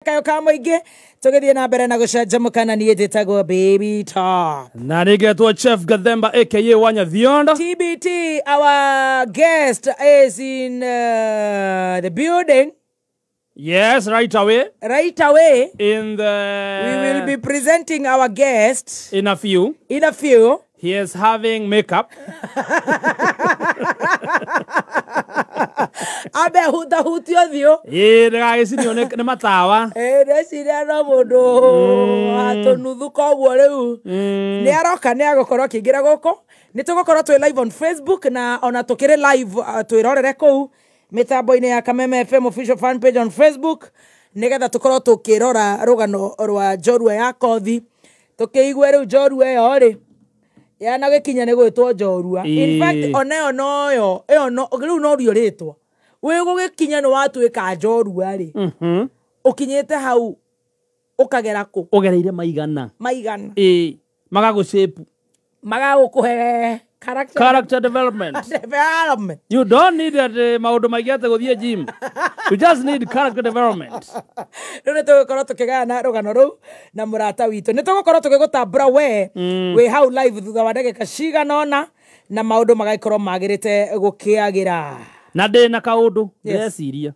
Kayo ka mũingĩ tũgĩthiĩ na mbere na gũcanjamũka na niĩ njĩtagwo Baby Top. Na nĩgetwo Chef Gathemba aka Wanya Thionda. TBT, our guest is in the building. Yes, right away. Right away. In the We will be presenting our guest in a few. In a few. He is having makeup. Ambe ahutahutio ũthiũ. Ĩĩ, ndĩgagĩcinio nĩ matawa. Ĩĩ, ndeciria no mũndũ watũnuthu, koguo rĩu nĩ aroka, nĩ agũkorwo akĩingĩra gũkũ. Nĩ tũgũkorwo twĩ live on Facebook na ona tũkĩrĩ live, twĩrorere kũu mĩtambo-inĩ ya Kameme FM official fan page on Facebook, nĩgetha tũkorwo tũkĩrora rũgano rwa njorua ya kothi, tũkĩigue rĩu njorua ĩyo rĩ yanagĩkinya nĩ gwĩtwo njorua. In fact, ona ĩyo noyo ĩyo no rĩu norio rĩtwa wĩ gũgĩkinya nĩ watuĩka njorua rĩ, ũkinyĩte hau ũkagera kũ? Ũgereire maigana. Maigana. Ĩĩ, magagũ-shape. Magagũkũhe character, character development. Development. You don't need maũndũ maingĩ atĩ gũthiĩ gym, you just need character development. Rĩu nĩ tũgũkorwo tũkĩgayana rũgano rũu na mũrata witũ. Nĩ tũgũkorwo tũgĩgũtambũra we wĩ hau live thutha wa ndagĩka cigana ũna, na maũndũ magagĩkorwo magĩrĩte gũkĩagĩra. Na ndĩ na kaũndũ ndĩreciria,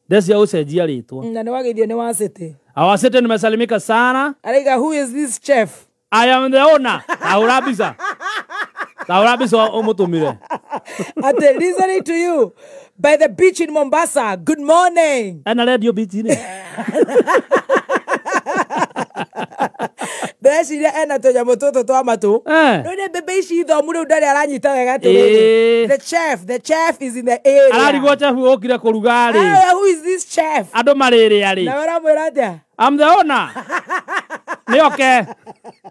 ndeciria gũcenjia rĩtwa. Na nĩ wageithio nĩ wacĩtĩ. Awasete, nimesalimika sana. Araiga, "Who is this chef?" I am the owner. Tahũra mbica, tahũra mbica ũmũtũmĩre. Ate listening to you by the beach in Mombasa, good morning. Ena radio beach-inĩ. Ndĩreciria ena tũnyamũ tũtũ twa matũ. Rĩu nĩ mbembe ici ithomu, rĩu ndarĩ aranyita wega atĩrĩrĩ, the chef is in the area. Ararigwo chef ũkire kũruga rĩ. Ah, who is this chef? Andũ marĩrĩa rĩ. Na ũramwĩra atĩa? I'm the owner. Nĩoke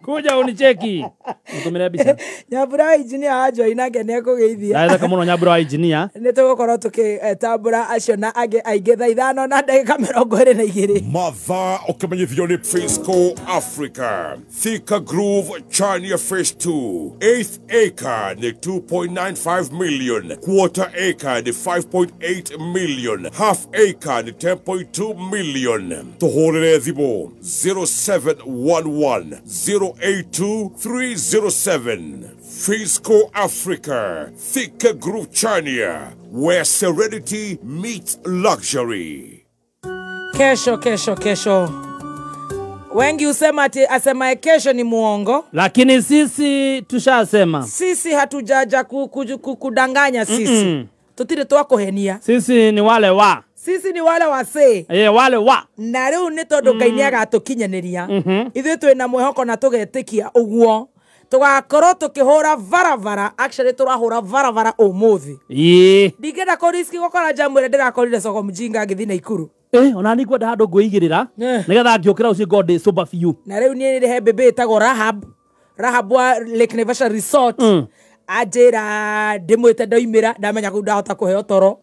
kuja unicheki, mũtũmĩre mbica. Nyambura wa engineer wa Joy nake nĩ ekũgeithia. Ndatheka mũno Nyambura wa engineer. Nĩ tũgũkorwo tũkĩtambũra acio na angĩ aingĩ thaa 5:22. Mathaa ũkĩmenyithio nĩ Fisco Africa, Thika Groove, Chania Phase 2, eighth acre nĩ 2.95 million, quarter acre nĩ 5.8 million, half acre nĩ 10.2 million. Tũhũrĩre thimũ 0711 082 307. Fisco Africa, Thika Groove, Chania, where serenity meets luxury. Kesho, kesho, kesho. Wengi husema ati asemaye kesho ni muongo. Lakini sisi tushasema. Sisi hatujaja kudanganya sisi. Tutire twakuhenia. Sisi ni wale wa Sisi ni wale wasee. Wale wa Na rĩu nĩ tondũ Ngai nĩ agatũkinyanĩria, ithuĩ twĩna mwĩhoko na tũgetĩkia ũguo tũgakorwo tũkĩhũra barabara. Actually, tũrahũra barabara ũmũthĩ. Ndingĩenda kũriski gũkora jamu ĩrĩa ndĩrakorire soko mjinga ngĩthiĩ Naikuru. Ona ni kwenda handũ ngwĩigĩrĩra nĩgetha ngĩũkĩra ũcio ngorwo ndĩ sober biũ. Na rĩu niĩ nĩ he mbĩmbĩ ĩtagwo Rahab, Rahab wa Lake Naivasha Resort. Anjĩra ndĩmwĩte ndoimĩra, ndamenya kũu ndahota kũheo toro.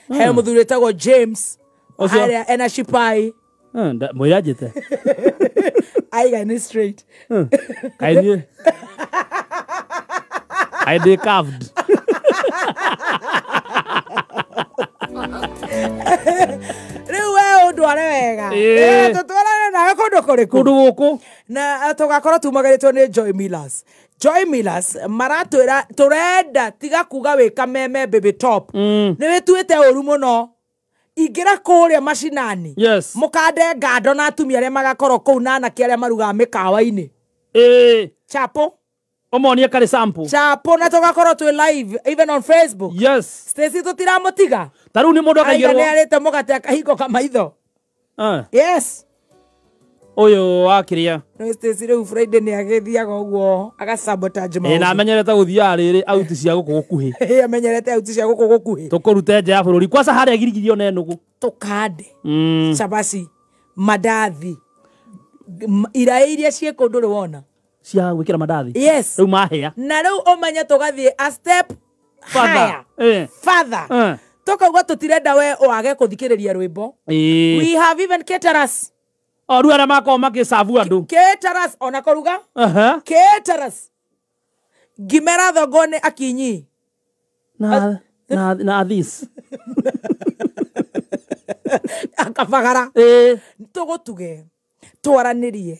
He mũthuri wĩtagwo James Ũcio- harĩa ena shipai. Mwĩra njĩte. Aiga nĩ straight. Kaĩ niĩ kaĩ ndĩ curved? Rĩu we ũndware wega. Tũtwarane nawe kũndũ kũrĩkũ? Kũndũ gũkũ. Na tũgakorwo tumagarĩtwo nĩ Joy Millers. Joy Millers maratwĩra tũrenda tiga kuga wĩ Kameme Baby Top, nĩ wĩtuĩte ũru mũno. Ingĩra kũrĩa macinani, mũkande ngando na atumia arĩa magakorwo kũu na anake arĩa marugaga mĩkawa-inĩ. Chapo. Ũmonie karĩ sample. Chapo, na tũgakorwo twĩ live even on Facebook. Stacy tũtiramũtiga. Ta rĩu nĩ mũndũ Aiga nĩ akaigĩrwo arĩte mũgate akahingũka maitho. Yes. Ũyũ wa kĩrĩa. No Stacy rĩu Friday nĩ agĩthiaga ũguo agasabotage Ĩ, na maũndũ. amenyerete gũthiaga rĩrĩ auti cia gũkũ gũkuhĩ. Ĩ, amenyerete auti cia gũkũ gũkuhĩ. Tũkũrute nja ya bũrũri kwaca harĩa girigiri ona enũgũ. Tũkande cabaci, mandathi, iraĩ iria ciĩ kũndũ rĩ wona. Cia gwĩkĩra mandathi. Yes. Rĩu mahĩa. Na rĩu ũmenye tũgathiĩ a step Further. higher. Further. Tũkauga tũtirenda we wage kũthikĩrĩria rwĩmbo. We have even caterers. O rĩu arĩa makoragwo makĩcabu andũ. Caterers ona kũruga. Caterers ngimera thongo nĩ akinyi. Na this. Akabagara. Ĩĩ. Tũgũtuge twaranĩrie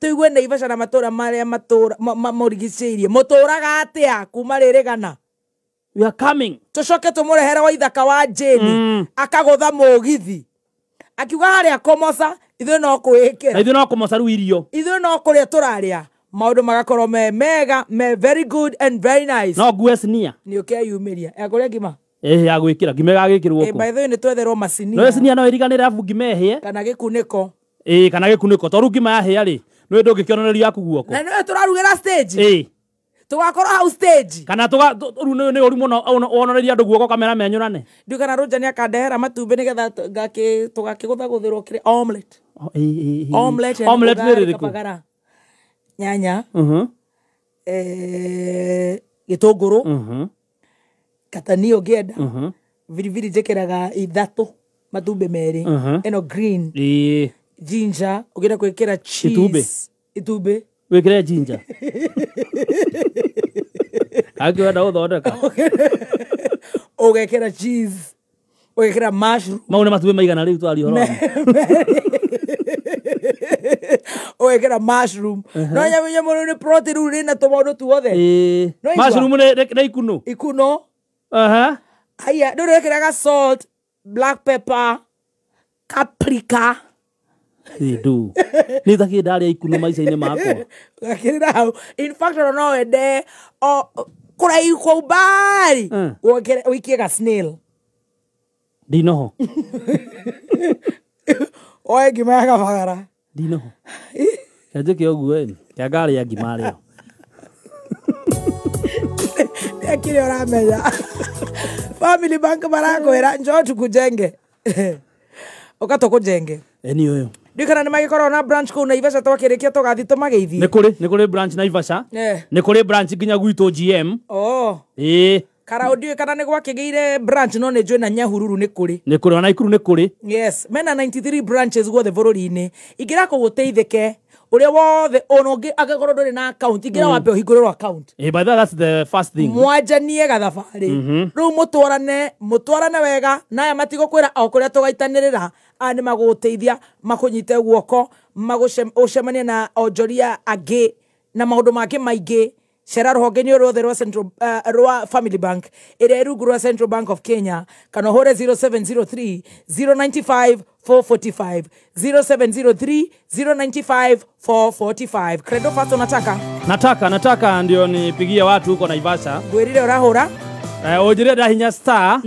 tũigue Naivasha na matũra marĩa matũra mamũrigicĩirie mũtũraga atĩa kuma rĩrĩ gana. We are coming. Tũcoke tũmũrehere wa ithaka wa Jane akagũtha mũgithi akiuga harĩa komoca ithuĩ no Na kwĩĩkĩra. ithuĩ no kũmoca rĩu irio. Ithuĩ no kũrĩa tũrarĩa maũndũ magakorwo me mega me very good and very nice. No ngue sinia. Nĩ ũkeyumĩria ekũrĩa ngima. Ĩĩ ya gwĩkĩra ngima ĩgagĩkĩrwo Eh, kũ. by the way nĩ twetherwo No macinia sinia no ĩriganĩre arabu ngima ĩhĩe. kana gĩkunĩko. Ĩĩ kana gĩkunĩko to rĩu ngima yahĩa rĩ nĩwe ndũngĩkĩonoreria yaku guoko. Na nĩwe tũrarugĩra stage. Ĩĩ. Tũgakorwo hau stage. Kana tũga rĩu nĩ ũru mũno wonoreria andũ guoko kamera menyũrane. Ndiũ kana Rũnja nĩ akandehera matumbĩ nĩgetha tũgakĩgũthagũthĩrwo kĩrĩ omelette. Oh, ĩĩ, ĩĩ, ĩĩ. Omelette and Omelette nĩ ugali rĩrĩkũ? kabagara. Nyanya, Mhm. gĩtũngũrũ, Mhm. katania ũngĩenda, Mhm. biribiri njĩkĩraga ithatũ, matumbĩ merĩ, Mhm. ĩno green, Ĩĩ. ginger, ũngĩenda gwĩkĩra cheese. Itumbĩ. Itumbĩ. Wĩkĩre ginger. Angĩwenda gũthondeka. Ũgekĩra cheese, ũgekĩra mushroom. Mau nĩ matumbĩ maigana rĩu twaria ũhoro wamo? Ũgekĩra mushroom. No nyamũ rĩu nĩ protein rĩu rĩna tũmaũndũ tuothe. Ĩĩ. No igua. Mushroom nĩ ikuno. Ikuno. Aha. Haya, rĩu wĩkĩraga salt, black pepper, paprika. Ĩĩ ndũ. Nĩ takĩ ndarĩa ikuno maica-inĩ makwa. Gakĩrĩra hau. In fact, ona no wende o kũraihu kwa umbali. Wokere ũikie ga snail. Ndinoho. Oe ngima ya kabagara. Ndinoho. Kĩanjĩke ũguo ĩ. Kĩa ngarĩa ngima rĩo. Kile ũramenya. Family Bank marakwĩra njoo tukujenge. Ũka tũkũjenge. Ĩni ũyũ. Ndiũ kana nĩ magĩkorwo na branch kũu Naivasha twakĩrĩkia tũgathiĩ tũmageithie. Nĩ kũrĩ branch Naivasha. Eh. Nĩ kũrĩ branch nginya gwitũ GM. Oh. Ĩĩ. Karau ndiũĩ kana nĩ gwakĩgĩire branch no nĩ njũĩ na Nyahururu nĩ kũrĩ. Nĩ kũrĩ ona Ikuru nĩ kũrĩ. Yes, mena 93 branches guothe bũrũri-inĩ. Ingĩra kũgũteithĩke ũrĩa wothe ona ũngĩ angĩkorwo ndũrĩ na account ingĩra wambe ũhingũrĩrwo account. Ĩĩ by the way, that's the first thing. Mwanjanie gathabarĩ rĩu mũtwarane mũtwarane wega na aya matigũkwĩra o kũrĩa tũgaitanĩrĩra aya nĩ magũgũteithia makũnyite guoko ũcemanie na onjoria angĩ na maũndũ mangĩ maingĩ. Cera rũhonge-inĩ ruothe rwa Central, rwa Family Bank ĩrĩa ĩ rungu rwa Central Bank of Kenya kana ũhũre 0703 095 445 0703 095 445. Credo Fast unataka? Nataka ndio nipigie watu huko Naivasha. Ngwĩrire ũrahũra? Ũnjĩre ndahinya star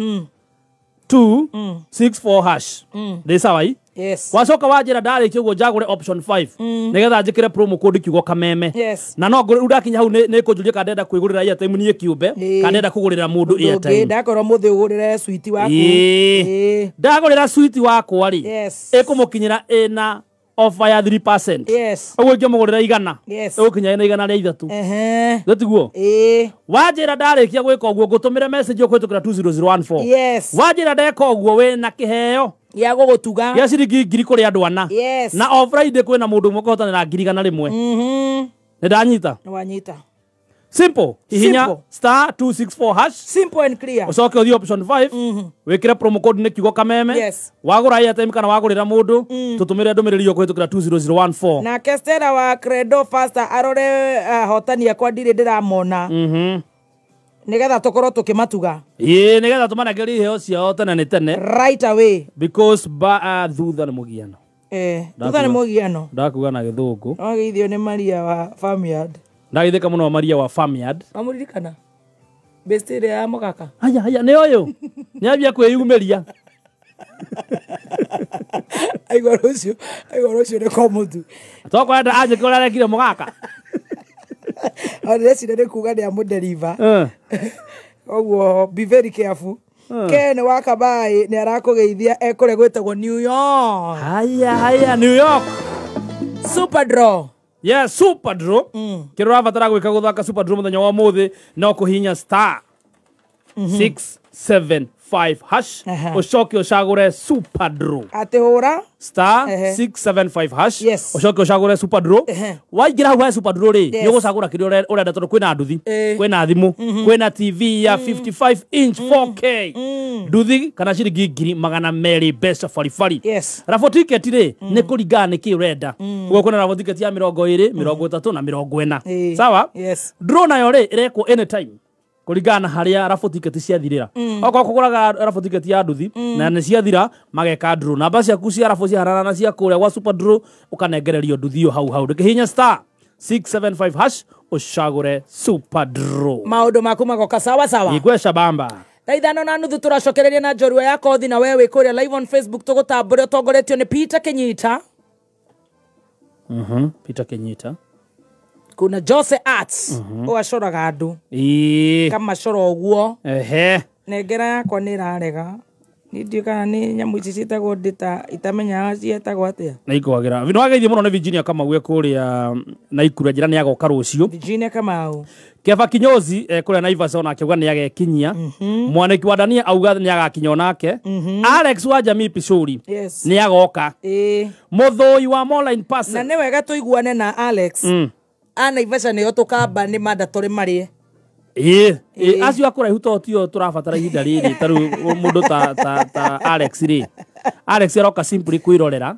2 6 4 hash. Ndĩ sawa i? Yes. Wacoka wanjĩra ndarĩkia ũguo njagũre option 5 nĩgetha njĩkĩre promo code kiugo kameme. Yes. Na no rĩu ndakinya hau nĩ kũnjũria kana ndĩrenda kwĩgũrĩra airtime niĩ kĩũmbe Ĩĩ. kana ndĩrenda kũgũrĩra mũndũ Ũndũ ũngĩ airtime. ndakorwo mũthĩ ũgũrĩre switi waku. Ĩĩ. Ĩĩ. Ndagũrĩra switi wakwa rĩ Yes. ĩkũmũkinyĩra ĩna offer ya 3%. Yes. Ũguo ingĩmũgũrĩra igana Yes. ĩgũkinya ĩna 103. Ehe. Gĩtiguo? Ĩĩ. Wanjĩra ndarĩkia gwĩka ũguo ngũtũmĩre message ũkũhĩtũkĩra 20014. Yes. Wanjĩra ndeka ũguo wĩna kĩheo Gĩa gũgũtuga. gĩa ciringi 1000 kũrĩ andũ ana. Yes. Na o Friday kwĩna mũndũ ũmwe ũkũhotanĩra 100,000. Mhm. Nĩ ndanyita. Nĩ wanyita. Simple. Hihinya Simple. star 264 hash. Simple and clear. Ũcoke ũthiĩ option 5 wĩkĩre promo code nĩ kiugo kameme. Yes. Wagũra airtime kana wagũrĩra mũndũ tũtũmĩre ndũmĩrĩri ũkũhĩtũkĩra 20014. Nake Stella wa Credo Faster arore ahotani akwa ndirĩ ndĩramona. Nĩgetha tũkorwo tũkĩmatuga. Ĩĩ nĩgetha tũmanengerie iheo ciao tene nĩ tene. Right away. Because ba thutha nĩ mũgiano. Thutha nĩ mũgiano. Ndakuga na gĩthũngũ. Wageithio nĩ Maria wa Farmyard. Ndagithĩka mũno Maria wa Farmyard. Wamũririkana? Best ĩrĩa ya mũgaka. Haya haya nĩ ũyũ. Nĩ ambia kwĩyumĩria. Aigua rũciũ nĩ komutu. Tokwenda anjĩke ũrĩa arekire mũgaka. Ndĩreciria nĩ kuga nĩ amũderiva. Koguo be very careful. Ken wa Kabai nĩ arakũgeithia ekũrĩa gwĩtagwo New York. Haya haya New York. Super draw. Yes, super draw. Kĩrĩa ũrabatara gwĩka gũthaka super draw mũthenya wa ũmũthĩ no kũhihinya star 6 7 5 hash Aha. ucoke ucagure super draw atä hå ra star Ehe. 675 hash Yes. ucoke ucagure super draw Ehe. waingĩra hau he super draw rĩ Yes. nĩ ũgũcagũra kĩrĩa ũrenda tondũ kwĩna nduthi Ĩ. kwĩna thimũ kwĩna tv ya 55 inch 4K nduthi kana ciringi 200,000 mbeca baribari Yes. raffle ticket rĩ nĩ kũringana nĩ kĩ ũrenda ũguo kwĩna raffle ticket ya 20 30 na 40 Ĩ. sawa Yes. draw nayo rĩ ĩrekwo anytime kũringana na harĩa raffle ticket ciathirĩra okorwo kũgũraga raffle ticket ya nduthi na nĩ ciathira mageka draw namba ciaku cia raffle ciahanana na cia kũrĩa gwa super draw ũkanengererio nduthi ĩyo hau hau ndũkĩhihinya star 675 hash ũcagũre super draw maå ndå maku magoka sawa sawa igwesha bamba thaa 5:30 tũracokereria na njorua ya kothi na we wĩ kũrĩa live on Facebook tũgũtambũre ũtongoretio nĩ Peter Kenyita Peter Kenyita kuna Jose Arts ũgacoraga andũ ĩĩ kamacora ũguo ehe nengera yakwa nĩ ĩrarega niĩ ndiũĩ kana nĩ nyamũ ici ciĩtagwo ndĩta itamenyaga ciĩtagwo atĩa nĩikwagira nĩ wageithio mũno nĩ Virginia Kamau e kũrĩa Naikuru njĩra nĩ agoka rũciũ Virginia Kamau Keba Kinyozi kũrĩa Naivas onake auga nĩ agekinyia Mwaniki wa Dania auga nĩ agakinya onake Alex wa Jamii Picũri Yes. nĩ agoka ĩĩ Mũthũi wa Moline na Parcel nĩ wega tũiguane na Alex a Naivasha nĩyo tũkamba nĩ mandatory marĩe ĩĩ ĩĩ, acio a kũraihu to tio tũrabatara ihinda rĩrĩ ta rĩu mũndũ ta Alex rĩ Alex aroka simply kwĩrorera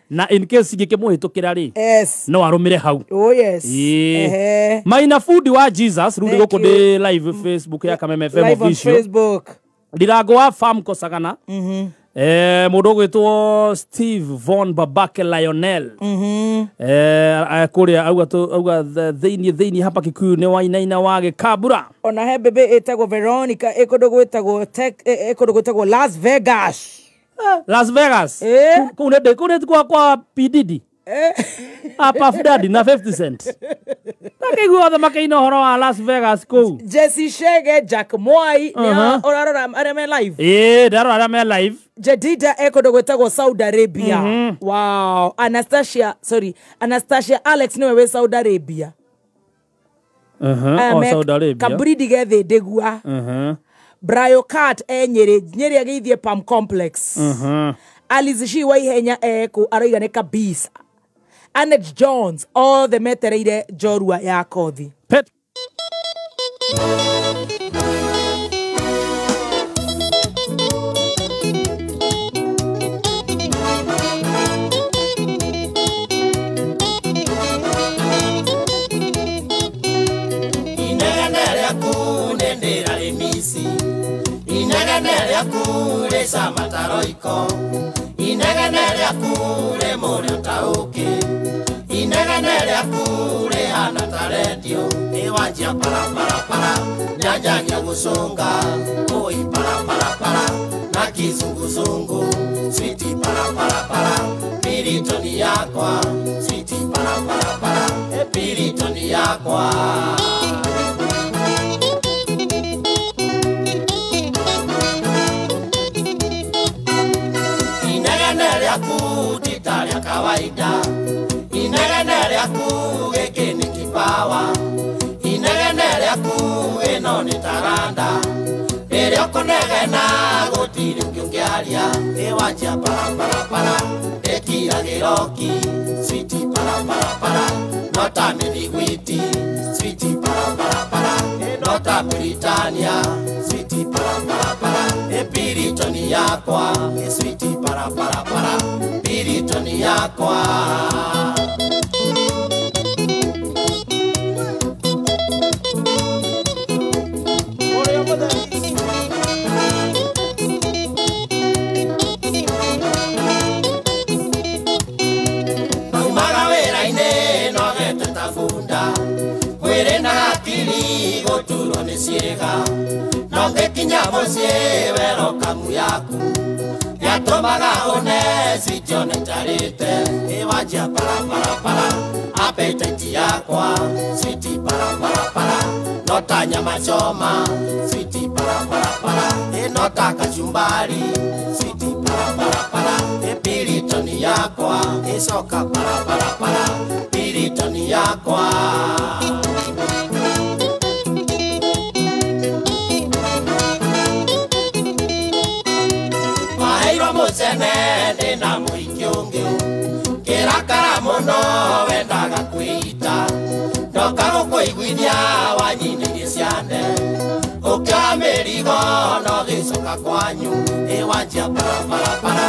na in case ingĩkĩmũhĩtũkĩra rĩ yes no arũmĩre hau oh yes Ĩĩ. Ehe. Maina Fundi wa Jesus rĩu ndĩ Thank gũkũ ndĩ live Facebook ya Kameme FM live on official Facebook ndirango wa farm kosagana mundu ugwitwo Steve Von Babake Lionel kuria auga auga thiini hapa Kikuyu ni wainaina wa gikambura ona he mbebe ĩtagwo Veronica ĩ kũndũ gwĩtagwo ĩ kũndũ gwĩtagwo Las Vegas Las Vegas Eh. kuu nĩ kuu nĩ kwa P Diddy a Puff Daddy na 50 Cent takĩigua othe makĩina ũhoro wa Las Vegas kũu Jesse Shege Jack Mwai nĩ Uh-huh. ũrarora arĩa me live ĩĩ ndarora arĩa me live Jedida e kũndũ gwĩtagwo Saudi Arabia wow Anastasia sorry Anastasia Alex nĩwe wĩ Saudi Arabia oh, Saudi Arabia Kabridi gethe ndĩgua Brayo Cat e Nyĩrĩ Nyĩrĩ agĩithie Palm Complex Alice Shi wa ihenya ekũ aroiga nĩ kabisa Anet Jones othe metereire njorua ya kothi Pet Inegene rĩaku nĩ ndĩrarĩmici inegene rĩaku rĩcama ta roiko inegene rĩaku rĩ mũrĩo ta ũkĩ inegene rĩaku rĩhana ta rendio ĩwanjia paraparapara nyanjagia gũcũnga ũi paraparapara na kizunguzungu switi paraparapara piritoni yakwa switi paraparapara piritoni yakwa. Inegene rĩaku ti ta rĩa kawaida inegene rĩaku gĩkĩ nĩ kipawa inegene rĩaku ĩno nĩ taranda rĩrĩa ũkũnegena gũtirĩ ũngĩ ũngĩaria ĩwanjia paraparapara ĩkiragĩroki switi paraparapara no ta mĩthiguiti switi paraparapara no ta Britania switi paraparapara ĩpiritoni yakwa ĩ switi paraparapara piritoni yakwa. Maumaga wĩra-inĩ nogete ta bunda mwĩrĩ na hakiri gũturwo nĩ ciĩga no ngĩkinya mũciĩ wero kamu yaku yatũmaga une citione njarĩte ĩwanjia paraparapara appetite yakwa switi paraparapara no ta nyama choma switi paraparapara ĩno ta kachumbari switi paraparapara ĩpiritoni yakwa ĩcoka paraparapara piritoni yakwa. tene ndĩna mũingĩ ũngĩ kĩrakara mũno wendaga kwĩita ndoka gũkũiguithia wanyinĩrie ciande ũkĩoya mĩrigo no gĩcoka kwanyu ĩwanjia paraparapara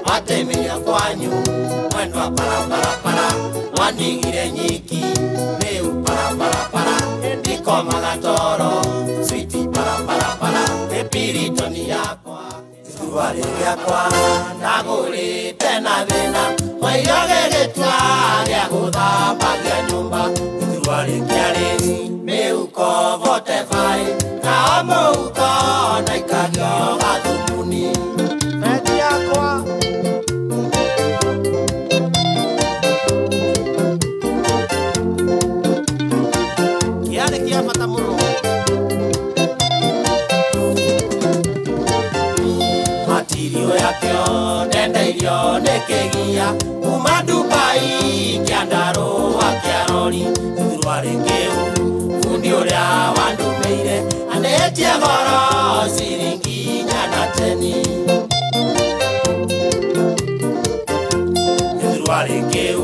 watĩmĩria kwanyu mwendwa paraparapara wandigire nyiki rĩu paraparapara ndikomaga toro switi paraparapara ĩpiritoni yakwa iturwa rĩakwa ndagũrĩte na thĩna mairio gĩgĩtua gĩa gũthambagia nyũmba iturwa rĩkĩarĩ mĩhuko 45 nao mũhuko naikagio gathumuni beti yakwa kĩarĩ kĩa bata mũno matirio yakĩo ndendeirio nĩ kĩgia kuma Dubai kĩandarũa kĩa rori iturwa rĩkĩu bundi ũrĩa wandũmĩire anĩtie goro ciringi 410 iturwa rĩkĩu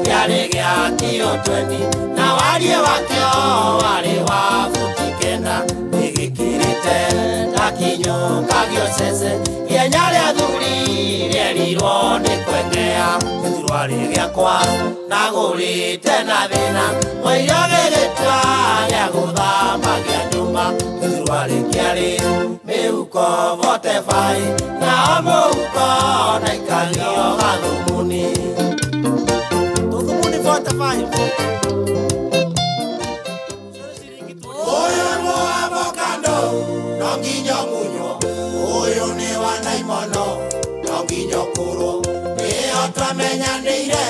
kĩarĩ gĩa kiro 20 na wariĩ wakĩo warĩ wa buti 9 nĩgĩkĩrĩte ndakinyũkagio cece ihenya rĩa thuri rĩerirwo nĩ kwengea iturwa rĩgĩakwa ndagũrĩte na thĩna mũirio gĩgĩtua gĩa gũthambagia nyũmba iturwa rĩkĩarĩ mĩhuko 45 nao mũhuko naikagio gathumuni tũthumuni 45 ũyũ nĩ avocado no nginya mũnywo ũyũ nĩ wa ndaimono no nginya ũkũrwo nĩyo twamenyanĩire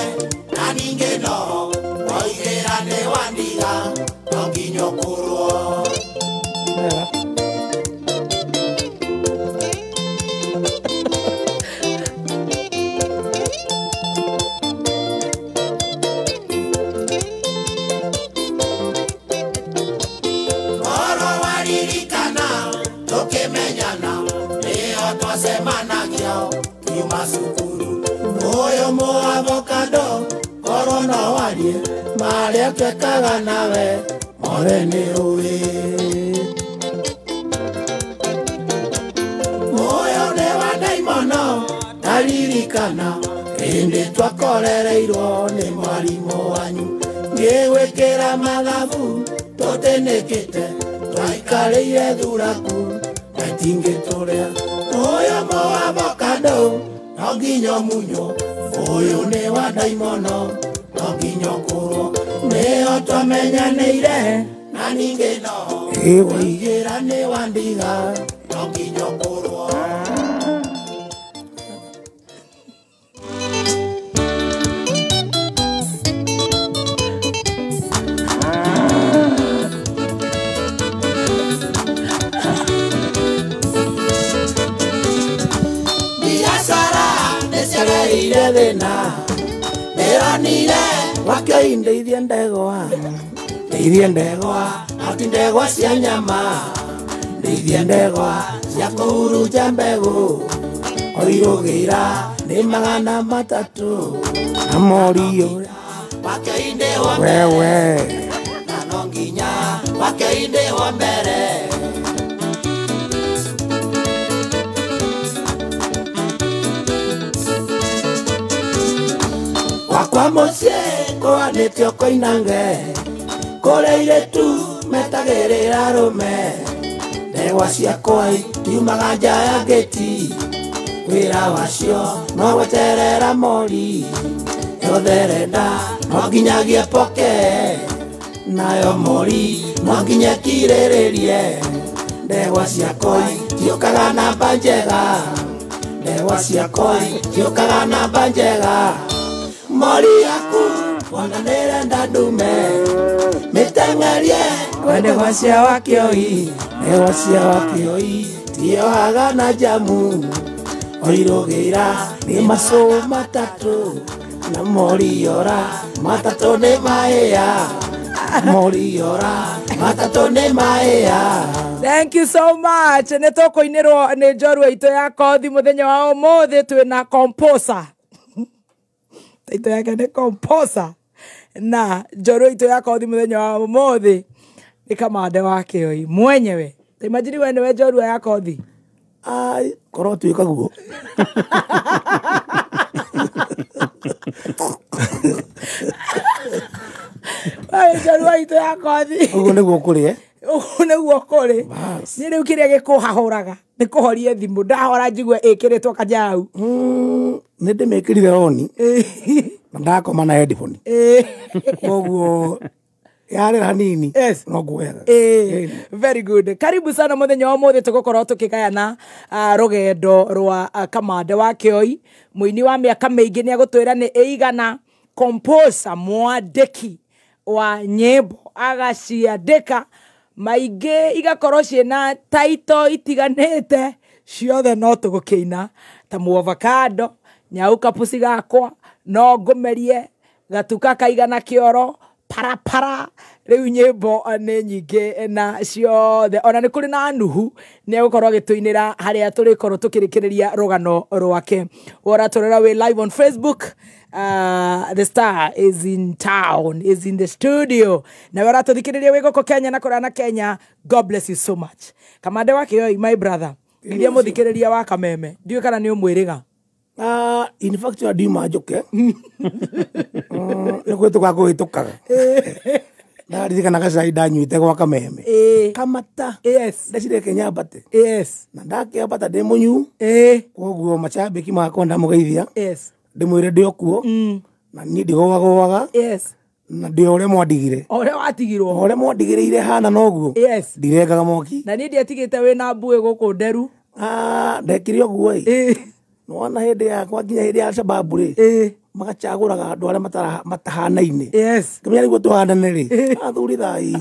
na ningĩ noho woigĩra nĩ wandiga no nginya ũkũrwo. Oro waririkana tũkĩmenyana nĩyo twacemanagio kiuma cukuru ũyũ mũavocado korwo no warie marĩa twekaga nawe mothe nĩ ũĩ ũyũ nĩ wa ndaimono ndaririkana hĩndĩ twakorereirwo nĩ mwarimũ wanyu ngĩgwĩkĩra mathabu tũtĩnĩkĩte twaikarĩire thuraku na itingĩtũrĩa ũyũ mũavocado no nginya ũmunywo ũyũ nĩ wa ndaimono no nginya ũkũrwo nĩyo twamenyanĩire na ningĩ noho woigĩra nĩ wandiga no nginya ũkũrwo. Biacara nĩciagereire thĩna ndĩronire wakĩoi ndeithie ndegwa ndeithie ndegwa ati ndegwa cia nyama ndeithie ndegwa cia kũhurunja mbegũ oirũgĩra nĩ 300 na mori ũrĩa wakĩoi ndĩwa Wewe na no nginya wakĩoi ndĩwa mbere. Wakwa mũciĩ kũanĩtio koinange kũrĩa airĩtu metagĩrĩra arũme ndegwa ciakwa itiumaga nja ya ngĩti wĩra wacio no gweterera mori yotherenda no nginyagie poke nayo mori no nginya ĩkirĩrĩrie ndegwa ciakwa itiũkaga namba njega ndegwa ciakwa itiũkaga namba njega mori yaku wona nĩrenda ndume mĩteng'erie kwĩ ndegwa cia wakĩoi ndegwa cia wakĩoi tiohaga na njamu oirũgĩra nĩ macũ 3 na mori ora 3 nĩ mahĩa. Moriora matatũ nĩ maĩa. Thank you so much. Nĩ tũkũinĩrwo nĩ njorua itũ ya kothi mũthenya wa ũmũthĩ twĩna composer. Taito yake nĩ composer. Na njorua itũ ya kothi mũthenya wa ũmũthĩ nĩ Kamande wa Kĩoi mwenyewe. Ta imagine we nĩwe njorua ya kothi. Ai, korwo tuĩka guo. Ai, njorua itũ ya kothi. Ũguo nĩguo kũrĩ eh? Ũguo nĩguo kũrĩ. Niĩ rĩu kĩrĩa gĩkũhahũraga nĩ kũhorie thimũ ndahora njigue ĩkĩrĩtwo kanyau. Nĩ ndĩmĩkĩrire oni na ndakoma na headphone. Koguo yarĩra hanini no nguoyaga. Very good. Karibu sana muthenya wa mũthĩ tũgũkorwo tũkĩgayana rũgendo rwa Kamande wa Kĩoi, mũini wa mĩaka mĩingĩ nĩ agũtwĩra nĩ ĩigana, composer mwandĩki wa nyĩmbo agaciandĩka maingĩ igakorwo ciĩna title itiganĩte ciothe no tũgũkĩina ta muovacado nyau kapuci gakwa no ngũmerie gatuka kaigana kĩoro parapara rĩu nyĩmbo nĩ nyingĩ na ciothe ona nĩ kũrĩ na Nuhu nĩ egũkorwo agĩtũinĩra harĩa tũrĩkorwo tũkĩrĩkĩrĩria rũgano rwake. Ũratũrora wĩ live on Facebook. The star is in town, is in the studio. Na ũratũthikĩrĩria wĩ gũkũ Kenya na kũraya na Kenya. God bless you so much. Kamande wa Kĩoi, my brother, iria mũthikĩrĩria wa Kameme ndiũĩ kana nĩ ũmwĩrĩga. In fact ndiuma njoke nĩ kũhĩtũka kũhĩtũkaga ndaririkana gacai ndanyuĩte gwa Kameme kamata. Yes. Ndacireke nyambate. Yes. Na ndakĩambata ndĩ mũnyu. Koguo macambĩki makwa ndamũgeithia. Yes. Ndĩmwĩre ndĩ o kuo na niĩ ndigũagũaga. Yes. Na ndĩ o ũrĩa mwandigire. O ũrĩa watigirwo. O ũrĩa mwandigĩrĩire hana noguo. Yes. Ndirengaga mwaki. Na niĩ ndiatigĩte wĩna mbuĩ gũkũ nderu. Ndekire ũguo ĩ. Nĩwona hĩndĩ yakwa nginya hĩndĩ ya Alshababu rĩ magacagũraga andũ arĩa matahanaine. Yes. Kĩmenya nĩguo tũhanane rĩ athuri thai.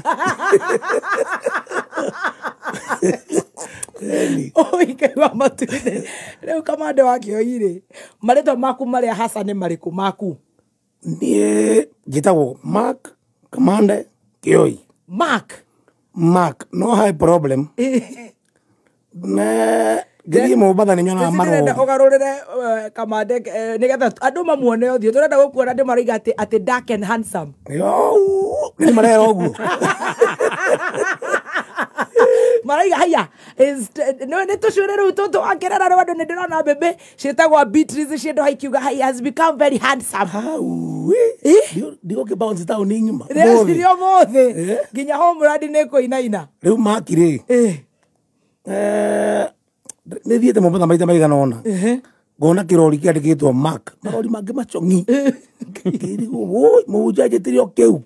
Ũikaigua matu-inĩ. Rĩu Kamande wa Kĩoi rĩ marĩtwa maku marĩa hasa nĩ marĩkũ maku? Niĩ njĩtagwo Mark Kamande Kĩoi. Mark? Mark no high problem. Ne ngĩthiĩ Mombatha nĩ nyonaga marori. Ũgarũrĩre Kamande nĩgetha andũ mamuone ũthiũ. Tũrenda gũkuona andũ maroiga atĩ dark and handsome. Nĩ marera ũguo. Maraiga haya nĩ tũcuĩrĩ rĩu tũtũ akĩrera rĩu andũ nĩ ndĩrona mbĩmbĩ ciĩtagwo Beatrice ciĩndũ haikiuga he has become very handsome. Ndigũkĩ bounce taũni ng'ima. Ndĩreciria ũmũthĩ nginya homeland nĩ kũinaina. Rĩu Mark rĩ nĩ thiĩte Mombatha maita maigana ũna ngona kĩrori kĩandĩkĩtwo Mark marori mangĩ macong'i ngĩrigwo mũhunjia anjĩtire o kĩu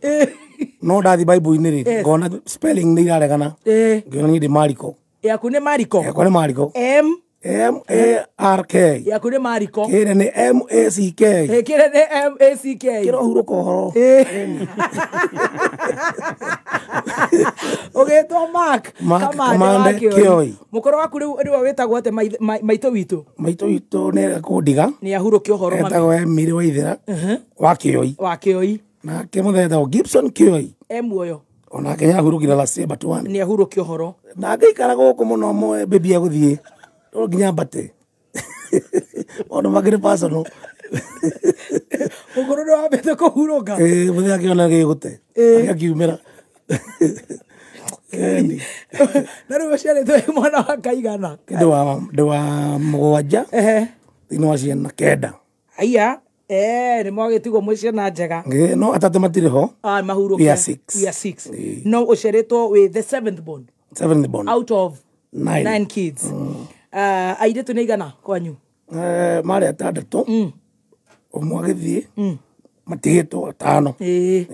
no ndathi Bible-inĩ rĩ ngona spelling nĩ iraregana ngĩona niĩ ndĩ Mariko. Yaku nĩ Mariko? Yakwa nĩ Mariko. M M A R K. Yaku nĩ Mariko. Kĩrĩa nĩ M A C K. Kĩrĩa nĩ M A C K. Kĩrohurũka ũhoro. Ũgĩtwo Mark Kamande Kĩoi. Mũkũrũ waku rĩu nĩwe wĩtagwo atĩa maitũ witũ? Maitũ witũ nĩ kũndiga. Nĩ ahurũke ũhoro mami. Etagwo Emily Waithera wa Kĩoi. Wa Kĩoi. Nake mũthee etagwo Gibson Kĩoi. E muoyo. Onake nĩ ahurũkire last year but one. Nĩ ahurũke ũhoro. Na ngĩikara gũkũ mũno moe baby egũthiĩ no nginya mbate. Maũndũ mangĩ nĩ personal. Mũkũrũ nĩ wambĩte kũhurũka. Mũthee akĩona gĩgũte. Akiumĩra. Na rĩu ũciarĩtwo wĩ mwana wa kaigana? Ndĩ wa mũgwanja thĩinĩ wa ciana 9. Aya, nĩ mwagĩtigwo mwĩ ciana njega. No atatũ matirĩ ho. Mahurũke. We are 6. We are 6. No ũciarĩtwo wĩ the seventh born. Seventh born. Out of 9. 9 kids. Airĩtu nĩ igana kwanyu? Marĩ atandatũ. Ũmwe agĩthiĩ. Matigĩtwo 5.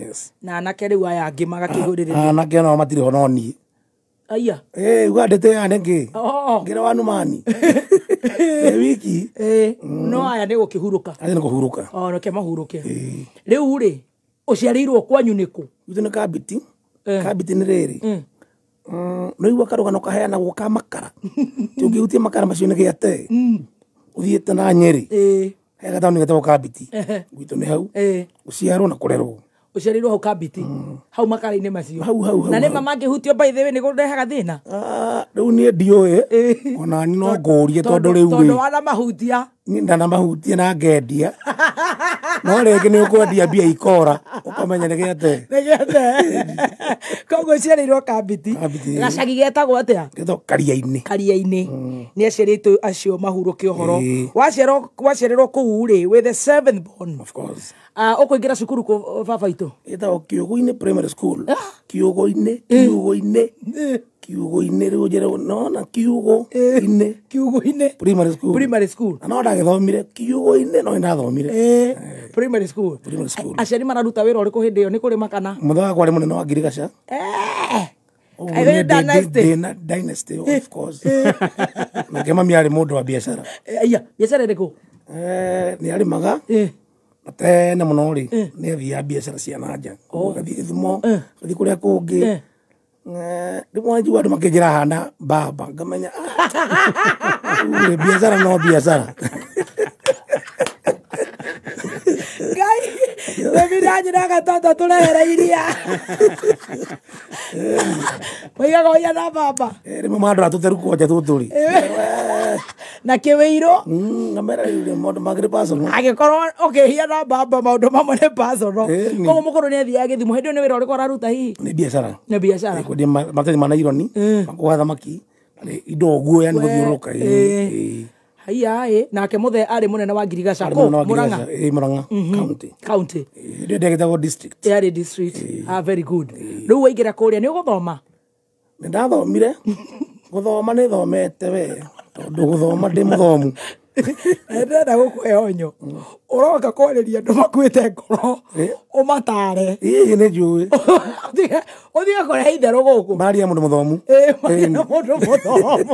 Yes. Na anake rĩu aya angĩ magakĩihũrĩrĩria. Anake nao matirĩ ho no niĩ. Aya. Uga ndĩte ane ngĩ. Ngĩra wa Numani. Wiki. No aya nĩ gũkĩhurũka. Aya nĩ kũhurũka. Reke mahurũke. Rĩu rĩ ũciarĩirwo kwanyu nĩ kũ? Gwitũ nĩ Kambiti. Kambiti nĩ rĩrĩ. Nĩ ũigua karũgano kaheanagwo ka makara. Ti ũngĩhutia makara macio nĩ gĩate. Ũthiĩte na Nyeri. He gataũni getagwo Kambiti. Gwitũ nĩ hau. Gũciarwo na kũrerwo. Ũciarĩirwo hau Kambiti, hau makara-inĩ macio. Hau, hau, hau, Na nĩ hau. ma mangĩhutio, by the way, nĩ kũrehaga thĩna. Ah, rĩu niĩ ndiũĩ, ona ni no ngũrie tondũ rĩu tondũ rĩ wana mahutia. Niĩ ndanamahutia na ngendia, no rĩngĩ nĩ ũkwendia mbia ikora ũkamenya nĩ gĩate. Nĩgĩate. Koguo ũciarĩirwo Kambiti. Kambiti. Gacagi getagwo atĩa? Gĩtwo Karia-inĩ. Karia-inĩ. Nĩ aciarĩtwo acio mahurũke ũhoro. Ĩĩ. Waciarĩrwo kũu rĩ, wĩ the seventh born. Of course. Ah, ũkũingĩra cukuru kũ, baba itũ? Ĩtagwo Kiũgũ-inĩ Primary School. Kiũgũ-inĩ, Kiũgũ-inĩ, Kiũgũ-inĩ, rĩu njĩre nona Kiũgũ-inĩ. Kiugũ-inĩ Primary School. Primary School. Na no ndagĩthomire Kiũgũ-inĩ, no nĩndathomire. Primary school. Primary school. Aciari mararuta wĩra ũrĩkũ hĩndĩ ĩyo? Nĩ kũrĩma kana? Mũthenya wakwa arĩ mũnene wa ngirigaca. Ũguo Kaĩ niĩ wĩ dynasty? ndĩ na dynasty, of course. Nake mami arĩ mũndũ wa biacara. Aya, biacara ĩrĩkũ? Nĩ arĩmaga. Na tene mũno rĩ, nĩ athiaga biacara cia na nja. Ũguo agathiĩ Gĩthumo, agathiĩ kũrĩa kũngĩ. Rĩmwe njigua andũ makĩnjĩra hana baba, ngamenya ah, rĩu rĩ, biacara no biacara. Ngai nĩmindanjĩraga toto tũrehere iria moigaga ũia na baba. Rĩmwe mandora tũteru kwanja tũtũ rĩ, Na kĩwĩirũ. Ngamera rĩu rĩ, maũndũ mangĩ nĩ personal. Angĩkorwo ũkĩhia na baba, maũndũ mamwe nĩ personal. Ĩni. Koguo mũkũrũ nĩ athiaga Gĩthumo. Hĩndĩ ĩyo nĩ wĩra ũrĩkũ araruta hihi? Nĩ biacara. Nĩ biacara. Kwendia maratathi ma naironi, makũga thamaki, na indo ũguo, yani gũthiũrũrũka. Haiya ĩ, nake mũthee arĩ mũnene wa ngirigaca Arĩ kũ? mũnene wa Mũrang'a? ngirigaca, Mũrang'a County. County. Hĩndĩ ĩyo ndĩagĩtagwo district. Yarĩ district. Ah, very good. Rĩu waingĩra kũrĩa nĩ ũgũthoma? Nĩ ndathomire. Gũthoma nĩ thomete we, tondũ gũthoma ndĩ mũthomu. Ndĩrenda gũkũhe onyo, ũroka kwarĩria andũ makuĩte ngoro, ũmatare. Ĩĩ, nĩ njũĩ. Ũtige kũrehe itherũ gũkũ. Mararia mũndũ mũthomu. Ĩ, maria na mũndũ mũthomu.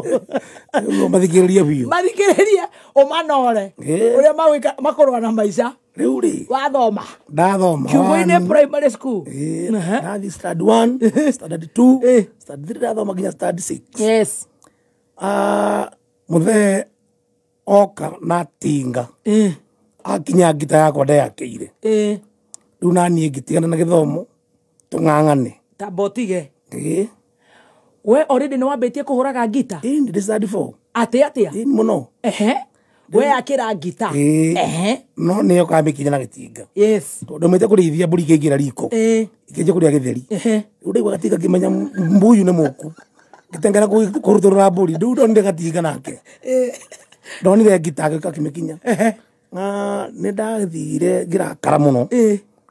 Ũguo mathikĩrĩrie biũ. Mathikĩrĩrie, ũmanore ũrĩa magwĩka makũrũa na maica. Rĩu rĩ, Wathoma ndathoma Kiugũ-inĩ one, Primary School. Ndathi standard 1, standard 2, standard 3, ndathoma nginya standard 6. Ah, mũthee oka na tinga, akinya ngita yakwa ndeyakĩire. Rĩu naniĩ ngĩtigana na gĩthomo tũng'ang'ane. Tamba ũtige. Ĩĩ. We already nĩ wambĩtie kũhũraga ngita? Ĩĩ, ndĩ standard 4. Atĩ atĩa? Ĩĩ, mũno. Ehe, we akĩra ngita. Ĩĩ. No nĩyo kamĩkinya na gĩtinga, tondũ maite kũrĩithia mbũri ikĩingĩra riko, ikĩanjia kũrĩa gĩtheri. Rĩu ndaigua gatinga ngĩmenya mbuyu nĩ mũku, ngĩtengera kũrutũrũra mbũri. Rĩu ndonire gatinga nake, ndonire ngita agĩũka akĩmĩkinya. Nĩ ndathire ngĩrakara mũno,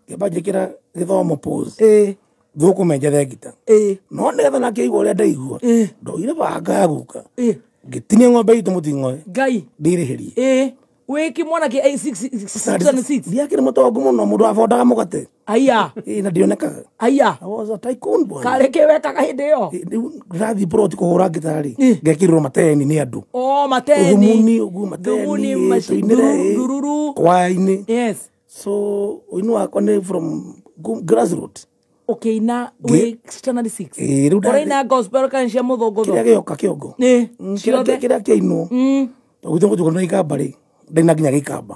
ngĩamba njĩkĩra gĩthomo pause, thũkũme njethe ngita. No nĩgetha nake aigua ũrĩa ndaigua, ndoire banga ya guka, ngĩtinia ng'ombe itũ mũting'oe. Ngai. Ndĩrĩhĩrie. Wĩ kĩmwana kĩ 6 6 6. Ndiakĩrĩ mũtongu mũno, mũndũ wabondaga mũgate. Aya. Ĩĩ, na ndionekaga. Aya. I was a tycoon, bwana. Karĩ kĩ wekaga hĩndĩ ĩyo? Rĩu ndĩrathiĩ plot kũhũra ngita rĩ, ngekĩrĩrwo mateni nĩ andũ. O mateni. Thumuni ũguo, mateni. Thumuni, tũinĩre, ndururu. Kwaya-inĩ. So ũini wakwa nĩ from grassroot. Ũkĩina wĩ standard 6? Ĩĩ, rĩu Ũraina gospel kana cia mũthũngũtho? Kĩrĩa gĩoka kĩongo. Ciothe. Kĩrĩa kĩainwo, tondũ gwitũ gũtigwo na ikamba rĩ, ndaina nginya gĩikamba.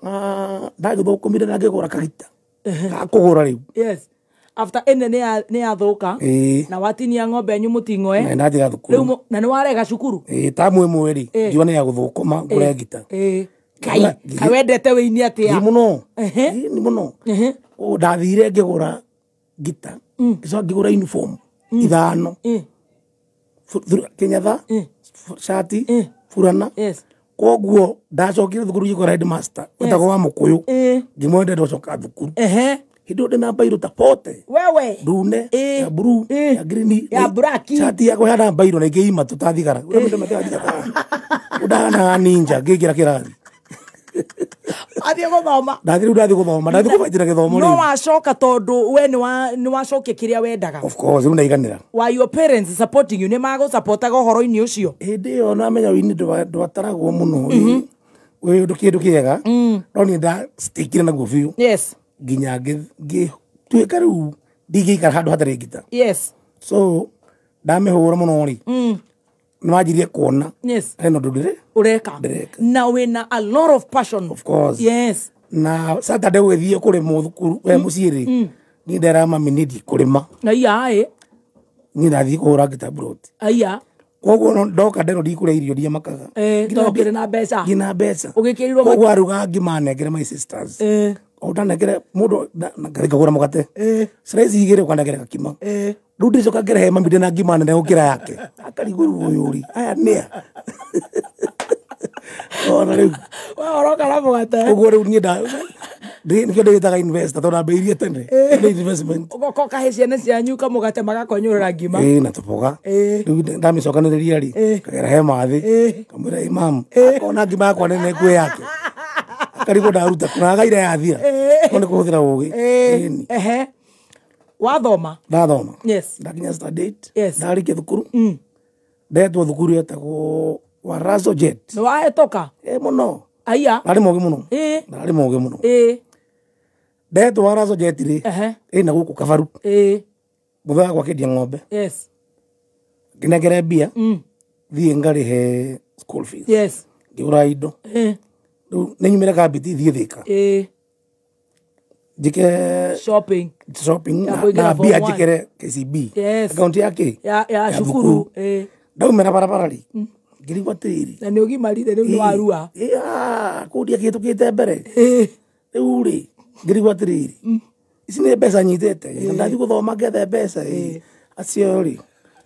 Ah, ndagĩthũkũmire na ngĩgũra kagita ga kũgũra rĩu. Yes, after ĩne nĩ yathũka. Na watinia ng'ombe yanyu mũting'oe. Na ndanjĩra Rĩu thukuru. Na nĩ warega cukuru? Ĩĩ, tamu ĩmwe rĩ, ngiuga nĩ ya gũthũkũma ngũre ngita. Ngai, kaĩ wendete wĩini atĩa? Ĩ, mũno. Ĩ, nĩ mũno. Ũguo ndathire ngĩgũra ngita, ngĩcoka ngĩgũra uniform ithano, kĩnyatha, cati, burana. Koguo ndacokire thukuru ngĩkora headmaster wetagwo wa Mũkũyũ, ngĩmwenda ndocoka thukuru. Hĩndĩ ĩyo ndĩna mbairũ ta 40. Wewe. Ndune, ya blue, ya green, Ya black. Cati yakwa hana mbairũ na ingĩ imatu ta thigara. Ũndahanaga ninja ngĩingĩra kĩrathi. Athiĩ gũthoma. Ndathi rĩu, ndathi gũthoma, ndathi kũbanjĩra gĩthomo No rĩu. wacoka tondũ we nĩ wacokia kĩrĩa wendaga. Of course, rĩu ndaiganĩra. Were your parents supporting you? Nĩ magũsapotaga ũhoro-inĩ ũcio? Hĩndĩ ĩyo namenya wĩini ndwataragwo mũno wĩ ũndũ kĩndũ kĩega, no niĩ ndastikire naguo biũ nginya ngĩtuĩka rĩu ndingĩikara handũ hatarĩ ngita. So ndamĩhũra mũno rĩ, nĩ wanjirie kuona hena ũndũ ndĩrĩ Ũreka. Ndĩreka. Na wĩna a lot of passion. Of course. Na Saturday gũgĩthiĩ kũrĩmwo thukuru we mũciĩ rĩ, niĩ ndera mami niĩ ndikũrĩma. Aya ĩ. Niĩ ndathiĩ kũhũra ngita broti. Aya. Koguo no ndoka nderwo ndikũrĩa irio ndiamakaga. Tondũ ũkĩrĩ na mbeca. Ngina mbeca. Ũgĩkĩrirwo Koguo aruga ngima nengere my sisters. O ndanengere mũndũ ngathiĩ ngagũra mũgate. Slice igĩrĩ ũkanengere gakima. Rĩu ndĩcoka ngerehe mami ndĩ na ngima nene gũkĩra yake. Akarigwo rĩu ũyũ rĩ, aya nĩa. Ona rĩu. We ũroka na mũgate. Ũguo rĩu niĩ nĩkĩo ndĩgĩtaga investor tondũ ndambĩrĩirie tene. Nĩ investment. Ũgoka ũkahe ciana cianyu kamũgate magakonyũrũra ngima. Ĩĩ na tũboga. Rĩu ndamĩcokanĩrĩria rĩ, kagera he mathĩ. Kamwĩra ĩ mamu, akona ngima yakwa nene kwĩ yake. Akarigwo ndaruta kũ na agaira yathira. No nĩ kũhũthĩra ũgĩ. Ĩni. Ehe. Wathoma. Ndathoma. Yes. Ndakinya standard 8. Yes. Ndarĩkia thukuru. Ndetwo thukuru yetagwo Warazo Jet. Nĩ wahĩtũka. Ĩ mũno. Aya. Ndarĩ mũgĩ mũno. Ndarĩ mũgĩ mũno. Ndetwo Warazo Jet rĩ, ĩna gũkũ Kabaru. Mũthee wakwa akĩendia ng'ombe. Yes. Ngĩnengere mbia. Thiĩ ngarĩhe school fees. Yes. Ngĩgũra indo. Rĩu nĩ nyumĩre kambiti thiĩ Thĩka. Njĩke Shopping. shopping Ya na kũingĩra na form mbia one. njĩkĩre KCB. Yes. Akaunti ya kĩ? Ya cukuru. Ndaumĩra barabara rĩ, ngĩrigwo atĩrĩrĩ. Na nĩ ũgimarire rĩu nĩ warua. Kũu ndiakĩhĩtũkĩte mbere. Rĩu rĩ, ngĩrigwo atĩrĩrĩ. Ici nĩ mbeca nyitĩte. Na ndathiĩ gũthoma ngethe mbeca ĩ. Acio rĩ,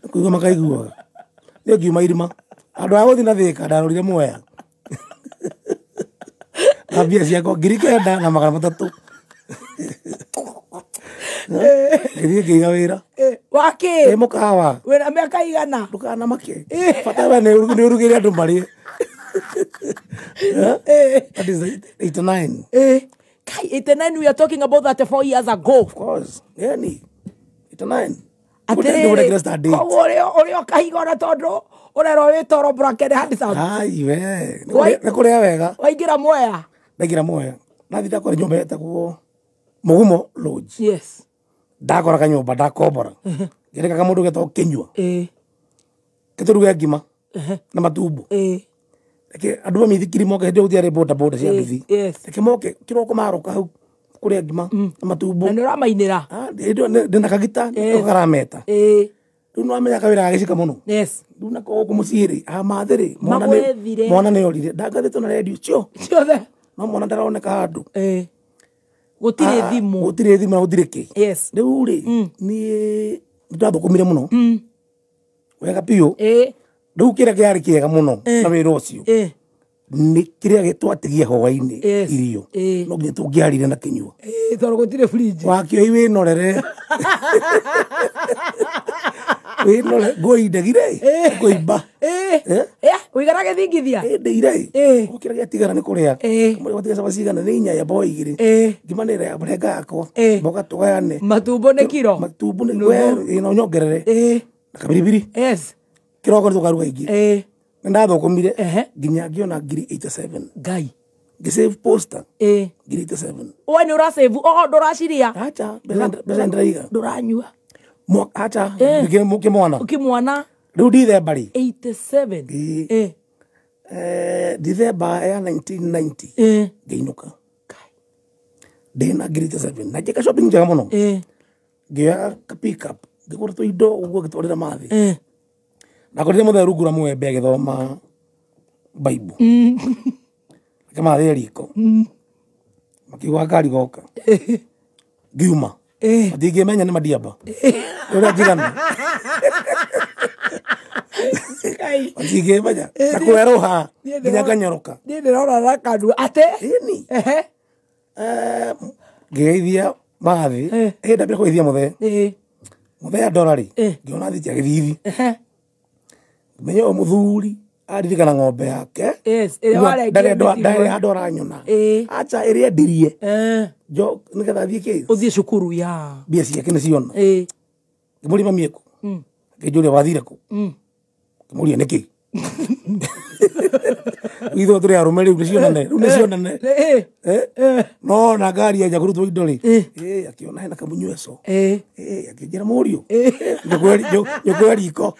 nĩ kũigua makaiguaga. Niĩ ngiuma irima. Andũ a gũthiĩ na Thĩka ndarorire Mwea. Na mbia ciakwa 9,300. Ngĩthiĩ ngĩiga wĩra. Wakĩ? Ĩ mũkawa. Wĩna mĩaka igana? Ndũkanamake. Bata we nĩ ũrugĩre andũ marĩe. That is 89. Kai, 89, we are talking about 34 years ago. Of course. Yani 89. Atĩrĩrĩ, Standard 8. koguo ũrĩa ũkahingona tondũ ũrerwo wĩ toro bracket handsome. Ai we. Nĩ kũrĩa wega. Waingĩra Mwea. Ndaingĩra Mwea. Nathiĩ ndakora nyũmba yetagwo Mũgumo Lodge. Yes. Ndakora kanyũmba ndakombora. Ngĩreka kamũndũ getagwo Kĩnyua. Gĩtũruge ngima na matumbo. Reke andũ a mĩithikiri moke hĩndĩ ĩyo gũtiarĩ boda boda cia nduthi. Yes. Reke moke kĩroko maroka hau kũrĩa ngima na matumbo. Na nĩ ũramainĩra. Hĩndĩ ĩyo ndĩna kagita nĩko karameta. Rĩu nĩwamenya kawĩra gagĩcika mũno. Yes. Rĩu nako gũkũ mũciĩ rĩ, amathĩ rĩ, Magwethire. mwana nĩ orire. Ndangathĩtwo na redio cio. Ciothe. No mwana ndaraoneka handũ. Gũtirĩ thimũ. Gũtirĩ thimũ na gũtirĩ kĩ. Yes. Rĩu rĩ, niĩ nĩndathũkũmire mũno. Wega biũ. Rĩu kĩrĩa kĩarĩ kĩega mũno na wĩra ũcio. Nĩ kĩrĩa twatigia hwaĩ-inĩ irio. No nginya tũngĩarire na kĩnyua. Tondũ gũtirĩ fridge. Wakĩoi wĩnorere. Wĩnore ngũi ndegire. Ngũimba. Ũigana gĩthingithia? Ndĩire. Kĩrĩa gĩatigara nĩ kũrĩa. Kamũira gwatiga cabaci cigana nĩ inya ya mboga igĩrĩ. Ngima nĩ ĩrĩa mrenga yakwa. Mboga tũgayane. Matumbo nĩ kiro. Matumbo nĩ we na ũnyongerere. Na kabiribiri. Yes. Kĩroko nĩ tũkaruga ingĩ. Nĩ ndathũkũmire nginya ngĩona 87,000. Ngai. Ngĩsave poster 87,000. We nĩ ũrasave o ndũraciria. Acha mbeca ndĩraiga. Ndũranyua. Acha kĩmwana. Ũkĩmwana. Rĩu Dithemba rĩ. 87. Dithemba ya 1990. Ngĩinũka. Ndĩna 87,000. Na ngĩka shopping njega mũno. Ngĩoya ka pick up. Ngĩgũra tũindo ũguo ngĩtwarĩra mathĩ. Ndakorire mũthee rungu rwa mũembe agĩthoma Bible. Akĩmathĩa riko. Makiuga ngari goka. Ngiuma. Matingĩmenya nĩ mandiamba. Ũrĩa njigana. Matingĩmenya. Na kwerũha nginya nganyoroka. Niĩ ndĩrona na kanua. Atĩ? Ĩni. Ngĩgeithia mathĩ. Ĩ ndambire kũgeithia mũthee. Mũthee andora rĩ, ngĩona thiti agĩthithi. Menya ũyũ mũthuri aririkana ng'ombe yake. Yes, ĩrĩa warengire mĩtino. Ndarĩ handũ aranyona. Acha ĩrĩa endirie. Jo nĩgetha thiĩ kĩ? Ũthiĩ cukuru ya. Mbia ciake nĩciona. Ngĩmũria mami ekũ? Akĩnjũria wathire kũ? Ngĩmũria nĩkĩ? Ithuĩ tũrĩ arũme rĩu nĩcionane, rĩu nĩcionane. No na ngari ya kũrutwo indo rĩ. Akĩona hena kamunyweco. Akĩnjĩra mũriũ. Njũkũe riko.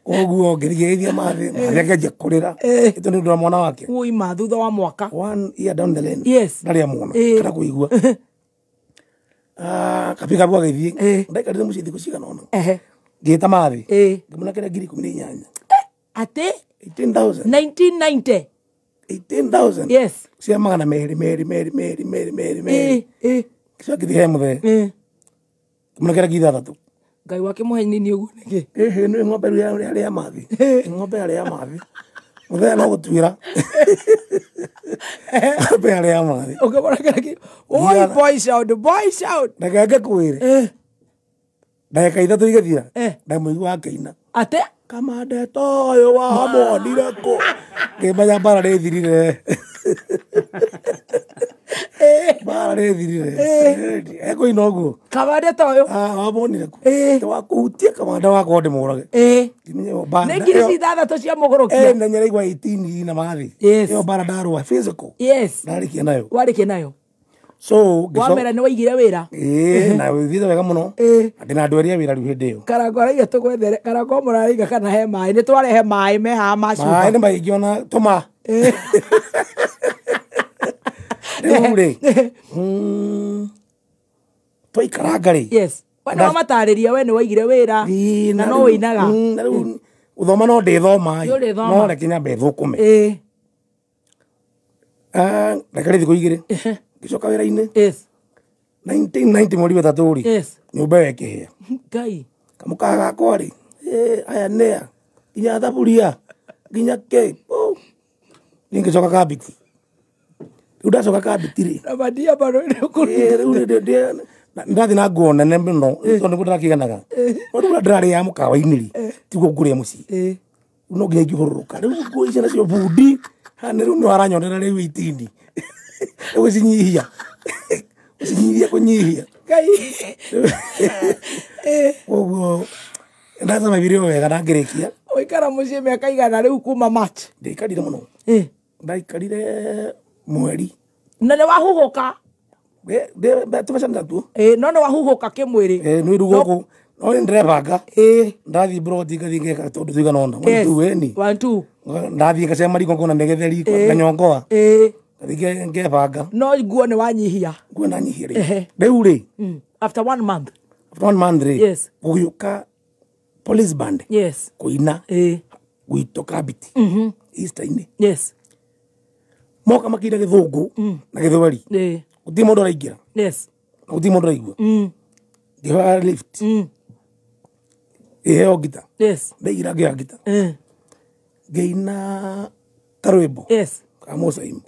Koguo ngĩrigĩrĩria mathĩ akĩanjia kũrĩra ĩtũ nĩ ũndũ wa mwana wake. Uima thutha wa mwaka. 1 year down the lane. Yes. Ndarĩ amuona kana kũigua. Kapiga bwa gĩthiĩ. Ndaikarire mũciĩ thikũ cigana ũna. Ngĩta mathĩ. Ngĩmũnengera ngiri 18. Atĩ? 18,000. 1990. 18,000. Yes. Cia magana merĩ merĩ merĩ merĩ merĩ merĩ merĩ. Gĩcoka ngĩthiĩ he mũthee. Ngĩmũnengera ngiri 6. Ngai wake mũhe nini ũguo nĩkĩ? Ĩhĩ nĩ ng'ombe rĩu yarĩa mathĩ. Ng'ombe yarĩa mathĩ. Mũthee no gũtuĩra. Ng'ombe yarĩa mathĩ. Ũkĩmũnengera ngiri. Oi, boy shout, boy shout. Reke ngĩkwĩre. Ndagĩka 3 igĩthira. Ndamũigua akĩina. Atĩ? Kamande toyo wamonire kũ. Ngĩmenya mbara nĩthirire. Mbara nĩthirire. Ekũina ũguo. Kamande toyo. Wamonire kũ. Wakũhutia kamande wakwa ndĩmũrage. Ngĩmenya mbara. Nĩ ngiri 6 cia mũgũrũkia. Na nĩaraigua 18 na mathĩ. Ĩyo mbara ndarũa physical. Yes. Ndarĩkia nayo. Warĩkia nayo. So wamera nĩ waigire wĩra. Na wĩthire wega mũno. Ndĩna andũ arĩa wĩra rĩu hĩndĩ ĩyo. Karango araiga tũgwethere, Karango mũraraiga kana he maĩ. Nĩ twarehe maĩ me haha ma cuba. Maĩ nĩ maingĩ ona tũma. Rĩu rĩ, twaikaranga rĩ. Yes. We nĩ wamatarĩria we nĩ waigire wĩra na no wĩinaga. Na rĩu gũthoma no ndĩthoma. Nĩũrĩthoma. No reke nyambe thũkũme. Ndaikarire thikũ 2. Ngĩcoka wĩra-inĩ. Yes. 1990 mweri wa 3 rĩ. Yes. Nyũmba ĩyo ĩkĩhĩa. Ngai. Kamũkaga gakwa rĩ. Aya nĩa. Nginya thaburia. Nginya kĩ. Niĩ ngĩcoka kambiti. Rĩu ndacoka kambiti rĩ. Na mandia bado nĩ ũkũrĩ. Rĩu ndathiĩ na nguo nene mũno tondũ nĩguo ndĩrakĩganaga. No rĩu ndĩrarĩa mũkawa-inĩ rĩ, tiguo ngũrĩa mũciĩ. Rĩu no nginya ingĩhũrũrũka. Rĩu nguo icio nacio bundi. Haha nĩ rĩu nĩ aranyonera rĩu 18. Gũcinyihia. Gũcinyihia kũnyihia. Ngai. Koguo ndacamabirie wega na ngĩrĩkia. Ũikara mũciĩ mĩaka igana rĩu kuma March. Ndaikarire mũno. Ndaikarire mweri. Na nĩ wahuhũka. Tũbeca natuo. No nĩ wahuhũka kĩmwĩrĩ. Nĩ rĩu gũkũ. No nĩ ndĩrebanga. Ndathiĩ broti ngathiĩ ngeka tũndũ tũigana ũna. 1 2 ĩni. 1 2. Ndathiĩ ngacema riko ngona nĩ gĩtheri nganyongoa. Ngathiĩ ngebanga. No nguo nĩ wanyihia. Nguo ndanyihia rĩ. Rĩu rĩ. After 1 month. After 1 month rĩ. Yes. Gũgĩũka police band. Yes. Kũina. Gwitũ kambiti. Easter-inĩ. Yes. Moka makĩina gĩthũngũ na gĩthweri. Gũtirĩ mũndũ araingĩra. Yes. Na gũtirĩ mũndũ araigua. Ngĩhoya lift. Ĩheo ngita. Yes. Ndaigĩra ngĩoya ngita. Ngĩina karwĩmbo. Yes. Ka Mũcaimu.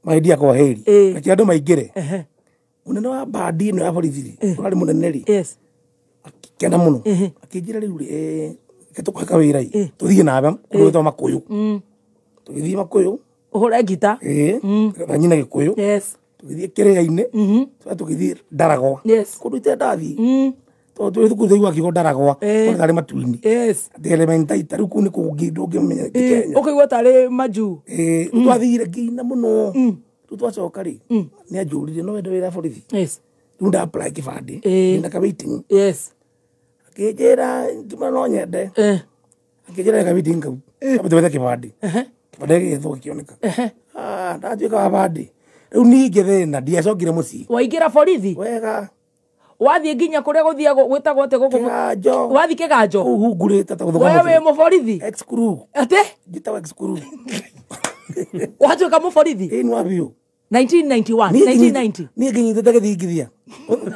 Maendia kwa heri. Reke andũ maingĩre. Mũnene wa bandi ĩno ya borithi rĩ, ũrarĩ mũnene rĩ. Yes. Akĩkena mũno. Akĩnjĩra rĩu rĩ, reke tũkũhe kawĩra ĩ. Tũthiĩ nawe kũndũ gwĩtagwo Makũyũ. Tũgĩthiĩ Makũyũ. Ũhũre ngita. Na nyina Gĩkũyũ. Yes. Tũgĩthiĩ kĩrĩa-inĩ. Tũgĩthiĩ Ndaragwa. Yes. Kũndũ itendathiĩ. Tondũ twĩ thukuru twaiguaga kiugo Ndaragwa. Tondũ tarĩ matu-inĩ. Yes. Atĩ Elementaita rĩu kũu nĩ kũngĩ ndũngĩmenya ti Kenya. Ũkaigua tarĩ majuu. Rĩu twathire ngĩina mũno. Rĩu twacoka rĩ, nĩ anjũririe no wende wĩra borithi. Yes. Rĩu nda apply kĩbandĩ. Ndĩna ka waiting. Yes. Akĩnjĩra ngĩmwĩra no nyende. Akĩnjĩra reka waiting kau. Kambe twethe kĩbandĩ. Kĩbandĩ gĩgĩethwo gĩkĩoneka. Ndatuĩka wa bandĩ. Rĩu ningĩ thĩna ndiacokire mũciĩ. Waingĩra borithi? Wega. Wathiĩ nginya kũrĩa gũthiagwo gwĩtagwo atĩ gũkũ? Kĩganjo. Wathiĩ kĩganjo? Kũu hungurĩte ta gũthũka We mũciĩ. wĩ mũborithi? Ex crew. Atĩ? Njĩtagwo ex crew. Watuĩka mũborithi? Ĩĩ nĩ wa biũ. 1991, 1990. Niĩ nginyitĩte gĩthingithia.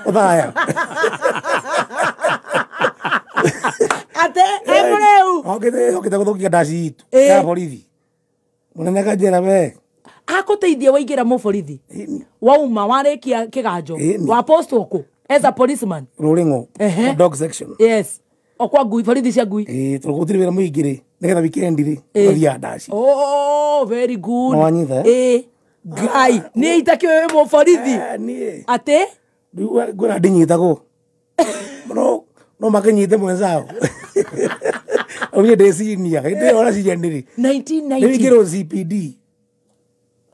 Ũthaya. Atĩ, mũrĩu. Okĩte gũthũkia ndaci itũ ya borithi. Mũnene akanjĩra we. Akũteithia waingĩra mũborithi. Wauma warĩkia kĩganjo. Wa postwo kũ? As a policeman. Rũrĩng'o. Dog section. Yes. O kwa ngui, borithi cia ngui. Tondũ gũtirĩ wĩra mũingĩ rĩ, nĩgetha weekend rĩ, ũgathiaga ndaci. Oh, very good. Nĩ wanyita, eh? Ngai, niĩ itakĩũĩ wĩ mũborithi. Niĩ. Atĩ? Rĩu ngwĩra ndinyitagwo. No makĩnyite mwenzao. Rĩu niĩ ndĩ senior, hĩndĩ ĩyo ona senior ndĩrĩ. 1990. Rĩu ingĩrwo CPD.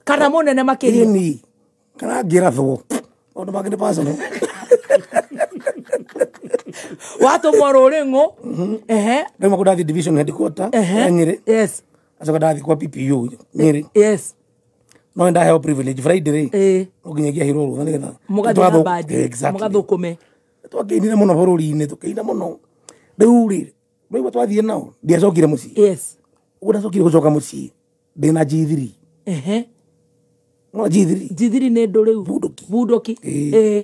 Kana mũnene makĩria. Ĩni. Kana ngĩrathwo. Maũndũ mangĩ nĩ personal. Watũmwo rũrĩng'ũ. Ehe. Ndauma kũu ndathi division headquarter ya Nyĩrĩ. Yes. Acoka ndathi kwa PPU Nyĩrĩ. Yes. No ndaheo privilege Friday rĩ. Ĩĩ. No nginyagia ahirwo rũtha nĩgetha Mũgathiĩ na bandi. Exactly. Mũgathũkũme. Twakĩinire mũno bũrũri-inĩ, tũkĩina mũno. Rĩu rĩ, rĩu twathiĩ nao ndiacokire mũciĩ. Yes. Ũguo ndacokire gũcoka mũciĩ ndĩna G3. Ehe. No G3. G3 nĩ ndũ rĩu? Bunduki. Bunduki. Ĩĩ. Ĩĩ.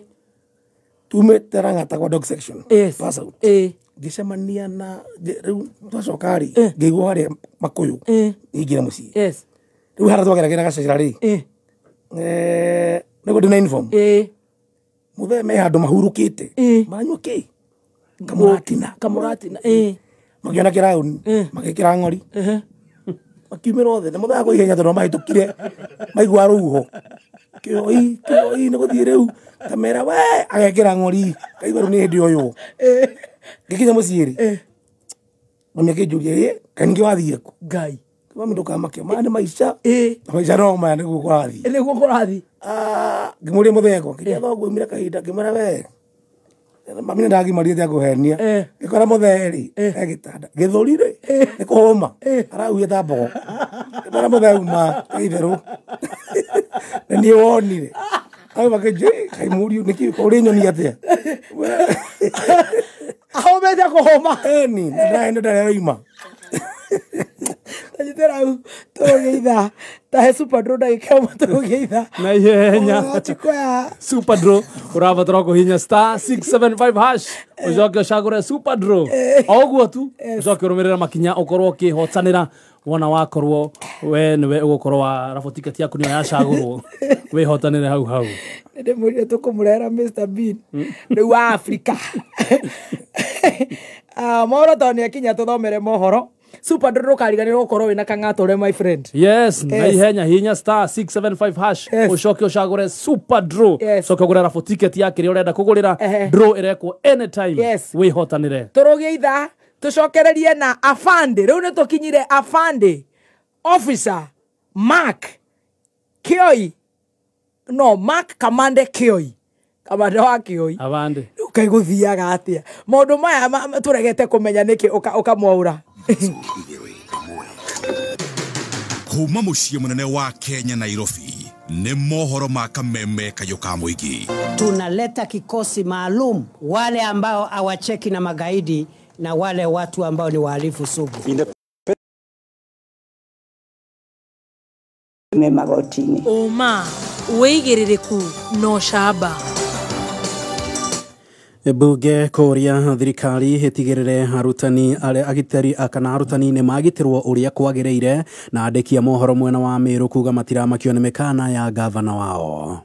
Tumĩte Lang'ata kwa dog section. Yes. Pass out. Ĩĩ. Ngĩcemania na rĩu twacoka rĩ, ngĩigua harĩa Makũyũ. Ingĩra mũciĩ. Yes. Rĩu harĩa twageragĩra gacĩra rĩ. Nĩguo ndĩna uniform. Ĩĩ. Mũthee me handũ mahurũkĩte. Maranyua kĩ? Kamũratina. Kamũratina. Ĩĩ. Makĩona kĩraũni, magĩkĩra ng'ori. Makiumĩra othe, na mũthee akwa ihenya tondũ mahĩtũkire maigua rũhuho. Kĩoi, kĩoi nĩ gũthiĩ rĩu. Kamera we agekĩra ng'ori. Kaigua rĩu nĩ hĩndĩ ũyũ. Ngĩkinya mũciĩ rĩ. Mami akĩnjũria, ĩ, kaĩ ningĩ wathiĩ kũ? Ngai. Mami ndũkamake, maya nĩ maica. Ĩĩ. Na maica no maya nĩguo kũrathiĩ. Nĩguo kũrathiĩ. Ngĩmũria mũthee akwa, ngĩria thoguo aumire kahinda, ngĩmwĩra we. Mami nĩ ndagimarire akũhenia. Ngĩkora mũthee rĩ, e gĩtanda. Gĩthũri rĩ, nĩ kũhũma. Arahuhia ta mbogo. Ngĩmwĩra mũthee uma, itherũ. Na niĩ wonire. Auma kĩnjĩ, kaĩ mũriũ, nĩkĩ ũrĩ nyoni atĩa? Ahũmĩte kũhũma. Ĩni, na ndĩraĩ ndarĩ aroima. Tanyitĩra hau tũgĩitha. Tahe Super Draw ndagĩka ĩmwe tũgĩitha. Na ihenya. Chikoya. Super Draw ũrabatara kũhihinya star 675 hash ũcoke ũcagũre Super Draw. O ũguo tu ũcoke ũrũmĩrĩre makinya ũkorwo ũkĩhotanĩra wona wakorwo we nĩwe ũgũkorwo wa raffle ticket yaku nĩyo yacagũrwo wĩhotanĩre hau hau. Nĩndĩmwĩrire tũkũmũrehera Mr Bean rĩu wa Africa. Mohoro tondũ nĩakinya tũthomere mohoro. Super Draw ndũkariganĩrwo gũkorwo wĩna kang'atũre my friend. Yes, na ihenya hinya star 675 hash ũcoke ũcagũre Super Draw. Ũcoke ũgũre raffle ticket ya kĩrĩa ũrenda kũgũrĩra. Draw ĩrekwo anytime. Wĩhotanĩre. Tũrũgie ithaa tũcokererie na afande. Rĩu nĩ tũkinyire afande officer Mark Kioi. No, Mark Kamande Kioi. Kamande wa Kioi. Afande. Rĩu kaĩ gũthiaga atĩa? Maũndũ maya tũregete kũmenya nĩkĩ ũkamwaũra. Kuma mũciĩ mũnene wa Kenya Nairobi nĩ mohoro ma kameme kayũ ka mũingĩ. Tunaleta kikosi maalum wale ambao hawacheki na magaidi na wale watu ambao ni wahalifu sugu. Magotini. Ũma wĩigĩrĩrĩku na ũcamba. Bunge kũria thirikari ĩtigĩrĩre arutani arĩa agitĩri kana arutani nĩ magitĩrwo ũrĩa kwagĩrĩire na andĩki a mohoro mwena wa Meru kuga matiramakio nĩ mĩkana ya gavana wao.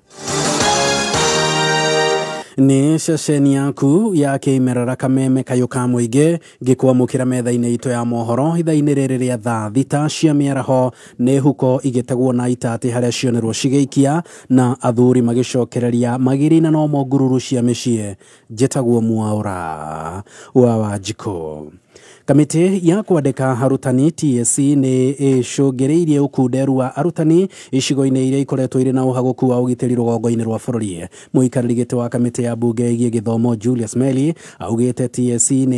Nĩ ceceni yaku ya kĩmerera kameme kayũ ka mũingĩ ngĩkwamũkĩra metha-inĩ itũ ya mohoro ithaa-inĩ rĩrĩ rĩa thaa 6 cia mĩaraho nĩ huko igĩtegwo na itatĩ harĩa cionerwo cigĩikia na athuri magĩcokereria magĩrĩ na nomo ngururu cia mĩciĩ. Njĩtagwo Mwaũra wa Wanjikũ. Kamĩtĩ ya kwandĩka arutani TSC nĩ ĩcũngĩrĩirie ũkunderu wa arutani icigo-inĩ iria ikoretwo irĩ na ũhagũku wa ũgitĩri rũgongo-inĩ rwa bũrũri. Mũikarĩri gĩtĩ wa kamĩtĩ ya mbunge ĩgiĩ gĩthomo Julius Meli augĩte TSC nĩ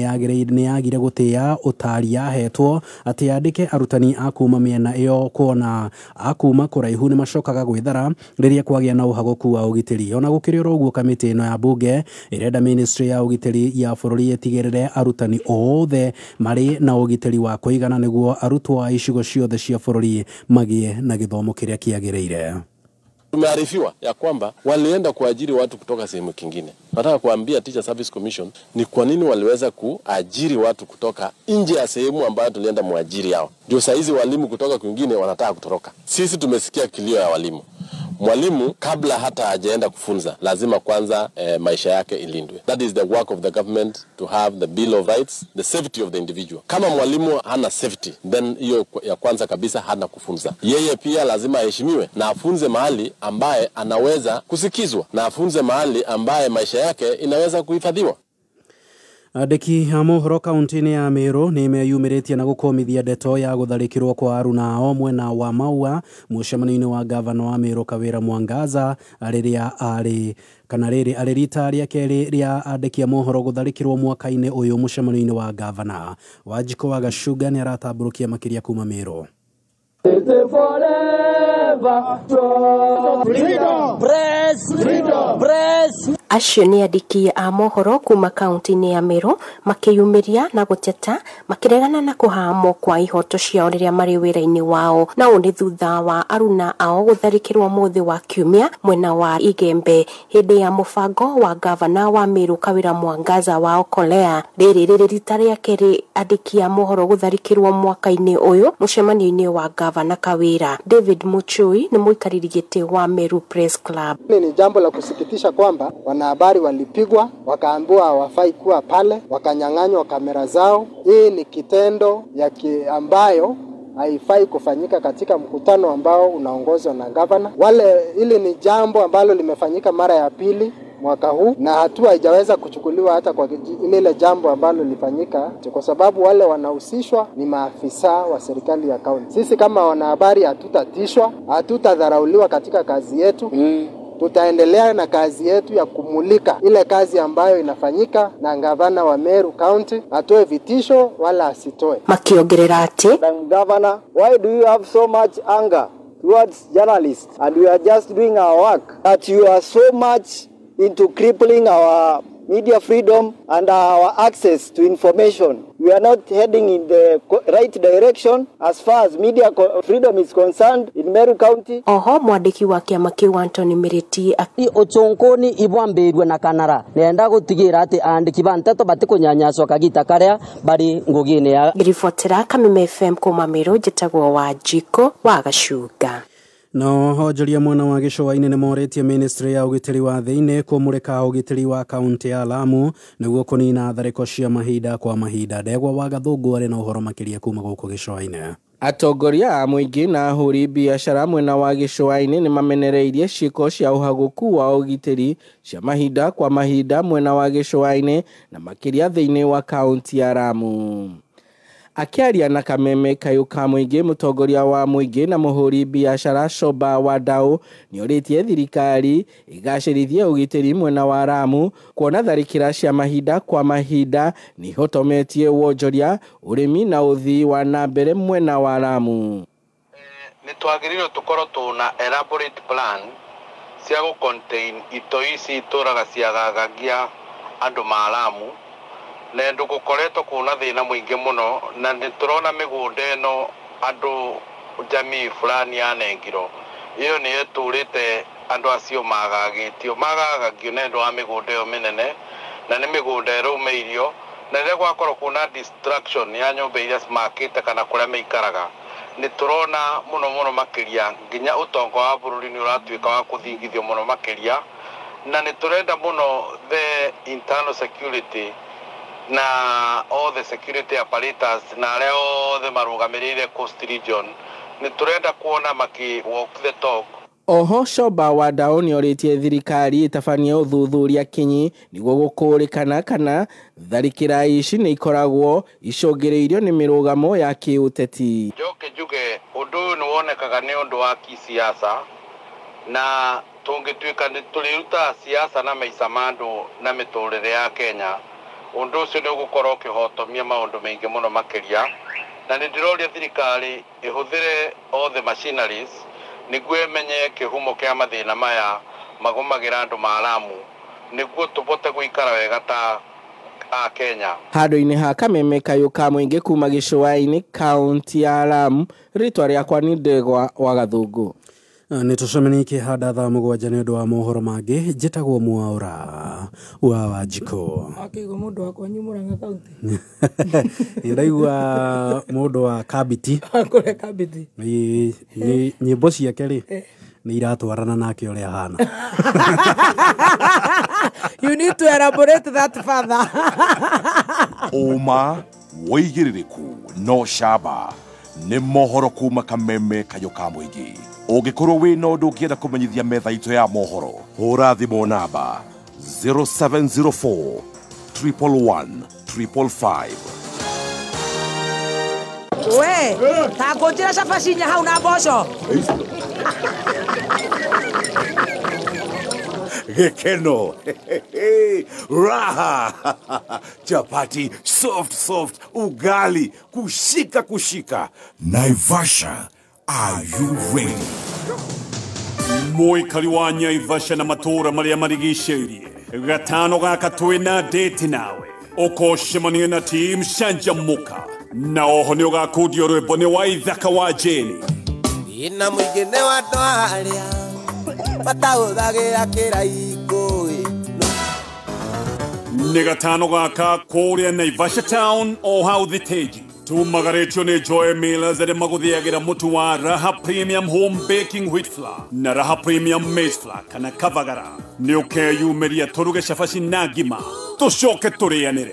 yagire gũtĩĩa ũtaari yahetwo atĩ yandĩke arutani a kuma mĩena ĩyo kuona a kuma kũraihu nĩ macokaga gwĩthara rĩrĩa kwagĩa na ũhagũku wa ũgitĩri. Ona gũkĩrĩ oro ũguo kamĩtĩ ĩno ya mbunge ĩrenda ministry ya ũgitĩri ya bũrũri ĩtigĩrĩre arutani othe marĩ na ũgitĩri wa kũigana nĩguo arutwo a icigo ciothe cia bũrũri magĩe na gĩthomo kĩrĩa kĩagĩrĩire. Tumearifiwa ya kwamba walienda kuajiri watu kutoka sehemu kingine. Nataka kuambia Teacher Service Commission ni kwa nini waliweza kuajiri watu kutoka nje ya sehemu ambayo tulienda muajiri yao. Ndio saizi walimu kutoka kwingine wanataka kutoroka. Sisi tumesikia kilio ya walimu. Mwalimu kabla hata hajaenda kufunza lazima kwanza maisha yake ilindwe. That is the work of the government to have the Bill of Rights, the safety of the individual. Kama mwalimu hana safety, then hiyo ya kwanza kabisa hana kufunza. Yeye pia lazima aheshimiwe na afunze mahali ambaye anaweza kusikizwa na afunze mahali ambaye maisha yake inaweza kuhifadhiwa. Andĩki a mohoro kaunti-inĩ ya Meru nĩ meyumĩrĩtie na gũkũmithia ndeto ya gũtharĩkĩrwo kwa aruna ao mwena wa Maua mũcemanio-inĩ wa gavana wa Meru Kawĩra Mwangaza rĩrĩa arĩ kana rĩrĩ arĩ rita rĩa kerĩ rĩa andĩki a mohoro gũtharĩkĩrwo mwaka-inĩ ũyũ mũcemanio-inĩ wa gavana. Wanjikũ wa Gacunga nĩ aratambũrũkia makĩria kuma Meru. Acio nĩ andĩki a mohoro kuma kaunti-inĩ ya Meru makĩyumĩria na gũteta makĩregana na kũhamwo kwa ihoto ciao rĩrĩa marĩ wĩra-inĩ wao, na ũũ nĩ thutha wa aruna ao gũtharĩkĩrwo mũthĩ wa Kiumia mwena wa Igembe hĩndĩ ya mũbango wa gavana wa Meru Kawĩra Mwangaza wa Okolea. Rĩrĩ rĩrĩ rita rĩa kerĩ andĩki a mohoro gũtharĩkĩrwo mwaka-inĩ ũyũ mũcemanio-inĩ wa gavana Kawĩra. David Muchui nĩ mũikarĩri gĩtĩ wa Meru Press Club. Ni jambo la kusikitisha kwamba wanahabari walipigwa, wakaambiwa hawafai kuwa pale, wakanyang'anywa kamera zao. Hii ni kitendo ya ambayo haifai kufanyika katika mkutano ambao unaongozwa na gavana. Hili ni jambo ambalo limefanyika mara ya pili mwaka huu na hatua haijaweza kuchukuliwa hata kwa lile jambo ambalo lilifanyika, kwa sababu wale wanahusishwa ni maafisa wa serikali ya kaunti. Sisi kama wanahabari hatutatishwa, hatutadharauliwa katika kazi yetu. Tutaendelea na kazi yetu ya kumulika ile kazi ambayo inafanyika na gavana wa Meru County, atoe vitisho wala asitoe. Makiongerera ati, Governor, why do you have so much anger towards journalists and we are just doing our work, that you are so much into crippling our media freedom and our access to information? We are not heading in the right direction as far as media freedom is concerned in Meru County. Oho mwandiki wa kiama kiu Anthony Miriti uchunkuni ibwambirwe na kanara nenda gutigira ati andiki ba nteto batikunyanyaswa kagita karia bari ngugini ya ngiribotera Kameme FM kuma Meru, njitagwo Wanjikũ wa Gacunga. No onjoria mwena wa gĩcũa-inĩ nĩ morĩtie ministry ya ũgitĩri wa thĩinĩ kũmũrĩka ũgitĩri wa kaunti ya Lamu nĩguo kũnina tharĩko cia mahinda kwa mahinda. Ndegwa wa Gathũngũ arĩ na ũhoro makĩria kuma gũkũ gĩcũa-inĩ. Atongoria a mũingĩ na ahũri biacara mwena wa gĩcũa-inĩ nĩ mamenereirie ciĩko cia ũhagũku wa ũgitĩri cia mahinda kwa mahinda mwena wa gĩcũa-inĩ na makĩria thĩinĩ wa kaunti ya Lamu. Akiaria na Kameme kayũ ka mũingĩ, mũtongoria wa mũingĩ na mũhũri biacara Shoba Wadau nĩorĩtie thirikari ĩgacĩrithie ũgitĩri mwena wa Lamu kuona tharĩkĩra cia mahinda kwa mahinda nĩihotometie wonjoria, ũrĩmi na ũthii wa na mbere mwena wa Lamu. Nĩ twagĩrĩirwo tũkorwo tũna elaborate plan cia gũ contain itoi ici itũraga ciagagagia andũ ma Lamu, na ndå gåkoretwo kuna thä muingĩ mũno, na nĩ tũrona mĩgũnda ĩno andũ jamii fulani yanengirwo ĩyo nĩ ĩtũrĩte andũ acio magagĩtio magagagio nĩ ũndũ wa mĩgũnda ĩyo mĩnene, na nĩ mĩgũnda ĩrũmĩirio, na rĩrĩa gwakorwo kuna destruction ya nyũmba iria makĩte kana kũrĩa maikaraga, nĩ tũrona mũno mũno makĩria nginya ũtonga wa bũrũri nĩ ũratuĩka wa kũthingithio mũno makĩria, na nĩ tũrenda mũno the internal security na all the security apparatus na arĩa othe marũgamĩrĩire Coast Region nĩ tũrenda kuona maki walk the talk. Oho Shoba Wadau nĩorĩtie thirikari ĩtabanie ũthuthuria kinyi nĩguo gũkũrĩkana kana tharĩkĩra ici nĩ ikoragwo icũngĩrĩirio nĩ mĩrũgamo ya kĩũteti. Njoke njuge ũndũ ũyũ nĩ wonekaga nĩ ũndũ wa kisiasa, na tũngĩtuĩka nĩ tũrĩrutaga siasa na maica ma andũ na mĩtũrĩre ya Kenya, ũndũ ũcio nĩ ũgũkorwo ũkĩhotomia maũndũ maingĩ mũno makĩria, na nĩ ndĩroria thirikari ĩhũthĩre all the machineries nĩguo ĩmenye kĩhumo kĩa mathĩna maya magũmagĩra andũ ma Lamu nĩguo tũbote gũikara wega ta a Kenya. Handũ-inĩ ha Kameme kayũ ka mũingĩ kuma gĩcũa-inĩ kaunti ya Lamu, rĩtwa rĩakwa nĩ Ndegwa wa Gathũngũ. Nĩ tũcemanie kĩhanda thaa 7 nĩ ũndũ wa mohoro mangĩ. Njĩtagwo Mwaũra wa Wanjikũ. Akĩigua mũndũ wa kwanyu Murang'a kaunti. Ndaigua mũndũ wa Kabiti. Kũrĩa Kabiti. Nyĩmbo ciake rĩ nĩ iratwarana nake ũrĩa ahana. You need to elaborate that further. Ũma wĩigĩrĩrĩku no camba nĩ mohoro kuma Kameme kayũ ka mũingĩ. Ũngĩkorwo wĩna ũndũ ũngĩenda kũmenyithia metha itũ ya mohoro, hũra thimũ namba 0704 111 555. We ta ngũnjĩra cabaci inya hau na mboco. Gikeno, raha, chapati soft soft, ugali kushika kushika. Naivasha, are you ready? Mũikari wa Nyaivasha na matũũra marĩa marigicĩirie gatano gaka twĩna date nawe ũkocemania na team Canjamũka na oho nĩ ũgakundio rwĩmbo nĩ wa Ithaka wa Jane. Ina mũingĩ nĩ wa andũ arĩa matahũthagĩra kĩraikũ. Nĩ gatano gaka kũrĩa Naivasha town o hau thitĩnji. Tumagarĩtio nĩ Joy Millers arĩa magũthĩagĩra mũtu wa Raha Premium Home Baking Wheat Flour na Raha Premium Maize Flour kana Kavagara. Nĩ ũkeyumĩria tũruge cabaci na ngima tũcoke tũrĩanĩre.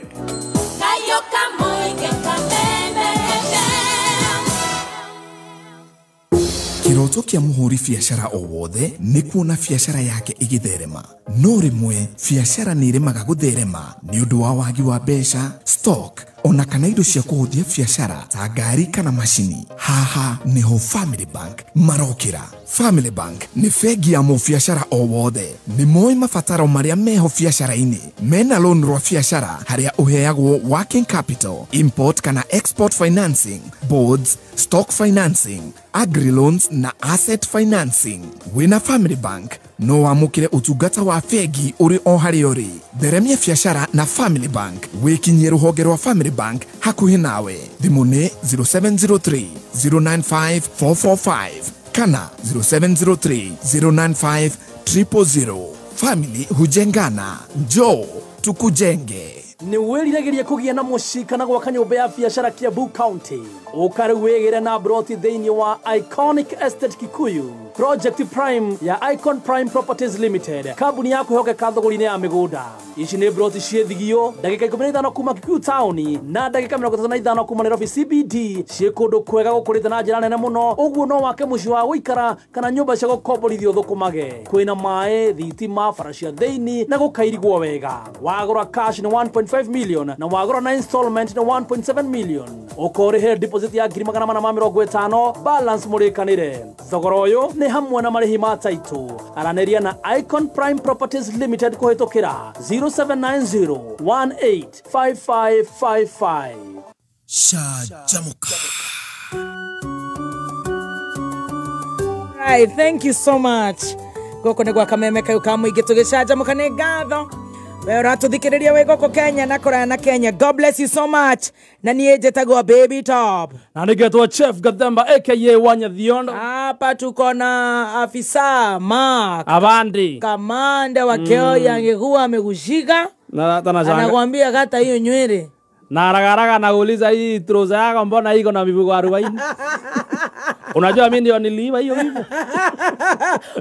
Kiroto kia muhuri biacara o wothe nĩ kuona biacara yake igitherema. No rĩmwe biacara nĩ ĩremaga gũtherema nĩ ũndũ wa wagi wa mbeca, stock ona kana indo cia kũhũthia biacara ta ngari kana macini. Haha nĩho Family Bank marokĩra. Family Bank nĩ bengi ya mũbiacara o wothe. Nĩ moĩ mabataro marĩa meho biacara-inĩ. Mena loan rwa biacara harĩa ũheagwo working capital, import kana export financing, boards, stock financing, agri loans na asset financing. Wĩna Family Bank no wamũkĩre ũtungata wa bengi ũrĩ o harĩa ũrĩ. Theremia biacara na Family Bank. Wĩkinyie rũhonge rwa Family Bank hakuhĩ nawe. Thimũ nĩ 0703 095 445 kana 0703 095 000. Family hujengana, njoo tukujenge. Nĩ wĩriragĩria kũgĩa na mũciĩ kana gwaka nyũmba ya biacara Kiambu County. Ũka rĩu wĩgĩre na broti thĩinĩ wa Iconic Estate Kikuyu, Project Prime ya Icon Prime Properties Limited, kambuni ya kwĩhokeka thogori-inĩ ya mĩgũnda. Ici nĩ broti ciĩ thigio ndagĩka 15 kuma Kikuyu Town na ndagĩka 35 kuma Nairobi CBD, ciĩ kũndũ kwega gũkũrĩte na njĩra nene mũno. Ũguo no wake mũciĩ wa gũikara kana nyũmba cia gũkomborithio thũkũmage. Kwĩna maĩ, thitima, bara cia thĩinĩ na gũkairigwo wega. Wagũra cash nĩ 1.5 million na wagũra na installment nĩ 1.7 million. Ũkorĩhe deposit ya 450, balance mũrĩkanĩre. Thogora ũyũ nĩ hamwe na marĩhi ma title. Aranĩria na Icon Prime Properties Limited kũhĩtũkĩra 0790 185555. Canjamũka. Right, thank you so much. Gũkũ nĩ gwa Kameme kayũ ka mũingĩ tũgĩcanjamũka nĩ ngatho. We ũratũthikĩrĩria wĩ gũkũ Kenya na kũraya na Kenya. God bless you so much. Na niĩ njĩtagwo Baby Top. Na nĩngetwo Chef Gathemba aka Wanyathion. Hapa tuko na afisa Mark Abandi, kamanda wa Kioya, angekuwa amekushika anakuambia kata hiyo nywele na haraka haraka nauliza hii trouser yako mbona iko na mifuko 40? Unajua mimi ndio niliiba hiyo hivyo.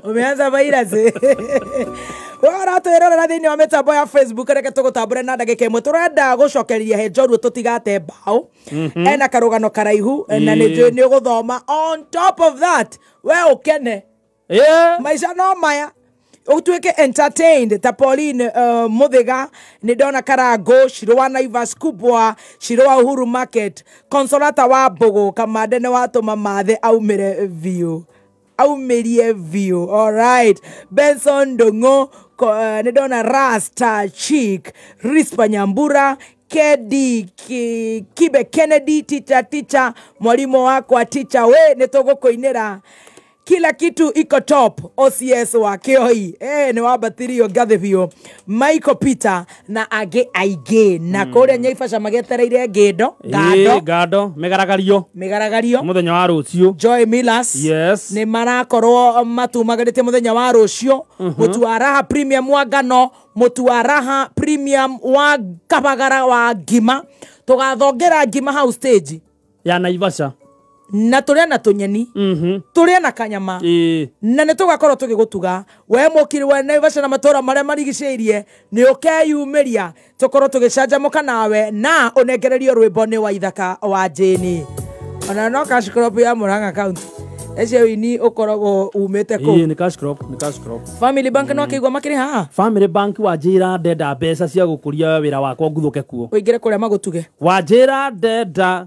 Umeanza virus. Wara twirorera thiini wa mitambo ya Facebook reke tugutambure na ndagika imwe turenda gucokeria he njoru tutigate mbao. Ena karugano karaihu na nĩ nĩ uguthoma. On top of that we ukene. Maisha no maya utuike entertained ta Pauline Muthiga ni ndona Karango Shiro wa Naivas Kubwa Shiro wa Uhuru Market Consolata wa Mbugu Kamande ni watuma mathe aumire view aumirie view. All right, Benson Ndongo ni ndona Rasta Chick Rispa Nyambura Kedi Kibe Kennedy Ticha Ticha mwalimu wako ticha we ni tugukuinira kila kitu iko top. OCS wa Kioi ni wabatirio ngathe biũ. Michael Peter na angi aingĩ na kũrĩa Nyaibasha magetereire ngĩndo ngando ngando mĩgaragario mũthenya wa rũciũ. Joy Millers yes nĩ marakorwo matumagarĩtie mũthenya wa rũciũ. Mũtu wa Raha Premium wa ngano, mũtu wa Raha Premium wa kabagara wa ngima, tũgathongera ngima house stage ya Naivasha na turia na tunyeni turia na kanyama na nĩ tũgakorwo tũgĩgũtuga we mũkiri wa Naivasha na matũra marĩa marigicĩirie nĩ ũkeyumĩria tũkorwo tũgĩcanjamũka nawe na ũnengererio rwĩmbo nĩ wa Ithaka wa Jane. Ona no cash crop ya Murang'a County. Ece wini ũkoragwo umĩte Ĩĩ, kũ nĩ cash crop, nĩ cash crop. Family Bank no akĩigua makĩrĩ haha. Family Bank wanjĩra ndenda mbeca cia gũkũria wĩra wakwa nguthũke kuo. Ũingĩre kũrĩa magũtuge. Wanjĩra ndenda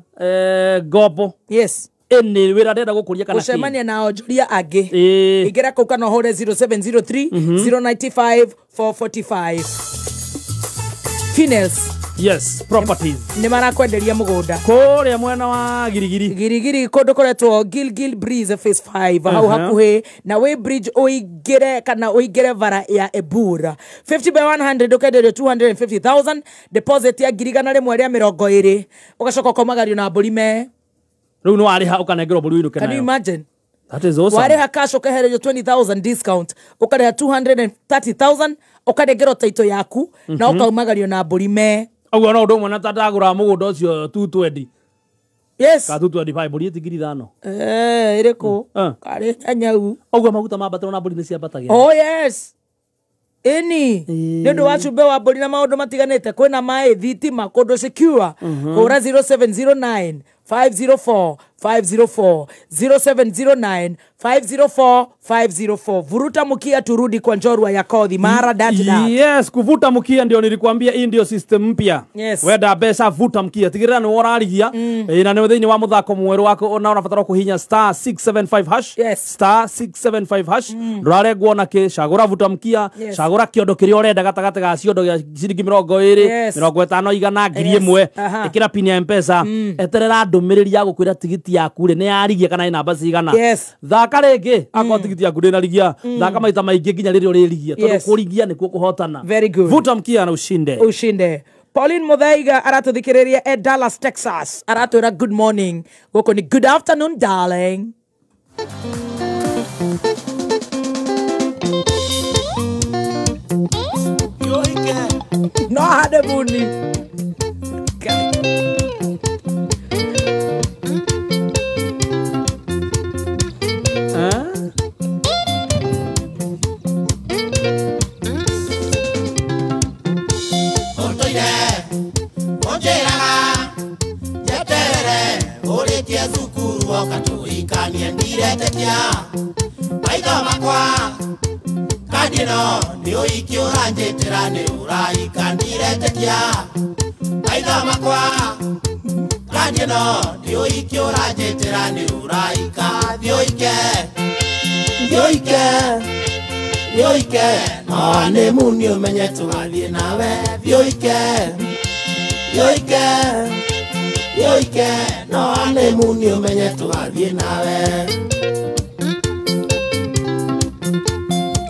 ngombo. Yes. Ĩnĩ wĩra ndenda gũkũria kana kĩ? Gũcemania na onjoria angĩ. Ĩĩ. Ingĩra kũu kana ũhũre 0703 095 445. Finels. Yes, properties. Nĩ marakwenderia mũgũnda. Kũrĩa mwena wa Girigiri. Girigiri kũndũ kũretwo Gilgil Breeze Phase 5 hau hakuhĩ na Way Bridge ũingĩre kana ũingĩre bara ya Ebura 50 by 100 ũkenderio 250,000 deposit ya 120,000 ũgacoka ũkomagario na mbũri me. Rĩu nĩ warĩha ũkanengerwo mbũri ũinũke Can you nayo. imagine? That is awesome. Warĩha cash ũkehererio 20,000 discount ũkarĩha 230,000 ũkanengerwo taito yaku na ũkaumagario na mbũri me. Ũguo no ũndũ ũmwe na ta ndagũra mũgũnda ũcio 220. Yes. Ka 225 mbũri ĩti 5,000. Ĩrĩkũ? Karĩ nyanyau. Ũguo maguta mambatĩrwo na mbũri nĩ ciambatagĩra. Oh yes. Ĩni nĩ ũndũ wa cumbĩ wa mbũri na maũndũ matiganĩte kwĩna maĩ thitima kũndũ secure. Hũra 0709 504 504 0709 504 504. Vuruta mkia turudi kwa njorua ya kothi mara dat dat. Yes, kuvuta mkia ndio nilikwambia hii ndio system mpya. Yes. Wenda mbeca vuta mkia tigirira ni worarigia na nĩ thĩinĩ wa mũthako mwerũ wako na ũrabatara kũhihinya star 675 hash. Yes. Star 675 hash. Ndũrarengwo na kĩ cagũra vuta mkia. Yes. Cagũra kĩondo kĩrĩa ũrenda gatagatĩ ga ciondo gĩa ciringi 20, Yes. 50, 100, ngiri Yes. ĩmwe. Aha. Ĩkĩra pin ya M-Pesa. Eterera ndũmĩrĩri ya gũkwĩra tigiti yaku rĩ nĩ yarigia kana ĩ namba cigana. Yes. Thaka rĩngĩ akorwo tigiti yaku ndĩnarigia thaka maita maingĩ nginya rĩrĩa ũrĩrigia tondũ Yes. kũrigia nĩkuo kũhotana. Very good. Vuta mkia na ushinde. Ushinde. Pauline Muthaiga aratũthikĩrĩria e Dallas, Texas. Aratwĩra good morning. Gũkũ ni good afternoon darling. No honeymoon.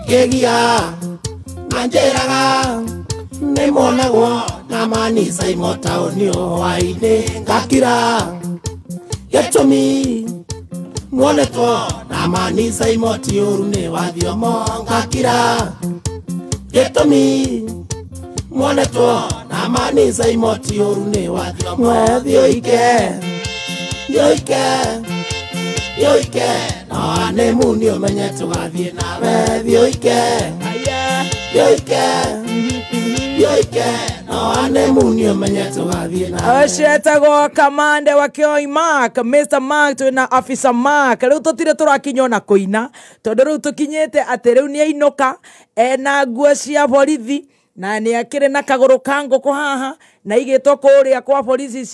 Kegia anjeraga nĩ monagwo na manisa imotaũni hwainĩ ngakira gĩtũmi muonetwo na manisa imoti ũru nĩ wathiomo ngakira gĩtũmi muonetwo na manisa imoti ũru nĩ wathiomo thioike thioike thioike no nĩ muni ũmenye tũgathiĩ nawe thioike thioike thioike no nĩ muni ũmenye tũgathiĩ nawe. Ũcio etagwo Kamande wa Kĩoi Mark, Mr Mark twĩna Officer Mark. Rĩu tũtirĩ tũrakinya ona kũina tondũ rĩu tũkinyĩte atĩ rĩu nĩ ainũka ena nguo cia borithi na nĩ akĩrĩ na kagũrũ ka ngũkũ haha na igĩtwo kũrĩa kwa borithi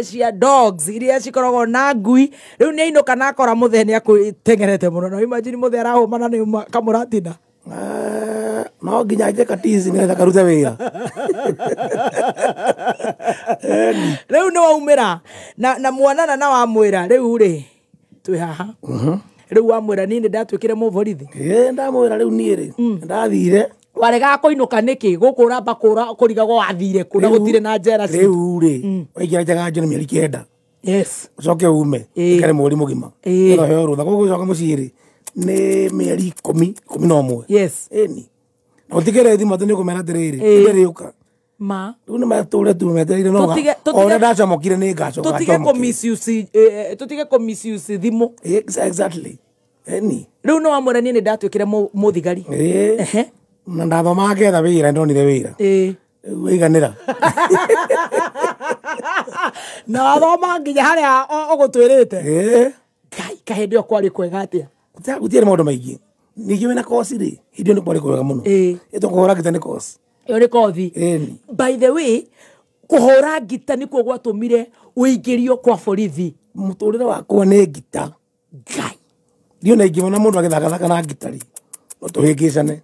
cia dogs iria cikoragwo na ngui. Rĩu nĩ ainũka na akora mũthee nĩ akũtengerete mũno. No imagine mũthee arahũma na nĩ kamũratina. No nginya nje katizi nĩgetha karute wĩra. Rĩu nĩ waumĩra na mwanana na wamwĩra rĩu rĩ twĩ haha. Rĩu wamwĩra niĩ nĩ ndatuĩkire mũborithi. Ĩĩ ndamwĩra rĩu niĩ rĩ ndathire. Waregaga kũinũka nĩkĩ gũkũ ũramba kũrigagwo wathire kũ na gũtirĩ na njera. Rĩu rĩ waingĩra njaganjo nĩ mĩeri 9. Yes. Ũcoke ume ũikare mweri mũgima. Nĩgetha ũheo rũtha. Koguo gũcoka mũciĩ rĩ nĩ mĩeri 11. Yes. Ĩni. Na ũtigĩre thimũ atĩ nĩ ũkũmera atĩrĩrĩ ndĩrĩũka. Ma. Rĩu nĩ matũre tu metereire no ũrĩa ndacomokire nĩ ngacoka. Tũtige kũ misuse thimũ. Exactly. Ĩni. Rĩu nĩ wamwĩra niĩ nĩ ndatuĩkire mũthigari. Ĩĩ. Na ndathomaga ngetha wĩra ndonire wĩra. Ĩĩ. Wĩiganĩra. Na wathoma nginya harĩa ũgũtwĩrĩte. Ĩĩ. Ngai Kahĩndĩ ĩyo kwarĩ kwega atĩa? Gũtiarĩ maũndũ maingĩ. Ningĩ wĩna koci rĩ, hĩndĩ ĩyo nĩ kwarĩ kwega mũno. Ĩtwo kũhũra ngita nĩ koci. Ĩyo nĩ kothi. By the way, kũhũra ngita nĩkuo gwatũmire ũingĩrio kwa borithi? Mũtũrĩre wakwa nĩ ngita. Ngai. Ndiũ na ingĩona mũndũ agĩthakathaka na ngita rĩ, no tũhĩngĩcane.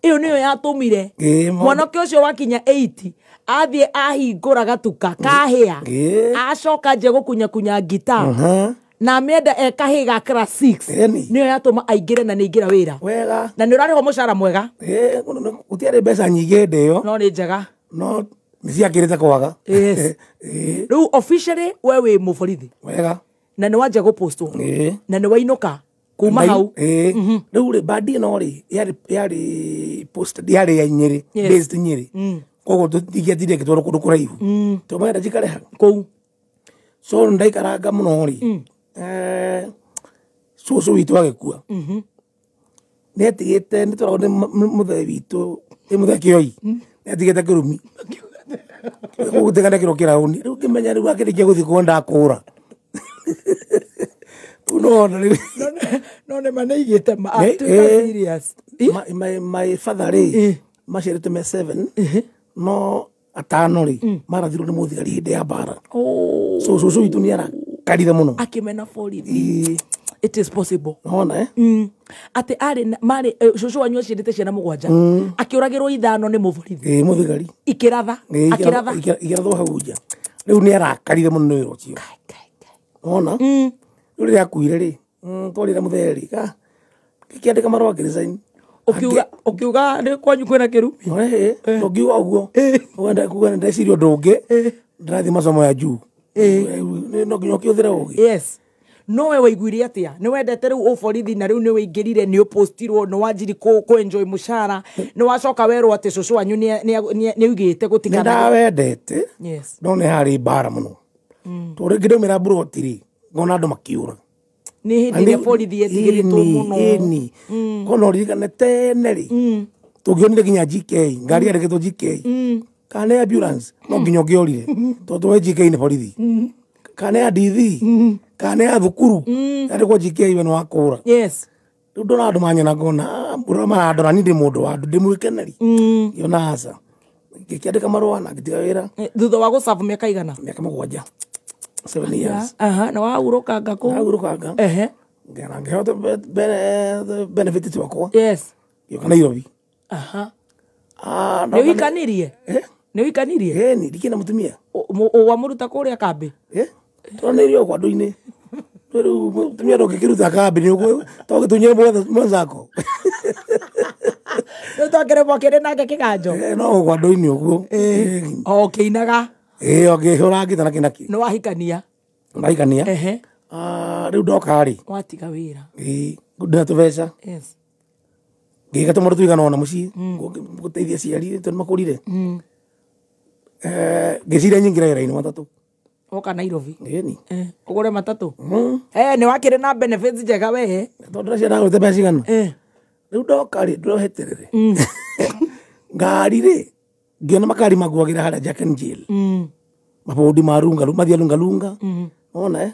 Ĩyo nĩyo yatũmire mwanake ũcio wakinya 80 athiĩ ahingũra gatuka kahĩa, acoka nje gũkunyakunya ngita na amĩenda e kahĩ ga class 6, nĩyo yatũma aingĩre na nĩ aingĩra wĩra. Wega. Na nĩ ũrarĩhwo mũcara mwega? Gũtiarĩ mbeca nyingĩ hĩndĩ ĩyo. No nĩ njega. No nĩ ciakĩrĩte kwaga. Yes. Rĩu officially we wĩ mũborithi. Wega. Na nĩ wanjia gũpostwo na nĩ wainũka kuma hau. Rĩu rĩ, bandi ĩno rĩ yarĩ posted, yarĩ ya Nyĩrĩ, based Nyĩrĩ, koguo tũtingĩatindire ngĩtwarwo kũndũ kũraihu tondũ marenda njikare ha kũu. So ndaikaranga mũno rĩ, cũcũ witũ agĩkua. Nĩ atigĩte, nĩ twaragwo nĩ mũthee witũ, ĩ mũthee Kĩoi, nĩ atigĩte kĩrumi gũtigana kĩro kĩraũni. Rĩu ngĩmenya rĩu akĩrĩkia gũthikwo ndakũra rĩu nona rĩu. No nĩ ma nĩ igĩte ma tuĩka serious. My father rĩ, maciarĩtwo me seven, no atano rĩ marathirwo nĩ mũthigari hĩndĩ ya mbara. So cũcũ witũ nĩ arakarire mũno. Akĩmena borithi. It is possible. Nona eh. Atĩ arĩ marĩ cũcũ wanyu aciarĩte ciana 7, akĩũragĩrwo 5 nĩ mũborithi. Ĩ, mũthigari. Ikĩratha. Akĩratha. Ikĩrathwo hau nja. Rĩu nĩ arakarire mũno nĩ wĩra ũcio. Nona rĩu rĩrĩa akuire rĩ, twarĩra mũthee rĩ, ngĩkĩandĩka marũa ngĩresign. Ũkiuga nĩ kwanyu kwĩna kĩrumi? Ndũngiuga ũguo. Ũgenda kuga nĩ ndeciria ũndũ ũngĩ, ndĩrathiĩ masomo ya juu. No nginya ũkĩhũthĩre ũgĩ. Yes. No we waiguire atĩa? Nĩ wendete rĩu ũborithi na rĩu nĩ wĩingĩrire, nĩ ũpostirwo, nĩ wanjiri kũ enjoy mũcara, nĩ wacoka werwo atĩ cũcũ wanyu nĩ augĩte Nĩ gũtikana. ndawendete. No nĩ harĩ mbara mũno, tondũ rĩngĩ ndaumĩra mburoti rĩ, ngona andũ makĩũra. Nĩ hĩndĩ ĩrĩa borithi yetigĩrĩtwo mũno. Ĩni kono ririkane tene rĩ, tũngĩonire nginya GK, ngari yandĩkĩtwo GK kana nĩ ambulance, no nginya ũngĩorire tondũ we GK nĩ borithi, kana ya DV, kana ya thukuru yandĩkwo GK, we nĩ wakũra. Rĩu ndona andũ manyona ngona, "Ah, ũrĩa marandora ni ndĩ mũndũ wa andũ, ndĩ mwĩkeneri." Ngĩona aca, ngĩkĩandĩka marũa na ngĩtiga wĩra. Thutha wa gũcabu mĩaka igana? Mĩaka 7, 7 years. Aha, na wahurũkanga kũu? Ndahurũkanga. Ngĩona ngĩheo benefit twakwa. Ngĩũka Nairobi. Nĩ ũhikanirie? Nĩ ũhikanirie? Ĩni, ndikĩna mũtumia. Wamũruta kũrĩa kambĩ? Twanĩrio gũkũ andũ-inĩ. Rĩu mũtumia ndũngĩkĩruta kambĩ, nĩ ũguo togĩtunyire mwenzako. Rĩu twakĩrĩ mwakĩrĩ nake kĩganjo? No gũkũ andũ-inĩ ũguo. O ũkĩinaga? Ĩ, o ngĩhũra ngita na kĩnaki. Nĩ wahikania? Ndahikania. Rĩu ndoka rĩ, Watiga wĩra? Ĩ, ndĩna tũbeca. Ngĩiga tũmaũndũ tũigana ũna mũciĩ gũteithia aciari tondũ makũrire. Ngĩciria nyingĩre wĩra-inĩ matatũ. Woka Nairobi? Ĩni. Ũgũre matatũ? Nĩ wakĩrĩ na benefits njega we. Tondũ ndĩracia ndagũrĩte mbeca cigana. Rĩu ndoka rĩ, ndĩroheterere ngari rĩ, ngĩona makari makuagĩra harĩa Jack and Jill, mabundi ma runga mathia lunga lunga, ona eh.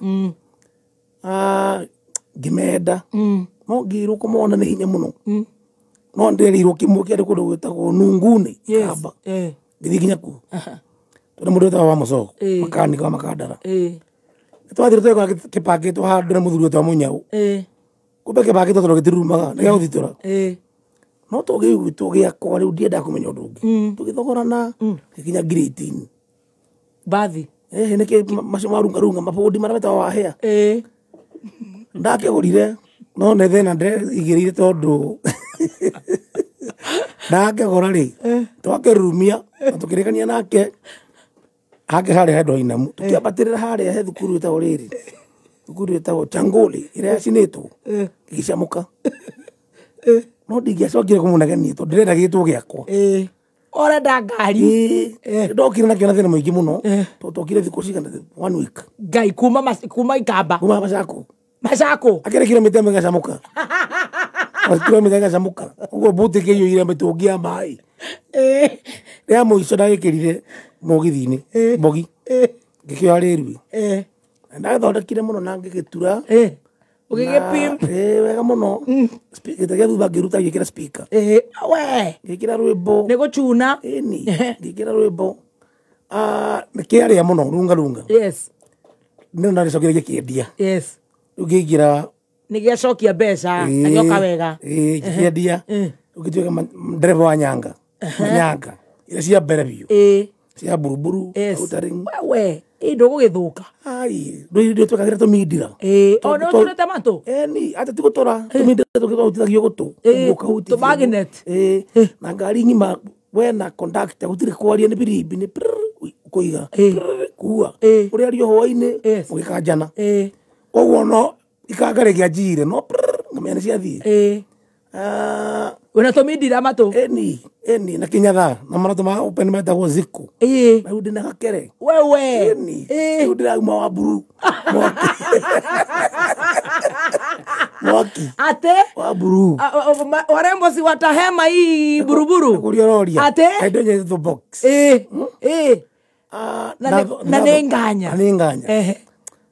Ngĩmenda, no ngĩirwo kũmona nĩ hinya mũno, no ndĩrerirwo kĩmwe kĩarĩ kũndũ gwĩtagwo Nunguni, Kamba. Ngĩthiĩ nginya kuo tondũ mũndũ wĩtagwo wa Mũcoko, makanika wa Makandara. Twathire twekora kĩpangĩtwo handũ na mũthuri wĩtagwo Mũnyau. Kumbe kĩpangĩtwo tondũ gĩtirumaga nĩ gĩa gũthitũra. No tũgĩigua gĩakwa rĩu ndiendaga kũmenya ũndũ ũngĩ, tũgĩthogorana gĩkinya ngiri 18. Bathi? Nĩkĩ macio marungarunga mabundi marĩa metagwo wahĩa. Ndakĩgũrire, no nĩ thĩna ndĩigĩrĩire tondũ ndakĩgũra rĩ, twakĩrurumia na tũkĩrĩkania nake hake harĩa handũ hainamu, tũkĩambatĩrĩra harĩa he thukuru ĩtagwo rĩrĩ, thukuru ĩtagwo Changoli ĩrĩa yacinĩtwo, gĩgĩcamũka. No ndingĩacokire kũmũnegenia tondũ ndĩrenda gĩtwo gĩakwa. Ũrenda ngari. Ndokire nakĩo na thĩna mũingĩ mũno tondũ twokire thikũ cigana, one week. Ngai, kuma Ikamba? Kuma Macako. Macako. Akĩrĩ kilomita 1 ĩgacamũka, kilomita ĩgacamũka ũguo, mbuti kĩiyũire mĩtũngi ya maĩ. Rĩa mũico ndagĩkĩrire mũgithi-inĩ mbogi, ngĩkĩoya rĩrui. Ndagĩthondekire mũno na ngĩgĩtura. Ũgĩgĩpimp. Ĩĩ wega mũno. Gĩtĩ gĩa thutha ngĩruta ngĩkĩra speaker. Ĩĩ we. Ngĩkĩra rwĩmbo. Nĩ gũchuna. Ĩni. Ngĩkĩra rwĩmbo. Nĩ kĩarĩa mũno runga runga. Yes. Nĩ ndacokire ngĩkĩendia. Yes. Rĩu ngĩingĩra Nĩ gĩacokia mbeca na gĩoka wega. Ĩĩ ngĩkĩendia. Rĩu ngĩtuĩka ndereba wa nyanga. Manyanga. Iria cia mbere biũ. Ĩĩ. Cia buruburu. Yes. Outering. Wewe, ĩ ndũgũgĩthũka. Ai, rĩu twekagĩra tũmindira. Ĩĩ, o nĩ ũtũrĩte matũ? Ĩni, atĩ ti gũtũra. Tũmindira tũhutithagio gũtũ. Ĩĩ, Ũkahutithia. tũ-magnet. Ĩĩ, na ngari ng'ima we na conductor gũtirĩ kwaria nĩ birimbi nĩ prrr, kũiga. Prrr, kuua. Ũrĩa ario hwainĩ mũgĩkanjana. Koguo no ikanga rĩngĩanjire no prrr, ngamenya nĩ ciathiĩ. Ĩĩ. Wĩna tũmindira matũ? Ĩni, ĩni na kinyatha na maratũ ma open metagwo ziko. Ĩĩ. Rĩu ndĩna gakere. Wewe. Ĩni. Rĩu ndĩrauma wa mburu. Mwaki. Ate? Wa mburu. Warembo si watahema hii buruburu. Kũria ũroria. Ate? Kaĩ ndonyetwo box. Ĩĩ. Ĩĩ. Na nĩ nganya. Na nĩ nganya.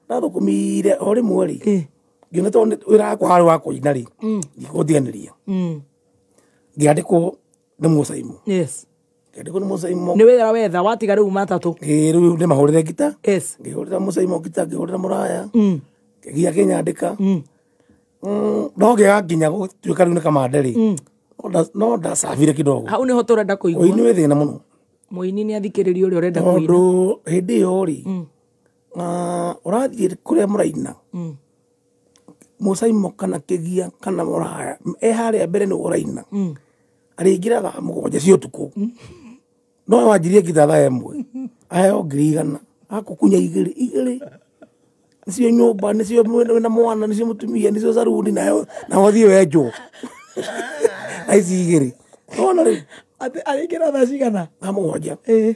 Ndathũkũmire o rĩmwe rĩ. Ngĩona tondũ wĩra wakwa warĩ wa kũina rĩ. Ndikũtiganĩria. Ngĩandĩkwo nĩ Mũcaimo. Yes. Ngĩandĩkwo nĩ Mũcaimo. Nĩ wĩra wetha watiga rĩu matatũ. Ĩĩ rĩu ndĩmahũrĩre ngita. Yes. Ngĩhũrĩra Mũcaimo ngita, ngĩhũrĩra Mũraya. Kĩgia kĩnyandĩka. No gĩgakinya gũtuĩka rĩu nĩ kamande rĩ. No ndacabire kidogo. Hau nĩho tũrenda kũigua. Ũini wĩ thĩna mũno. Mũini nĩ athikĩrĩria ũrĩa ũrenda kũina. Tondũ hĩndĩ ĩyo rĩ, ũrathiĩ kũrĩa mũraina. Mũcaimo kana kĩgia kana Mũraya e harĩa mbere nĩ ũraina. Arĩingĩra thaa 7 cia ũtukũ. No wanjirie ngita thaa 1. Aheo 100,000. Akũkunya igĩrĩ. Nĩcio nyũmba, nĩcio wĩna mwana, nĩcio mũtumia, nĩcio caruni nayo na wathiĩ wenjwo. Na ici igĩrĩ. Wona rĩu. Atĩ arĩingĩra thaa cigana? Thaa 7. Ĩĩ.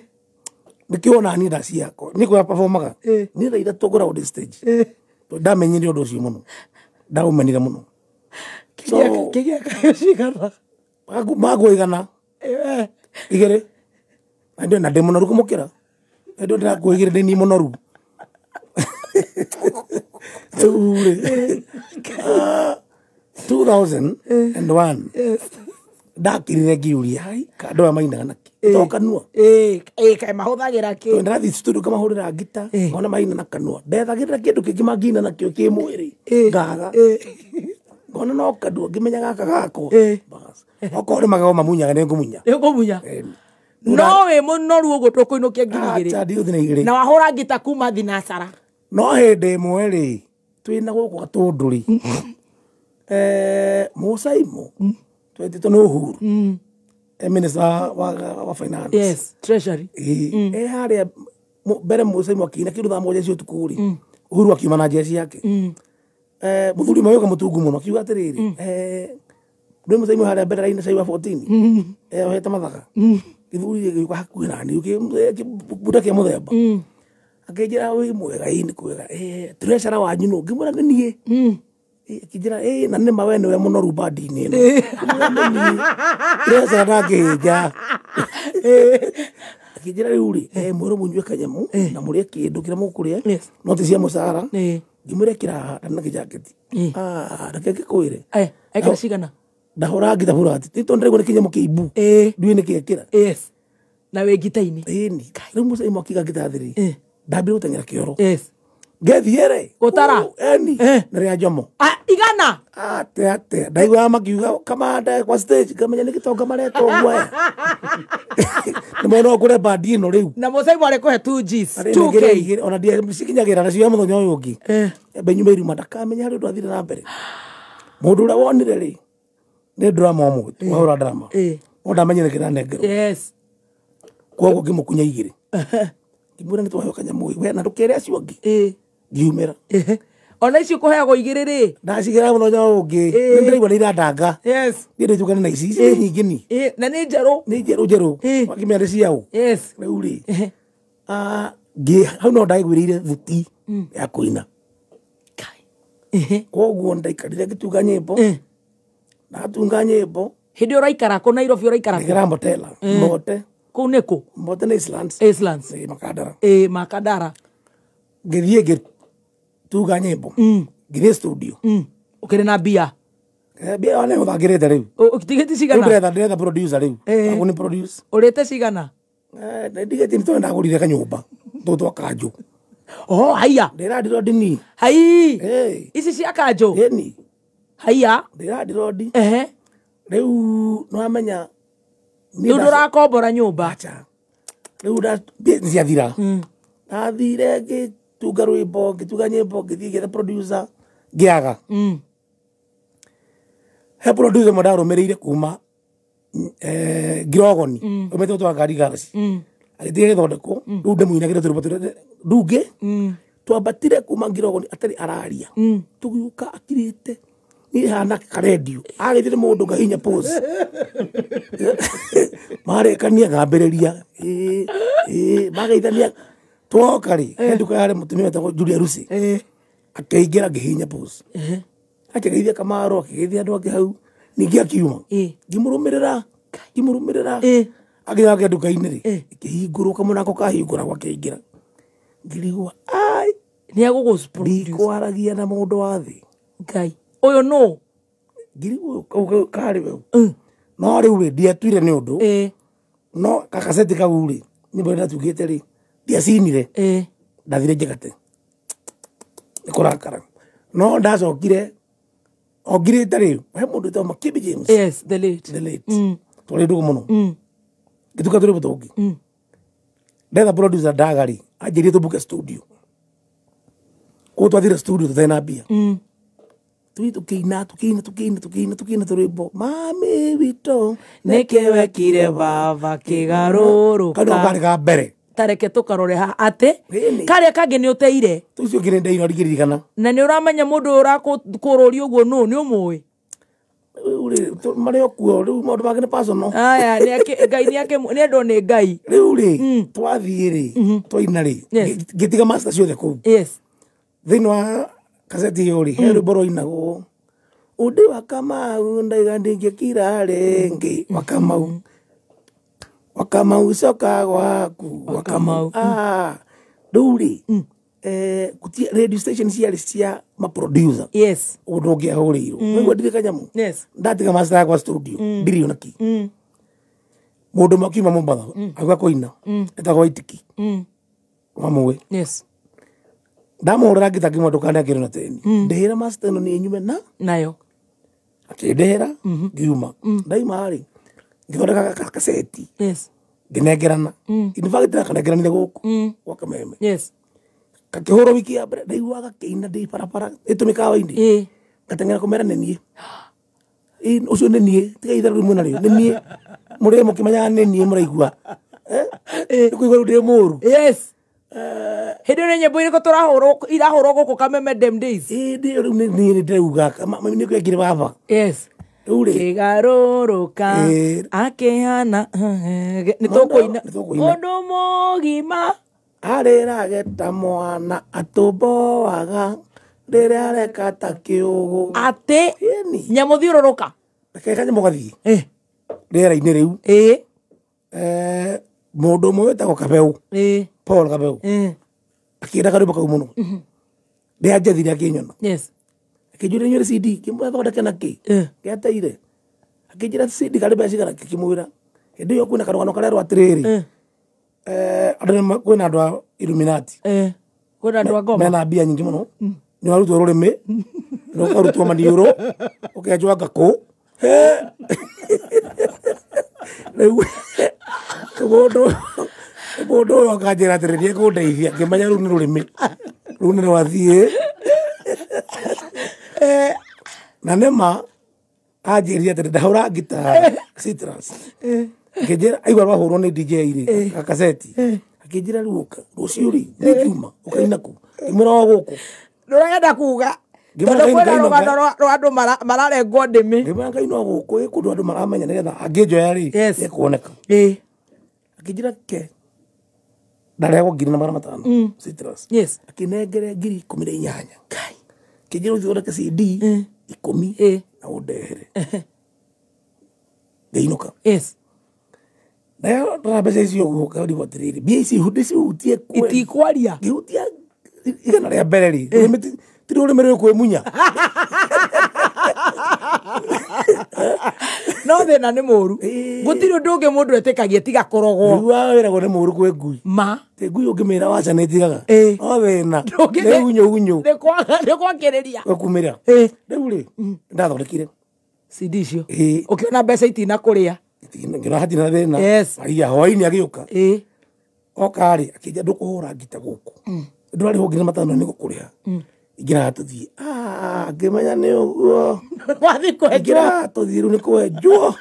Nĩkĩo ona niĩ ndaciakwa. Niĩ kũrĩa performaga. Niĩ thaa 3 ngoragwo ndĩ stage. Tondũ ndamenyire ũndũ ũcio mũno. Ndaũmenire mũno. Kĩgia kayo cigana? Magwo 100. Igĩrĩ. Na ndĩ mũnoru kũmũkĩra. Ndĩ ndĩrakua igĩrĩ ndĩ niĩ mũnoru. Rĩu rĩ, 2001 ndakirire ngiuria hai andũ aya mainaga nakĩ to kanua. Ĩĩ, kaĩ mahũthagĩra kĩ? Tondũ ndĩrathiĩ studio ngamahũrĩra ngita ngona maina na kanua. Ndethagĩrĩra kĩndũ kĩngĩ mangĩina nakĩo kĩ mwĩrĩ ngaga. Ngona no kanua ngĩmenya gaka gakwa. Bas. Okorwo nĩ magego mamunyaga nĩ ngũmunya. Nĩ ũkũmunya. No wĩ mũnoru ũguo tũkũinũkia 2,000. Acha ndigũthiĩ na igĩrĩ. Na wahũra ngita kuma thinacara. No hĩndĩ ĩmwe rĩ twĩna gũkũ Gatũndũ rĩ. Mũcaimo twetĩtwo nĩ Uhuru. Minister wa finance. Yes, treasury. Ĩĩ. Harĩa mbere Mũcaimo akĩina kĩndũ thaa 7 cia ũtukũ rĩ. Uhuru akiuma na njeci yake. Mũthuri ũmwe wĩũka mũtungu mũno akiuga atĩrĩrĩ, ndũĩ Mũcaimo harĩa mbere araina cai wa 14. Ohete mathaga. Gĩthuri gĩgĩũka hakuhĩ na niĩ kĩbunda kĩa mũthemba. Akĩnjĩra wĩ mwega, ĩĩ nĩ kwega. Treasurer wanyu nũ? Ngĩmwĩra nĩ niĩ. Akĩnjĩra ĩĩ na nĩ ma we nĩwe mũnoru bandi-inĩ ĩno. Ngĩmwĩra nĩ niĩ. Treasurer ndangĩhĩnja. Akĩnjĩra rĩu rĩ, mwĩrwo mũnyue kanyamũ na mũrĩe kĩndũ kĩrĩa mũkũrĩa no ti cia mũcara. Ngĩmwĩra ĩkĩra haha na kĩjaketi. Reke ngĩkwĩre. Ekĩra cigana? Ndahũra ngita burati. Ti tondũ ndĩraigua nĩ kĩnyamũ kĩimbu. Ndiũĩ nĩ kĩ ekĩra. Yes. Na wĩ ngita-inĩ. Ĩni. Rĩu Mũcaimo akiuga ngita thĩ rĩ. Ndambire gũteng'era kĩoro. Yes. Ngethiĩ rĩ. Gũtara. Eni. Na rĩa Njomo. Igana. Ate. Ndaiguaga makiuga kamanda kwa stage ngamenya nĩ gĩtonga mareta ũguo aya. Nĩ mona ũkũre bandi ĩno rĩu. Na Mũcaimo arĩ kũhe 2 Gs. Arĩ 2K. nengere igĩrĩ, ona cikinyagĩra nacio ya mũthenya ũyũ ũngĩ. Embe nyume iruma ndakamenya harĩ ũndũ athire na mbere. Mũndũ ũrĩa wonire rĩ nĩ drama ũmũthĩ, wahũra drama. No ndamenyire kĩranengerwo. Yes. Koguo ngĩmũkunya igĩrĩ. Ngĩmwĩra nĩ twaheo kanyamũ we na ndũkere acio angĩ. Ngiumĩra. Ona icio kũheagwo igĩrĩ rĩ. Ndacigĩra mũthenya ũyũ ũngĩ. Nĩ ndĩraigua nĩ irandanga. Yes. Niĩ ndĩtũkane na ici. Ici nĩ nyingĩ ni. Na nĩ njerũ. Nĩ njerũ njerũ. Wakĩmenya nĩ ciaũ. Yes. Rĩu rĩ. Hau no ndaiguĩrĩire thuti ya kũina. Koguo ndaikarire ngĩtunga nyĩmbo. Ndatunga nyĩmbo. Hĩndĩ ũraikara kũ Nairobi ũraikara kũ? Ndaikara Mbotela. Mbote. Kũu nĩ kũ? Mbote nĩ Islands. Islands. Ĩĩ, Makandara. Ĩĩ, Makandara. Ngĩthiĩ ngĩtunga nyĩmbo. Ngĩthiĩ studio. Ũkĩrĩ na mbia? Mbia wane ũthangĩrĩte rĩu. Tigiti cigana? Rĩu ndĩretha producer rĩu. Agu nĩ produce. Ũrĩte cigana? Ndigeti nĩ tondũ ndagũrire kanyũmba. Tũtũ twa kanjũ. Oh, haiya. Ndĩrandirodi ni. Hai. Ici cia kanjũ? Ĩni. Haiya. Ndĩrandirodi. Ehe. Rĩu nĩwamenya. Rĩu ndũrakombora nyũmba. Acha. Rĩu mbia nĩciathira. Ndathire ngĩtunga rwĩmbo, ngĩtunga nyĩmbo, ngĩthiĩ ngĩetha producer, ngĩaga. He producer ũmwe ndarũmĩrĩire kuma Ngirogoni, ũmĩte gũtwara ngari garage. Agĩtiga gĩthondekwo, rĩu ndĩmũinagĩre tũrwĩmbo tũrĩa ndungĩ. Twambatire kuma Ngirogoni atarĩ araria. Tũgĩũka akirĩte. Niĩ hana karendio. Agĩthire mũndũ ngahinya pause. Marĩkania ngambĩrĩria. Mageithania twoka rĩ, he nduka yarĩ mũtumia wetagwo Julia Lucy. Akĩingĩra ngĩhihinya pause. Akĩgeithia Kamaro, akĩgeithia andũ angĩ hau. Ningĩ akiuma. Ngĩmũrũmĩrĩra, ngĩmũrũmĩrĩra. Akinya gwake nduka-inĩ rĩ, ĩkĩhingũrwo kamũrango kahingũragwo akĩingĩra. Ngĩrigwo, ai. Nĩ egũgũ Ndikwaragia na mũndũ wa thĩ. Ngai. Ũyũ nũ? Ngĩrigwo kau karĩ we. No rĩu rĩ, ndiatuire nĩ ũndũ. No gakaceti kau rĩ, nyĩmbo ĩrĩa ndatungĩte rĩ, ndiacinire. Ndathire njĩgate. Nĩ kũrakara. No ndacokire o ngirĩte rĩ, he mũndũ wĩtagwo Makibi James. Yes, the late. The late. Twarĩ ndũgũ mũno. Ngĩtuka tũrwĩmbo tũngĩ. Ndetha producer ndaga rĩ, anjĩrire tũmbuke studio. Koguo twathire studio tũtarĩ na mbia. Tũthiĩ tũkĩina tũkĩina tũkĩina tũkĩina tũkĩina tũrwĩmbo. Mami witũ nĩkĩ wekire baba kĩgarũrũka. Kau nĩko karĩ ka mbere. Tareke tũkarore ha atĩ karĩa kangĩ nĩ ũteire. Tũcio ũngĩ nĩ ndeire ndingĩririkana. Na nĩ ũramenya mũndũ ũyũ ũrakũrũria ũguo nũ, nĩ ũmũĩ? Marĩ o kuo rĩu maũndũ mangĩ nĩ personal. Aya, Ngai nĩendwo nĩ Ngai. Rĩu rĩ, twathiĩ rĩ, twaina rĩ, ngĩtiga master ciothe kũu. Yes. Thĩinĩ wa kaseti ĩyo rĩ, he rwĩmbo rwainagwo. Ũndĩ wa Kamau ndaiga ndingĩkira rĩngĩ. Wa Kamau. Wa Kamau coka gwaku. Wa Kamau. Rĩu rĩ, radio station ciarĩ cia ma-producer. Yes. Ũndũ ũngĩahũrĩirwo. Nĩguo ndirĩ kanyamũ. Yes. Ndatiga master yakwa studio. Ndirĩ ona kĩ. Mũndũ ũmwe akiuma Mombatha, agĩũka kũina. Etagwo Waitiki. Wamũĩ. Yes. Ndamũhũrĩra ngita ngĩmwĩra ndũkanengere na teni. Ndĩhĩra master ĩno niĩ nyume na nayo. Akĩndĩhĩra ngiuma. Ndaima rĩ, ngĩthondeka kaseti. Yes. Ngĩnengerana. In fact ndakanengeranire gũkũ gwa Kameme. Yes. Gakĩhũrwo wiki ya mbere ndaiguaga gakĩina ndĩ barabara ĩtũ mĩkawa-inĩ. Ngateng'era kũmera nĩ niĩ. Ũcio nĩ niĩ, tiga itherũ rĩu mwĩna rĩo, nĩ niĩ. Mũrĩ mũkĩmenyaga nĩ niĩ mũraigua. Nĩ kũigua rĩu ndĩ mũũru. Yes. Hĩndĩ ĩyo nĩ nyĩmbo irĩkũ tũrahũrwo irahũrwo gũkũ Kameme dem days? Hĩndĩ ĩyo rĩu nĩ niĩ ndĩrauga, mami nĩ kwekire baba. Yes. Rĩu rĩ, Kĩgarũrũka akĩhana nĩ tũkũina mũndũ mũgima arĩrage ta mwana atũmboaga rĩrĩa areka ta kĩũgũ. Atĩ nyamũ thiũrũrũka. Reke kanyamũ gathiĩ rĩera-inĩ rĩu. Mũndũ ũmwe wĩtagwo Kabeu, Paul Kabeu, akĩenda karwĩmbo kau mũno. Nĩanjethire akĩnyona. Yes. Akĩnjũria nyuĩre CD, ngĩmwĩra thondeke na kĩ? Gĩateire. Akĩnjĩra CD karĩ mbeca cigana, ngĩkĩmwĩra. Hĩndĩ ĩyo kwĩna karũgano karerwo atĩrĩrĩ, andũ kwĩna andũ a Illuminati. Kwĩna andũ a ngoma. Mena mbia nyingĩ mũno. Nĩ warutwo rũrĩmĩ, na ũkarutwo maniũrũ, ũkenjwo ngakũ. Rĩu mũndũ ũyũ akanjĩra atĩrĩ nĩekũndeithia, ngĩmenya rĩu nĩ rũrĩmĩ. Rĩu nĩ rwathiĩ. Na nĩma anjĩrire atĩrĩ ndahũra ngita Citrus. Akĩnjĩra aigua rwahũrwo nĩ DJ rĩ, gakaseti. Akĩnjĩra rĩu ũka, rũciũ rĩ, nĩ Juma, ũkaina kũ? Ngĩmwĩra o gũkũ. Ndũrenda kuga. Tondũ kwĩna rũgano rwa andũ mararengwo ndĩmĩ. Ngĩmwĩra ngaina o gũkũ, ĩ kũndũ andũ maramenya nĩgetha angĩnjoya rĩ, nĩekuoneka. Akĩnjĩra ke ndarehagwo 1,500 Citrus. Yes. Akĩnengere 18,000. Kai. Akĩnjĩra ũthiĩ ũthondeke CD 10 na ũndehere. Ngĩinũka. Yes. Nayo ndora mbeca icio ũguo ngarigwo atĩrĩrĩ, mbia ici ndĩcihutie kweli. Itikwaria. Ngĩhutia 100 rĩa mbere rĩ, Ti rũrĩmĩ rũrĩ kwĩmunya. No thĩna nĩ mũru. Gũtirĩ ũndũ ũngĩ mũndũ etĩkagia tiga kũrogwo. Rĩu wĩragwo nĩ mũru kwĩ ngui. Ma. Ti ngui ũngĩmĩra waca nĩ ĩtigaga. No thĩna. Ndũngĩ- Nĩ gunyũ gunyũ. Nĩ kwakĩrĩria. Gũkumĩra. Rĩu rĩ, ndathondekire. CD icio. Ũkĩona mbeca itina kũrĩa. Ngĩona hatirĩ na thĩna. Yes. Haiya, hwaĩ-inĩ agĩũka. Oka rĩ, akĩnjĩra ndũkũhũra ngita gũkũ. Ndũrarĩhwo 5,000 nĩ gũkũrĩha. Ingĩra tũthiĩ. Ah, ngĩmenya nĩ ũguo. Wathiĩ kwenjwo. Ingĩra tũthiĩ rĩu nĩ kwenjwo.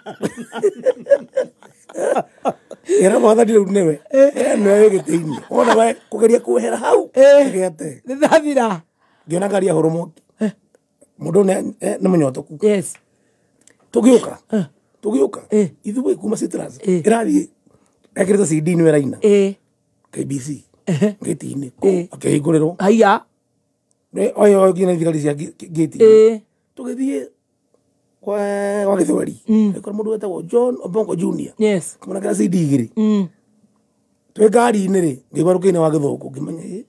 Ĩra mwathani rĩu nĩwe. Nĩwe wĩ gĩtĩ-inĩ. Wona we kũgeria kwehera hau. Gĩate. Nĩ ndathira. Ngĩona ngari yahũrwo mwaki. Mũndũ nĩ mũnyotoku. Yes. Tũgĩũka. Tũgĩũka. Ithuĩ kuma Citrus. Ĩrathiĩ ekĩrĩte CD nĩwe ĩraina. KBC. Gĩti-inĩ. Akĩhingũrĩrwo. Haiya. Oyo nginya thigari cia gĩti-inĩ. Tũgĩthiĩ kwa Gĩthweri. Gĩkora mũndũ wetagwo John Obongo Junior. Yes. Kĩmũnengera CD igĩrĩ. Twĩ ngari-inĩ rĩ, ngĩigua rũkĩinĩ wa Gĩthũngũ ngĩmenya ĩ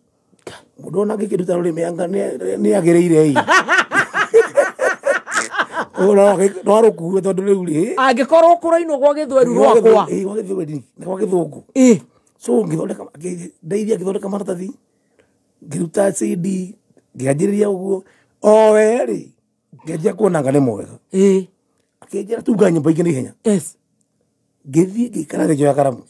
mũndũ ona angĩkĩruta rũrĩmĩ anga nĩ agĩrĩire ĩ. No arũkue tondũ rĩu rĩ Angĩkorwo kũrainwo gwa Gĩthweri rwakwa. Ĩ, gwa Gĩthweri na gwa Gĩthũngũ. So ngĩthondeka ndeithia ngĩthondeka maratathi ngĩruta CD ngĩanjĩrĩria ũguo o we rĩ ngĩanjia kuona anga nĩ mwega. Akĩnjĩra tunga nyĩmbo ingĩ na ihenya. Yes. Ngĩthiĩ ngĩikara thĩ ngĩoya karamu.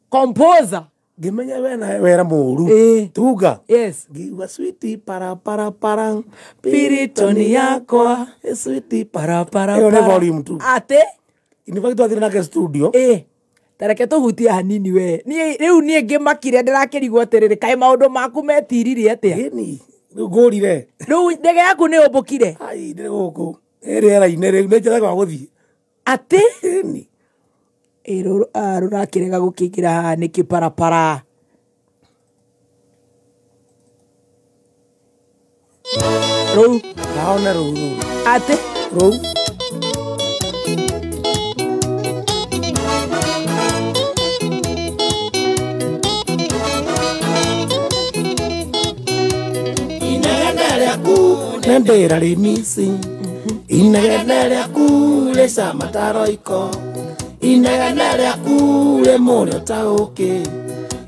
Composer. Ngĩmenya we na wera mũru. Tunga. Yes. Ngĩigua switi para para para Piritoni yakwa. Switi para para Ĩyo nĩ para. volume 2. Atĩ? In fact twathire nake studio. Tareke tũhutie hanini we. Niĩ rĩu niĩ ngĩmakire ndĩrakĩrigwo atĩrĩrĩ kaĩ maũndũ maku metirire atĩa? Ĩni, rĩu ngũrire. Rĩu ndege yaku nĩ ũmbũkire? Ai, ndĩrĩ gũkũ. Ĩ rĩera-inĩ rĩu nĩ njethagwo gũthiĩ. Atĩ? Ĩni. Ĩ rũrakĩrega gũkĩingĩra haha nĩkĩ parapara? Rũu. Naone rũu rũu. Atĩ? Rũu. Inegene rĩaku nĩ ndĩra rĩmisi. Inegene rĩaku rĩcama ta roiko. Inegene rĩaku rĩ mũrĩo ta ũkĩ.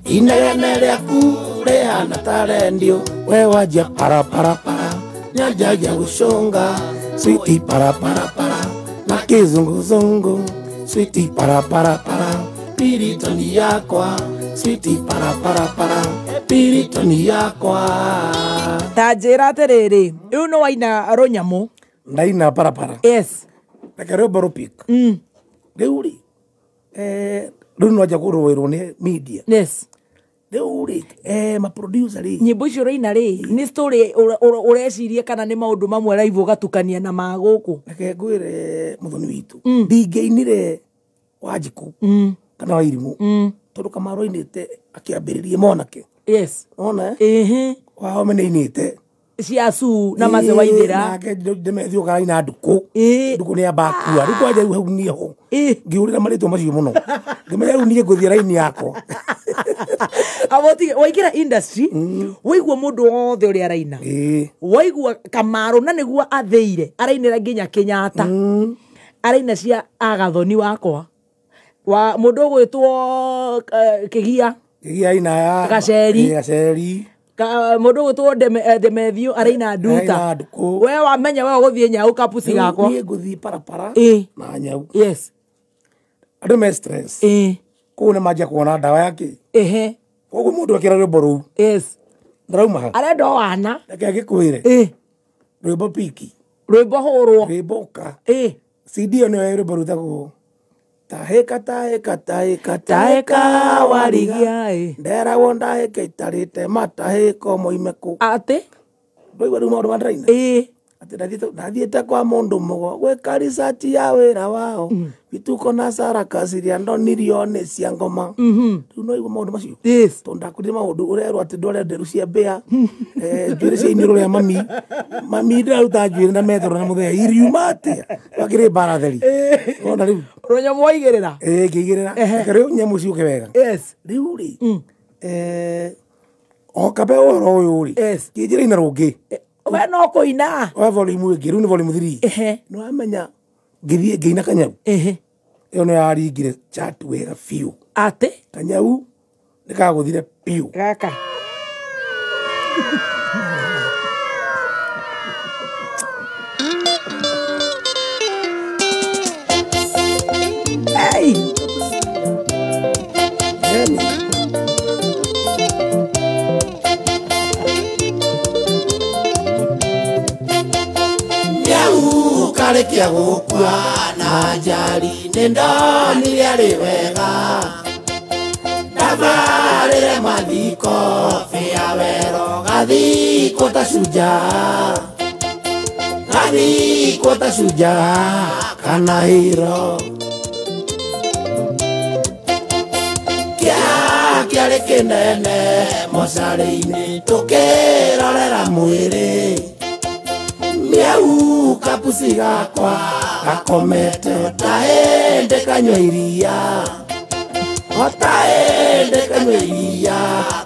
Inegene rĩaku rĩhana ta rendio. We wanjia para para para nyanjagia gũcũnga. Switi para para para na kĩzunguzungu. Switi para para para piritoni yakwa. Switi para para para piritoni yakwa. Ta njĩra atĩrĩrĩ, rĩu nĩ waina rũnyamũ. Ndaina parapara. Yes. Reke rwĩmbo rũpik. Rĩu rĩ, rĩu no nja kũrũĩrwo nĩ media. Yes. Rĩu rĩ, ma producer rĩ. Nyĩmbo icio ũraina rĩ, nĩ story ũreciria kana nĩ maũndũ mamwe live ũgatukania na ma gũkũ? Reke ngwĩre mũthoni witũ. Ndingĩinire Wanjikũ kana Wairimũ tondũ Kamaru ainĩte akĩambĩrĩria monake. Yes. Wona? Wahome nĩainĩte. Cia Su na Mace Waithĩra. Nake Ndemethio karaina Ndukũ. Ndukũ nĩ amba akua. Rĩu kwanja rĩu hau niĩ ho. Ngĩũrĩra marĩtwa macio mũno. Ngĩmenya rĩu niĩ ngũthiĩ raini yakwa. Abotige waingĩra industry waigua mũndũ wothe ũrĩa araina. Waigua Kamaru na nĩguo athĩire arainĩra nginya Kenyatta. Araina cia Agathoni wakwa. Wa mũndũ ũgwĩtwo Kĩgia. Kĩgia aina ya Gaceri. Gaceri. Mũndũ ũgwĩtwo Ndemethio araina Nduta. We wamenya we ũgũthiĩ nyau kapusi gakwa. Niĩ ngũthiĩ parapara na nyau. Yes. Andũ me stress. Kũu nĩ manjia kuona ndawa ya kĩ. Koguo mũndũ akĩra rwĩmbo rũu. Yes. Ndarauma ha. Arenda o wana. Reke ngĩkwĩre. Rwĩmbo piki. Rwĩmbo hũrwo. Rwĩmbo ũka. CD ĩyo nĩyo rwĩmbo rwĩtagwo tahĩka tahĩka tahĩka Tahĩka warigia nderagwo ndahĩka itarĩte matahĩko moime kũ. Atĩ? Ndwaigua rĩu maũndũ ma ndĩraina? Atĩ ndathiĩte kwa mũndũ mũgo gwĩka research ya wĩra wao bituko na saraka ciria ndonirio nĩ cia ngoma. Rĩu no igua maũndũ macio. Tondũ ndakũrire maũndũ ũrerwo atĩ ndware nderu cia mbĩa, njuĩrĩ cia iniũrũ rĩa mami. Mami ndĩraruta njuĩrĩ na metero na mũthee iriuma atĩa? Wakĩrĩ mbara theri. Wona rĩu. Rũnyamũ waigĩrĩra? Ngĩigĩrĩra. Reke rĩu nyamũ ciũke wega. Yes. Rĩu rĩ, o kabe ũhoro ũyũ rĩ, kĩnjĩra ina rũngĩ. We no kũina. Oya volume ĩngĩ, rĩu nĩ volume 3. Nĩ wamenya ngĩthiĩ ngĩina kanyau. Ĩyo nĩ yaringire chat wega biũ. Atĩ? Kanyau nĩ kagũthire biũ. Gaka. Hey! Miau karekia gũkua na njari nĩ ndonire arĩ wega ndabarĩre mathiko bĩa wero gathikwo ta shujaa gathikwo ta shujaa kana hero kĩa kĩarĩ kĩnene mocarĩ-inĩ tũkĩrorera mwĩrĩ miau kapusi gakwa gakomete ta ĩndĩ kanyua iria ota ĩndĩ kanyua iria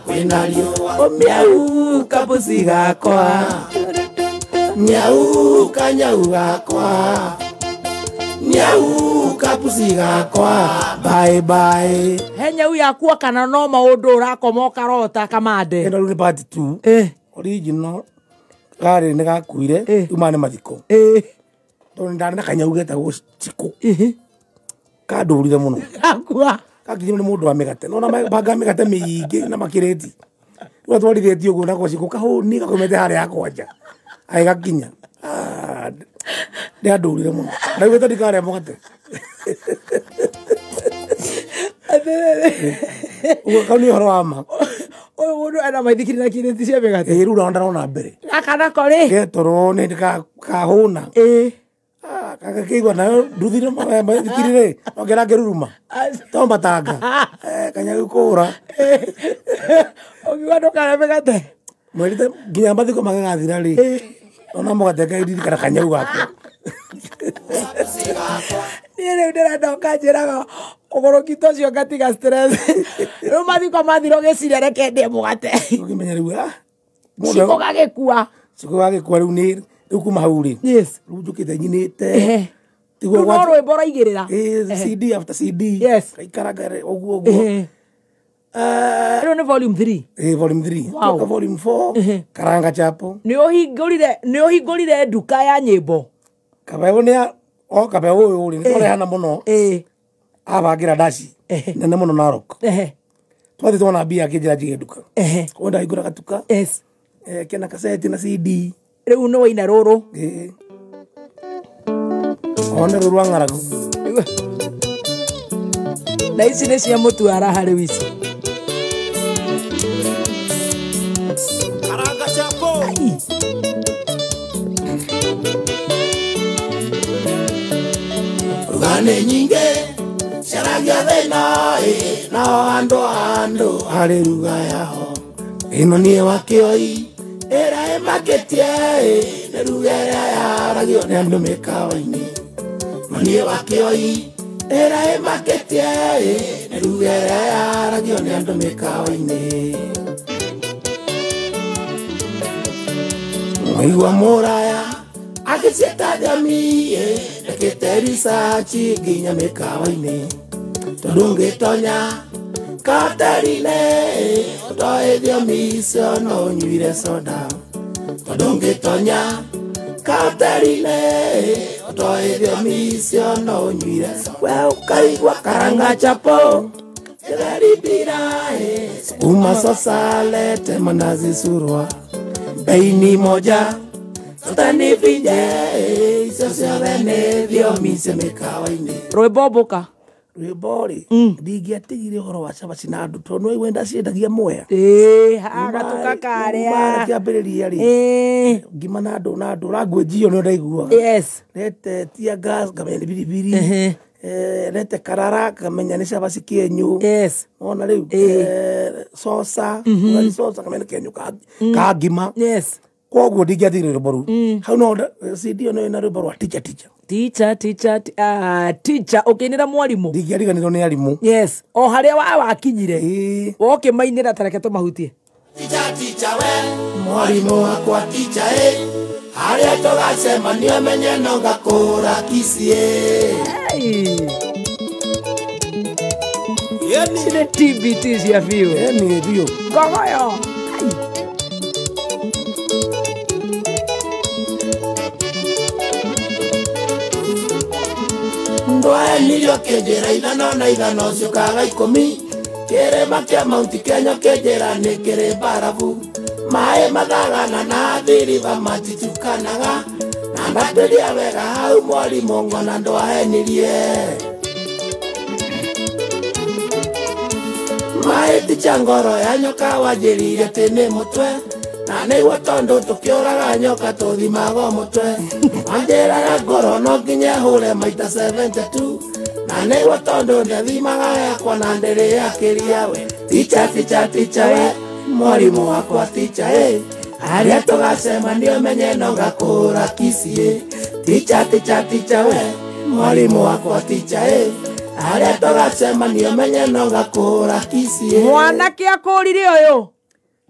kwĩna riũa miau kapusi gakwa miau kanyau gakwa miau kapusi gakwa bye bye. He nyau yakua kana no maũndũ ũrakoma ũkarota kamande. Ĩno rĩu nĩ part 2. Original gari nĩ gakuire uma nĩ mathiko. Tondũ ndarĩ na kanyau getagwo Chiko. Kandũrire mũno. Gakua. Gakinyirwo nĩ mũndũ wa mĩgate. Nona banga mĩgate mĩingĩ na makĩrĩti. Rĩu atwarithĩtie ũguo nako Chiko kahũni gakomete harĩa yakwa nja. Agĩgakinya. Nĩandũrire mũno. Ndaiguĩte ndikarĩa mũgate. Ũguo kau nĩ ũhoro wa ma. Ũyũ mũndũ ena maithikiri na kirĩti cia mĩgate. Ĩĩ rĩu ndarona mbere. Gaka nako rĩ? Getoro nĩ kahũna. Gagakĩigua nayo nduthi maithikiri rĩ, ongera ngĩruruma. To matanga. Kanyau kũra. Ũkiuga ndũkarĩa mĩgate. Mwerite nginya mathiko magĩgathira rĩ. Ona mũgate ngairirikana kanyau gakwa. Niĩ rĩu ndĩrenda ũkanjĩraga ũgũrũki ta ũcio ngatiga stress. Rĩu mathiko mathira ũgĩciria reke ndĩe mũgate. Ũkĩmenya rĩu Chiko gagĩkua. Chiko gagĩkua rĩu nĩ rĩu kuma hau rĩ. Yes. Rĩu njũkĩte nyinĩte. Rĩu no rwĩmbo ũraigĩrĩra. CD after CD. Yes. Kaikaraga ũguo ũguo. Rĩu nĩ volume 3. Volume 3. Wow. Toka volume 4. Karanga chapo. Nĩ ũhingũrire nduka ya nyĩmbo. Kabeo nĩ o kabeo ũyũ rĩ nĩ twarehana mũno. Abangĩra ndaci nene mũno Narok. Twathiĩ twona mbia akĩnjĩra njige nduka. Koguo ndahingũra gatuka. Yes. Kena kaseti na CD. Rĩu nĩ waina rũrũ. One rũrũ rwa ng'aragu. Na ici nĩ cia mũtu wa raha rĩu ici. Karanga chapo. Rugane nyingĩ caragia thĩna nao andũ andũ harĩ ruga yao ĩno niĩ wa kĩoi ĩrĩa ĩmakĩtie nĩ ruga ĩrĩa yaragio nĩ andũ mĩkawa-inĩ ĩno niĩ wa kĩoi ĩrĩa ĩmakĩtie nĩ ruga ĩrĩa yaragio nĩ andũ mĩkawa-inĩ mwaigua mũraya agĩciĩta thiomi ndekĩte research nginya mĩkawa-inĩ tondũ ngĩtonya katerine ũtoĩ thiomi icio no ũnyuire soda tondũ ngĩtonya katerine ũtoĩ thiomi icio no ũnyuire soda we ũkaigua karanga chapo gĩtheri mbira sukuma sosa lete mandazi surwa bei ni moja sotani vinje icio ciothe nĩ thiomi cia mĩkawa-inĩ. Rwĩmbo mboka. Rwĩmbo rĩ ndingĩatigire ũhoro wa cabaci na andũ tondũ nĩ waigua ndaciendagia Mwea. Gatuka karĩa. Kĩambĩrĩria rĩ ngima na andũ language ĩyo nĩyo ndaiguaga. Yes. Lete tear gas ngamenya nĩ biribiri. Lete karara ngamenya nĩ cabaci kĩenyũ. Yes. Wona rĩu sosa ũgari sosa ngamenya nĩ kĩenyũ ka ngima. Yes. Koguo ndingĩatigire rwĩmbo rũu. Hau no CD ĩyo nĩ ĩna rwĩmbo rwa teacher teacher. Teacher teacher teacher ũkĩinĩra mwarimũ. Ndingĩariganĩrwo nĩ arimũ. Yes. O harĩa wakinyire. Wokĩmainĩra ta reke tũmahutie. Teacher teacher we mwarimũ wakwa teacher Harĩa tũgacemania menye no ngakũra Kisii. Cine TBT cia biũ. Ĩni biũ. Ngogoyo. Ndwaenirio kĩnjĩra 5 na 5 ciũkaga 10. Kĩrĩma kĩa Mount Kenya kĩnjĩra nĩ kĩrĩ mbarabu. Maĩ mathagana na thiriba matitukanaga. Na ndambĩria wega hau mwarimũ ngona ndwaenirie. Maĩ ti cha ngoro ya nyoka wanjĩrire atĩ nĩ mũtwe. Na nĩguo tondũ tũkĩũraga nyoka tũthimago mũtwe. Wanjĩraga ngoro no nginya hũre maita 72. Na nĩguo tondũ ndathimaga yakwa na ndĩrĩakĩria we. Ticha ticha ticha we mwarimũ wakwa ticha ĩ. Harĩa tũgacemania ũmenye no ngakũra Kisii. Ticha ticha ticha we mwarimũ wakwa ticha ĩ. Harĩa tũgacemania ũmenye no ngakũra Kisii. Mwanake akũrire ũyũ.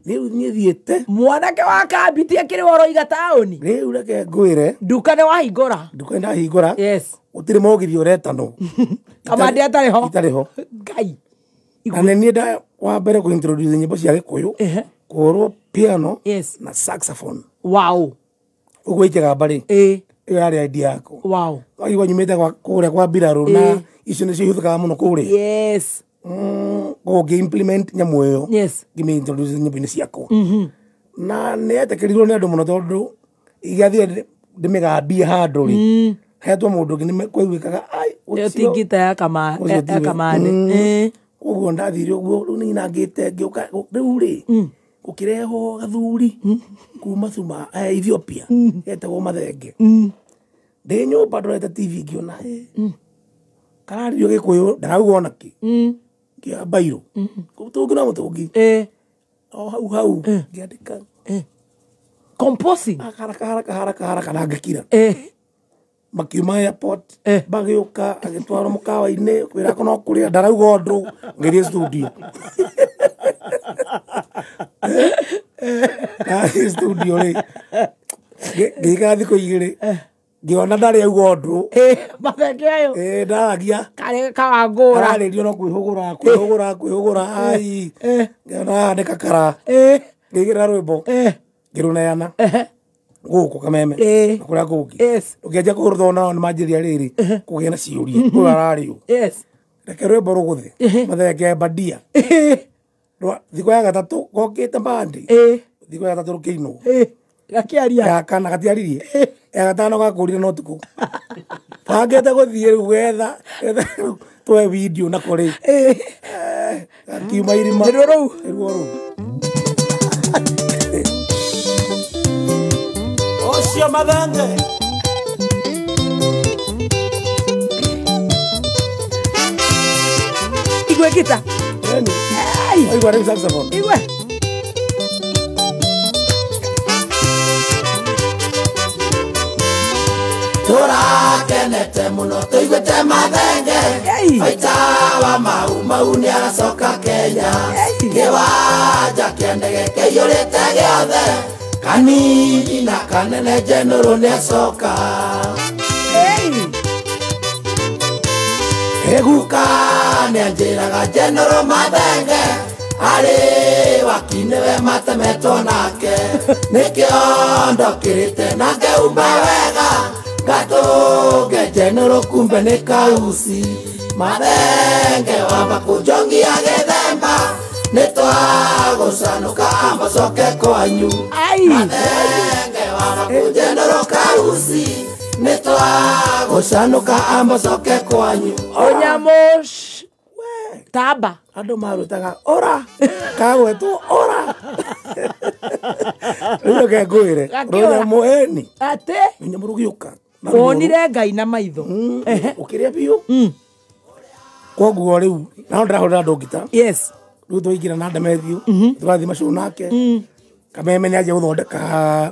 Rĩu niĩ thiĩte. Mwanake wa kambiti akĩrĩ ũroiga taũni. Rĩu reke ngwĩre. Nduka nĩ wahingũra. Nduka ndahingũra. Yes. Gũtirĩ mũgithi ũretanwo. Kamande atarĩ ho. Itarĩ ho. Ngai. Na nĩ niĩ nda wa mbere kũ introduce nyĩmbo cia Gĩkũyũ. Kũhũrwo piano. Yes. Na saxophone. Wow. Ũguo ikĩgamba rĩ. Ĩĩ. Ĩyo yarĩ idea yakwa. Wow. Waigua nyumĩte kũrĩa kwa mbirarũ na icio nĩcio ihũthĩkaga mũno kũrĩa. Yes. Koguo ngĩ implement nyamũ ĩyo. Yes. Ngĩmĩ introduce nyĩmbo-inĩ ciakwa. Na nĩ yetĩkĩrirwo nĩ andũ mũno tondũ ingĩathire ndĩmĩgambie handũ rĩ. Hetwo mũndũ ũngĩ nĩ kwaiguĩkaga ai Ĩyo ti ngita ya Kamande. Koguo ndathire ũguo rĩu nĩnyinangĩte ngĩũka rĩu rĩ gũkĩrehwo gathuri kuma Suma Ethiopia getagwo Mathenge. Ndĩ nyũmba ndorete TV ngĩona kararirio Gĩkũyũ ndarauga ona kĩ. Ngĩoya mbairũ. Mũtũngi na mũtũngi. O hau hau ngĩandĩka. Composing. Haraka haraka haraka haraka na ngĩkira. Makiuma airport magĩũka agĩtwarwo mũkawa-inĩ kwĩra no kũrĩa ndarauga ũndũ ngĩthiĩ studio. Ndathiĩ studio rĩ ngĩikara thikũ 2 ngĩona ndarĩ auga ũndũ. Mathenge ũyũ. Ndaragia. Karĩ kawangũra. Ararĩrio no kwĩhũgũra kwĩhũgũra kwĩhũgũra ai. Ngĩona haha nĩ kakara. Ngĩigĩrĩra rwĩmbo. Ngĩrũneana. Gũkũ Kameme. Na kũrĩa kũngĩ. Ũkĩanjia kũhũrwo nao nĩ manjĩria rĩrĩ kũgĩa na ciũria. Ũyũ ararĩ ũ. Reke rwĩmbo rũgũthe. Mathenge Badia. Thikũ ya gatatũ gokĩte mbandi. Thikũ ya gatatũ rũkĩinwo. Gakĩaria. Ya kana gatiaririe. Ya gatano gakũrire no ũtukũ. Bangĩte gũthiĩ rĩu gwetha twoe video nako rĩ. Gakiuma irima. Nĩruo rũu. Nĩruo rũu. Ũcio Mathenge. Igwe gita. Igwe rĩu saxophone. Igwe. Tũrakenete mũno tũiguĩte Mathenge. Baita wa Mau Mau nĩaracoka Kenya. Kĩwanja kĩa ndege kĩiyũrĩte gĩothe. Kanini na kanene General nĩacoka. Eguka nĩanjĩraga General Mathenge arĩ waki nĩwe matemetwo nake. Nĩkĩo ndokĩrĩte na ngeumba wega. Gatũnge General kumbe nĩ kauci. Mathenge wamba kũnjongia gĩthemba. Nĩtwagũcanũka amba coke kwanyu. Mathenge wamba kũnjenũrũ kauci. Nĩtwagũcanũka amba coke kwanyu. Ũnyamũ tamba. Andũ marutaga ora. Kagwetwo ora. Rĩu reke ngwĩre. Rũnyamũ ĩni. Atĩ? Rũnyamũ rũgĩũka. Wonire Ngai na maitho. Ũkĩrĩa biũ. Koguo rĩu no ndĩrahũrĩra andũ ngita. Yes. Rĩu twaingĩra na Demethiũ tũrathiĩ macu nake. Kameme nĩanjia gũthondeka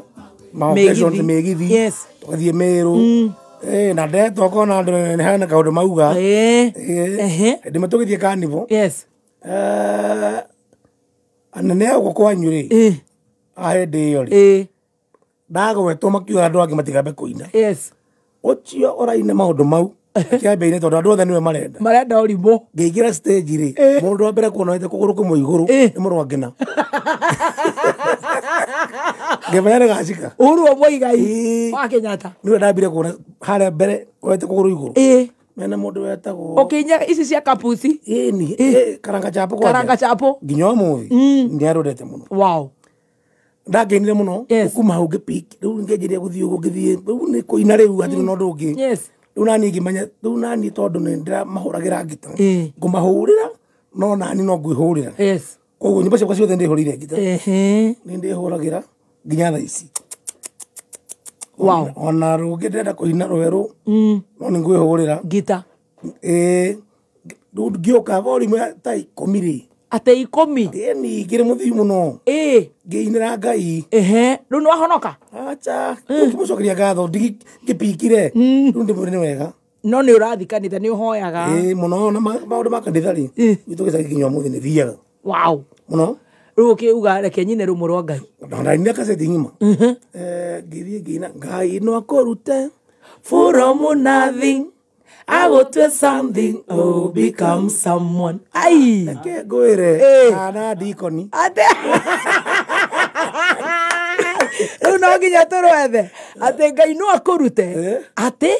mĩgithi. Yes. Tũgathiĩ Mĩrũ. Na ndetwo kona andũ nĩ hena kaũndũ mauga. Hĩndĩ ĩmwe tũgĩthiĩ carnival. Yes. Anene a gũkũ kwanyu rĩ. A hĩndĩ ĩyo rĩ. Ndagwetwo makiuga andũ angĩ matigambe kũina. Yes. Ũcio ũraina maũndũ mau kĩambĩire tondũ andũ othe nĩwe marenda. Marenda ũrimũ. Ngĩingĩra stage rĩ, mũndũ wa mbere kuona wete kũgũrũ kũmwe igũrũ nĩ mũrũ wa Ngĩna. Ngĩmenya nĩ gacika. Uhuru wa Muigai wa Kenyatta. Nĩwe ndambire kuona harĩa mbere wete kũgũrũ igũrũ. Mena mũndũ wetagwo Ũkĩinya ici cia kapuci. Ĩni, karanga chapo kwanja. Karanga chapo. Nginya ũmũthĩ nĩarũrete mũno. Wow. Ndakenire mũno kuma hau ngĩpick rĩu ngĩanjĩrĩria gũthiĩ ũguo ngĩthiĩ rĩu nĩ kũina rĩu hatirĩ na ũndũ ũngĩ. Yes. Rĩu nani ngĩmenya rĩu nani tondũ nĩ ndĩramahũragĩra ngita ngũmahũrĩra no nani no ngwĩhũrĩra. Yes. Koguo nyĩmbo ciakwa ciothe ndĩhũrĩire ngita. Nĩ ndĩhũragĩra nginya thaa ici. Wow. Ona rũngĩ ndĩrenda kũina rwerũ no nĩ ngwĩhũrĩra ngita. Rĩu ngĩũka volume ta 10 rĩ. Atĩ 10? Ĩni ngĩrĩ mũthiu mũno. Ngĩinĩra Ngai. Rĩu nĩ wahonoka? Acha. Ngĩmũcokeria ngatho ngĩpikire. Rĩu ndĩmwĩre nĩ wega. No nĩ ũrathiĩ kanitha nĩ ũhoyaga. Ĩĩ mũno na maũndũ ma kanitha rĩ. Gwitũ gĩcagi nginya ũmũthĩ nĩ thiaga. Wow. Mũno. Rĩu ũkĩuga reke nyine rũmwe rwa Ngai. Ndainire kaseti ng'ima. Ngĩthiĩ ngĩina Ngai no akũrute from nothing. I will do something, oh, become someone. Ai. Reke ngwĩre kana ndikoni. Ate. Rĩu no nginya tũrwethe atĩ Ngai no akũrute atĩ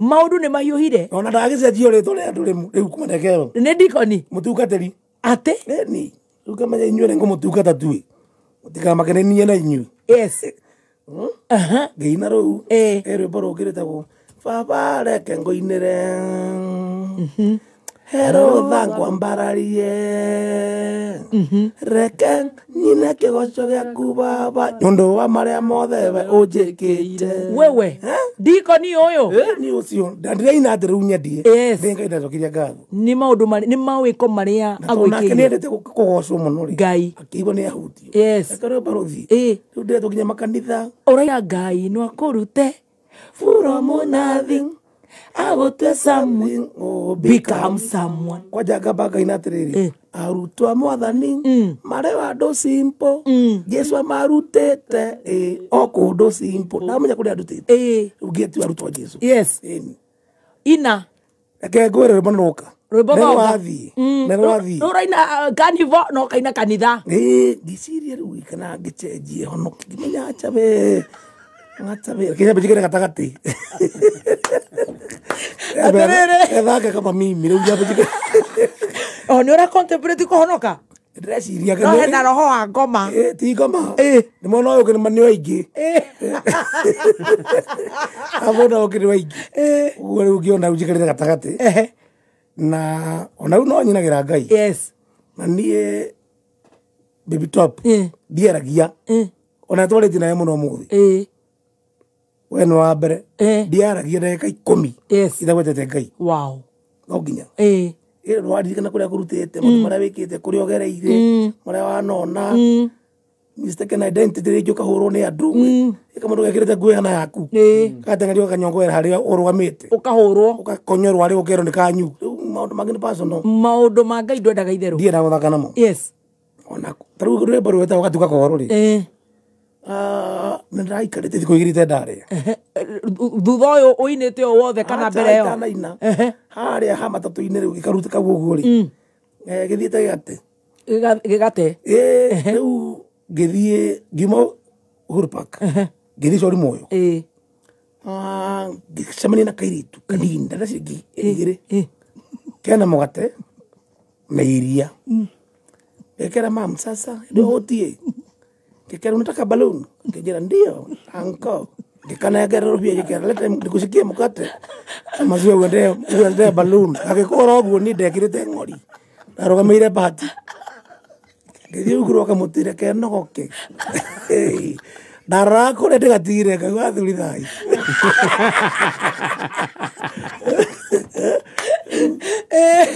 maũndũ nĩ mahiũhire. Ona ndagĩcenjio rĩtwa rĩa andũ rĩu kuma ndekeo. Nĩ ndikoni. Mũtungatĩri. Atĩ? Ĩni. Rĩu ngamenya inyuĩ nĩ ngũmũtungata tuĩ. Mũtikamake nĩ niĩ na inyuĩ. Yes. Ngĩina rũu. Rwĩmbo rũngĩ rwĩtagwo Baba reke ngũinĩre herũtha ngwambararie reke nyine kĩgoco gĩaku baba nĩ ũndũ wa marĩa mothe we ũnjĩkĩire. Wewe ndikoni ũyũ. Nĩ ũcio ndĩraina atĩ rĩu nyendie. Nĩ Ngai ndacokeria ngatho. Nĩ maũndũ nĩ mawĩko marĩa agwĩkĩire. Nake nĩendete kũgocwo mũno rĩ. Ngai akĩigua nĩ ahutio. Yes. Reke rwĩmbo rũthiĩ. Rĩu ndĩretwo nginya makanitha. Ũraiga Ngai no akũrute from nothing. I will do something, oh, become someone. Kwanja ngamba ngaina atĩrĩrĩ arutwo a mwathani marĩ andũ simple Jesu amarutĩte o kũndũ simple ndamenya kũrĩa andutĩte rĩu ngĩtua arutwo a Jesu. Yes. Ina reke ngwĩre rwĩmbo nĩ rũka. Rwĩmbo nĩ rwathiĩ. Nĩ rwathiĩ. Rũraina kanivo no kaina kanitha. Ngĩciria rĩu kana ngĩcenjie honoki ngĩmenya acha we. Ngatabe kinya bijikire gatagatĩ. Atĩrĩrĩ. Ethake kama mimi rĩu njambĩjikire. O nĩ ũra contemplate kũhonoka? Ndĩreciria No hena roho wa ngoma. Ti ngoma. Nĩ mwena ũyũ ũngĩ nĩ aingĩ. Mwena ũngĩ nĩ aingĩ. Ũguo rĩu ngĩona rĩu njikarĩte gatagatĩ. Na ona rĩu no nyinagĩra Ngai. Yes. Na niĩ baby top ndiaragia. Ona twarĩtie nawe mũno ũmũthĩ. We nĩ wa mbere ndiaragia ndagĩka 10 itagwetete Ngai. Wow. No nginya ndwaririkana kũrĩa kũrutĩte maũndũ marĩa wĩkĩte kũrĩa ũgereire marĩa wanona mistaken identity rĩngĩ ũkahũrwo nĩ andũ ĩka mũndũ gekĩrĩte nguo ĩhana yaku gateng'erio gakanyongoera harĩa ũrũgamĩte ũkahũrwo ũgakonyorwo harĩa ũkerwo nĩ kanyu. Rĩu maũndũ mangĩ nĩ personal. Maũndũ ma Ngai ndwendaga itherũ. Ndiendaga gũthaka namo. Yes. Ona ta rĩu rwĩmbo rwĩtagwo Gatuka Kohoro rĩ nĩ ndĩraikarĩte thikũ igĩrĩ itendarĩa. Thutha ũyũ ũinĩte ũũ wothe kana mbere ĩyo? Itanaina. Harĩa ha matatũ-inĩ rĩu gĩkaruta kau ũguo rĩ gĩthiĩte gĩgate. Gĩgate. Rĩu ngĩthiĩ ngiuma Uhuru Park ngĩthiĩ Cori Moyo. Ngĩcemania na kairĩtu kanini ndenda ciringi 2 kena mũgate na iria. Ngĩkera mam sasa ndũhũtie. Ngĩkera unataka balloon? Ngĩnjĩra ndio uncle. Ngĩkanengera rũbia ngĩkera leta nĩngũcikie mũgate na maziwa uendee balloon. Agĩkũra ũguo niĩ ndekĩrĩte ng'ori ndarũgamĩire bahati ngĩthiĩ rungu rwa kamũtĩ reke nogoke. Ndarora kũrĩa ndĩgatire ngaigua athuri thai.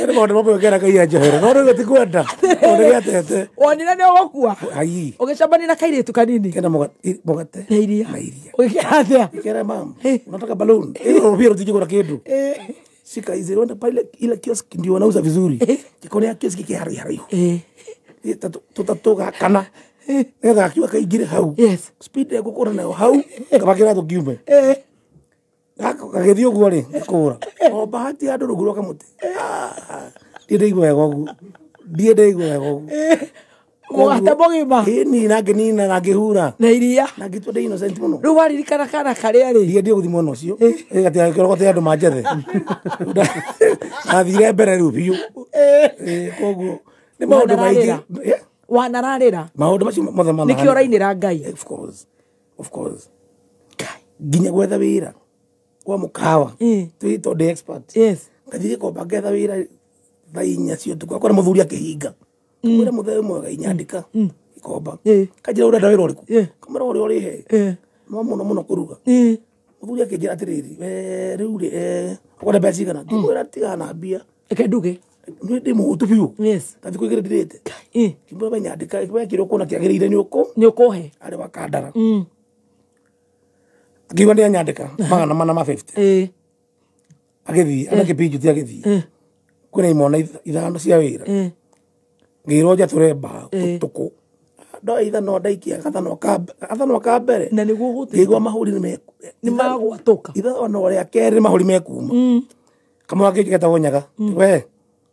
Nĩ maũndũ mamwe ũkera Ngai anjohere no rĩu gũtikwenda tondũ gĩatete. Wonire nĩ ũgũkua? Ai. Ũgĩcemania na kairĩtu kanini? Kena mũgate na iria. Na iria. Ũgĩkĩra atĩa? Ngĩkera mam unataka balloon? Ĩyo rũbia rũtingĩgũra kĩndũ. Shika hizi wenda pale ile kiosk ndio wanauza vizuri. Jikoni ya kioski ki haraihu. Tũtatũ gakana. Nĩgetha gakiuga kaingĩre hau. Speed ĩrĩa ngũkũra nayo hau, kaba kĩratũ kiume. Gagĩthiĩ ũguo rĩ, gakũra. O bahati ya andũ rungu rwa kamũtĩ. Ndiĩ ndaigua wega ũguo. Ndiĩ ndaigua wega ũguo. Mũgate mũgima. Ĩni na ngĩnina na ngĩhura. Na iria. Na ngĩtua ndĩ innocent mũno. Rĩu waririkana kana karĩa rĩ. Ndiĩ gũthiĩ mwena ũcio. Gatigakorwo andũ manjethe. Ndathire mbere rĩu biũ. Koguo nĩ maũndũ maingĩ. Wanararĩra. Maũndũ macio mothe mana. Nĩkĩo ũrainĩra Ngai. Of course. Of course. Nginya gwetha wĩra kwa mũkawa. Twĩ tondũ ndĩ expert. Yes. Ngathiĩ Gĩkomba ngetha wĩra thaa inya cia ũtukũ. Akora mũthuri akĩhinga. Kamwĩra mũthee mwega inyandĩka Gĩkomba. Kanjĩra ũrenda wĩra ũrĩkũ? Kamwĩra ũrĩa ũrĩhe. No mũno mũno kũruga. Mũthuri akĩnjĩra atĩrĩrĩ, we rĩu rĩ, ũkwenda mbeca cigana? Ngĩmwĩra tigana na mbia. Reke nduge. Nĩ ndĩ mũhũtu biũ. Yes. Ta thikũ igĩrĩ ndirĩte. Ngĩmwĩra we nyandĩka, we kĩrĩa ũkuona kĩagĩrĩire nĩ ũkũ? Nĩ ũkũhe. Arĩ wa Kandara. Akiuga nĩ anyandĩka 450. Agĩthiĩ, ana kĩpinjuti agĩthiĩ. Kwĩna imwana ithano cia wĩra. Ngĩrwo njatũre mbaũ tũkũ. Ndoya ithano ndaikia gathanwa ka mbere. Na nĩguo gũtĩ. Ngĩigua mahũri nĩ magwatũka. Ithanwa rĩa kerĩ mahũri mekuma. Kamwe gakĩ getagwo Nyaga. We,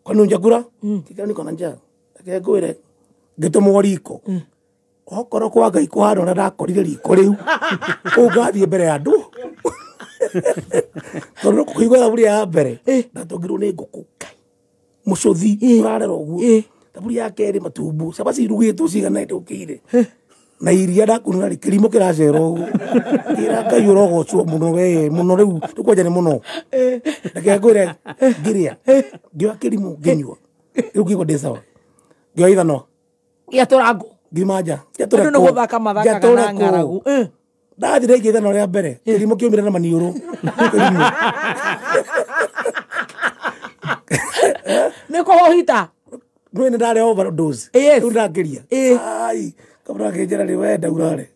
kwani unjakura? Kĩkĩra niko na njaa. Reke ngwĩre ngĩtũmwo riko. Okorwo kwa Ngai kũhana ũrĩa ndakorire riko rĩu. Kũu ngathiĩ mbere ya andũ. Tondũ kũigua thaburia ya mbere ndatũngirwo nĩ ngũkũ. Mũcũthi ũrarera ũguo. Thaburia ya kerĩ matumbo, cabaci irugĩtwo cigana ndũkĩire. Na iria ndakunũra rĩ, kĩrimũ kĩracera ũguo. Kĩra Ngai ũrogocwo mũno we, mũno rĩu, rĩu kwanja nĩ mũno. Reke ngwĩre ngĩrĩa, ngĩoya kĩrimũ ngĩnyua. Rĩu ngĩigua ndĩ sawa. Ngĩoya ithanwa. Gĩatũra ngũ. Ngiuma nja. Andũ nĩ gũthaka mathakaga na ng'aragu. Ndathire ndaikia ithanwa rĩa mbere, kĩrimũ kĩaumire na maniũrũ. Kĩrimũ. Nĩ kũhũhita. Nĩ nĩ ndarĩa overdose. Yes. Rĩu ndakĩria. Ai, kabla akĩnjĩra rĩ we ndaurare.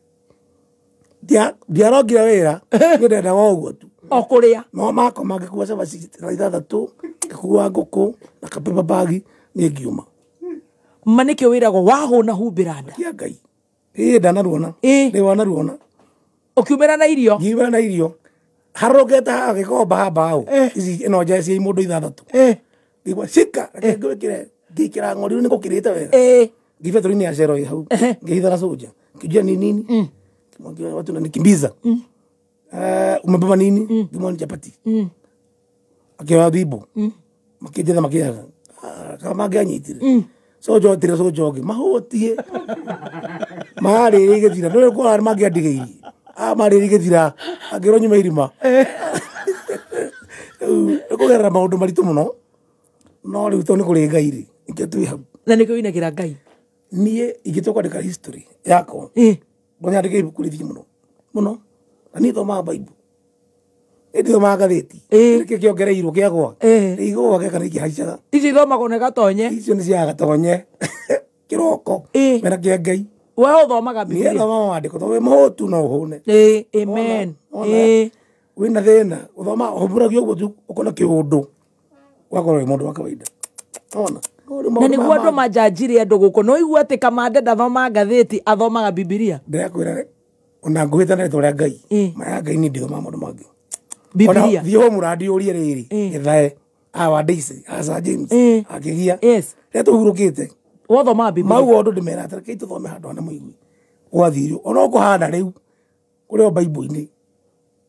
Ndiarongire wĩra, niĩ ndendaga o ũguo tu. O kũrĩa. No makoma ngĩkua cabaci thaa ithathatũ, ngĩkua ngũkũ na kapaper bag niĩ ngiuma. Ma nĩkĩo wĩragwo wahũna humbĩra nda. Kia Ngai. Ĩĩ ndanaruona. Ndĩ wanaruona. Ũkiumĩra na irio? Ngiumĩra na irio. Harũkĩte haha Gĩkomba haha mbaũ. Ici ĩno nja cia mũndũ ithathatũ. Ngĩigua cika, reke ngwĩkĩre. Ngĩikĩra ng'ori rĩu nĩgũkĩrĩte wega. Ngĩiba tũri-inĩ ya cero ĩ hau. Ngĩhitha na soja. Ngĩnjia ni nini? Ngĩmwambia watu wananikimbiza. Umebeba nini? Ngĩmwambia ni chapati. Akĩoya thimbo. Makĩnjetha makĩaga. Kama mangĩanyitire. Soja otire soja ũngĩ. Mahũtie. Marĩrĩ gĩthira. Ndũrĩ kuona mangĩandigĩirie. Marĩrĩ gĩthira. Angĩrwo nyuma irima. Rĩu nĩ kũgerera maũndũ maritũ mũno. No rĩu tondũ nĩ kũrĩ Ngai rĩ, nĩkĩo twĩ hau. Na nĩkĩo ũinagĩra Ngai? Niĩ ingĩtua kwandĩka history yakwa, ngo nyandĩke ibuku rĩthiĩ mũno. Mũno. Na niĩ thomaga Bible. Niĩ ndithomaga ngathĩti. Nĩkĩo kĩongereirwo kĩagwa. Igũa gĩaka nĩ ikĩhaicaga. Icio ithomagwo nĩ Gatonye. Icio nĩ cia Gatonye. Kĩroko. Mena kĩa Ngai. We ũthomaga Bibilia. Niĩ thomaga maandĩko tondũ wĩ mũhũtu no ũhũne. Amen. Wĩna thĩna, ũthomaga ũhũragia ũguo tu ũkona kĩũndũ. Ũgakorwo wĩ mũndũ wa kawaida. Ona. Na nĩguo andũ manjanjire andũ gũkũ. No ũigue atĩ Kamande ndathomaga ngathĩti, athomaga Bibilia. Ndĩrakwĩra ona ngũhĩta na rĩtwa rĩa Ngai. Ma ya Ngai niĩ ndithomaga maũndũ mangĩ. Bibilia. Thiĩ home ũrie rĩrĩ, gĩthae, awa Daisy, a Sir James, akĩgia. Rĩrĩa tũhurũkĩte. Wothomaga Bibilia. Mau ũndũ ndĩmera atĩ rekei tũthome handũ hana mũigue. Gwathirio. Ona ũkũhana rĩu, kũrĩ o Bible-inĩ.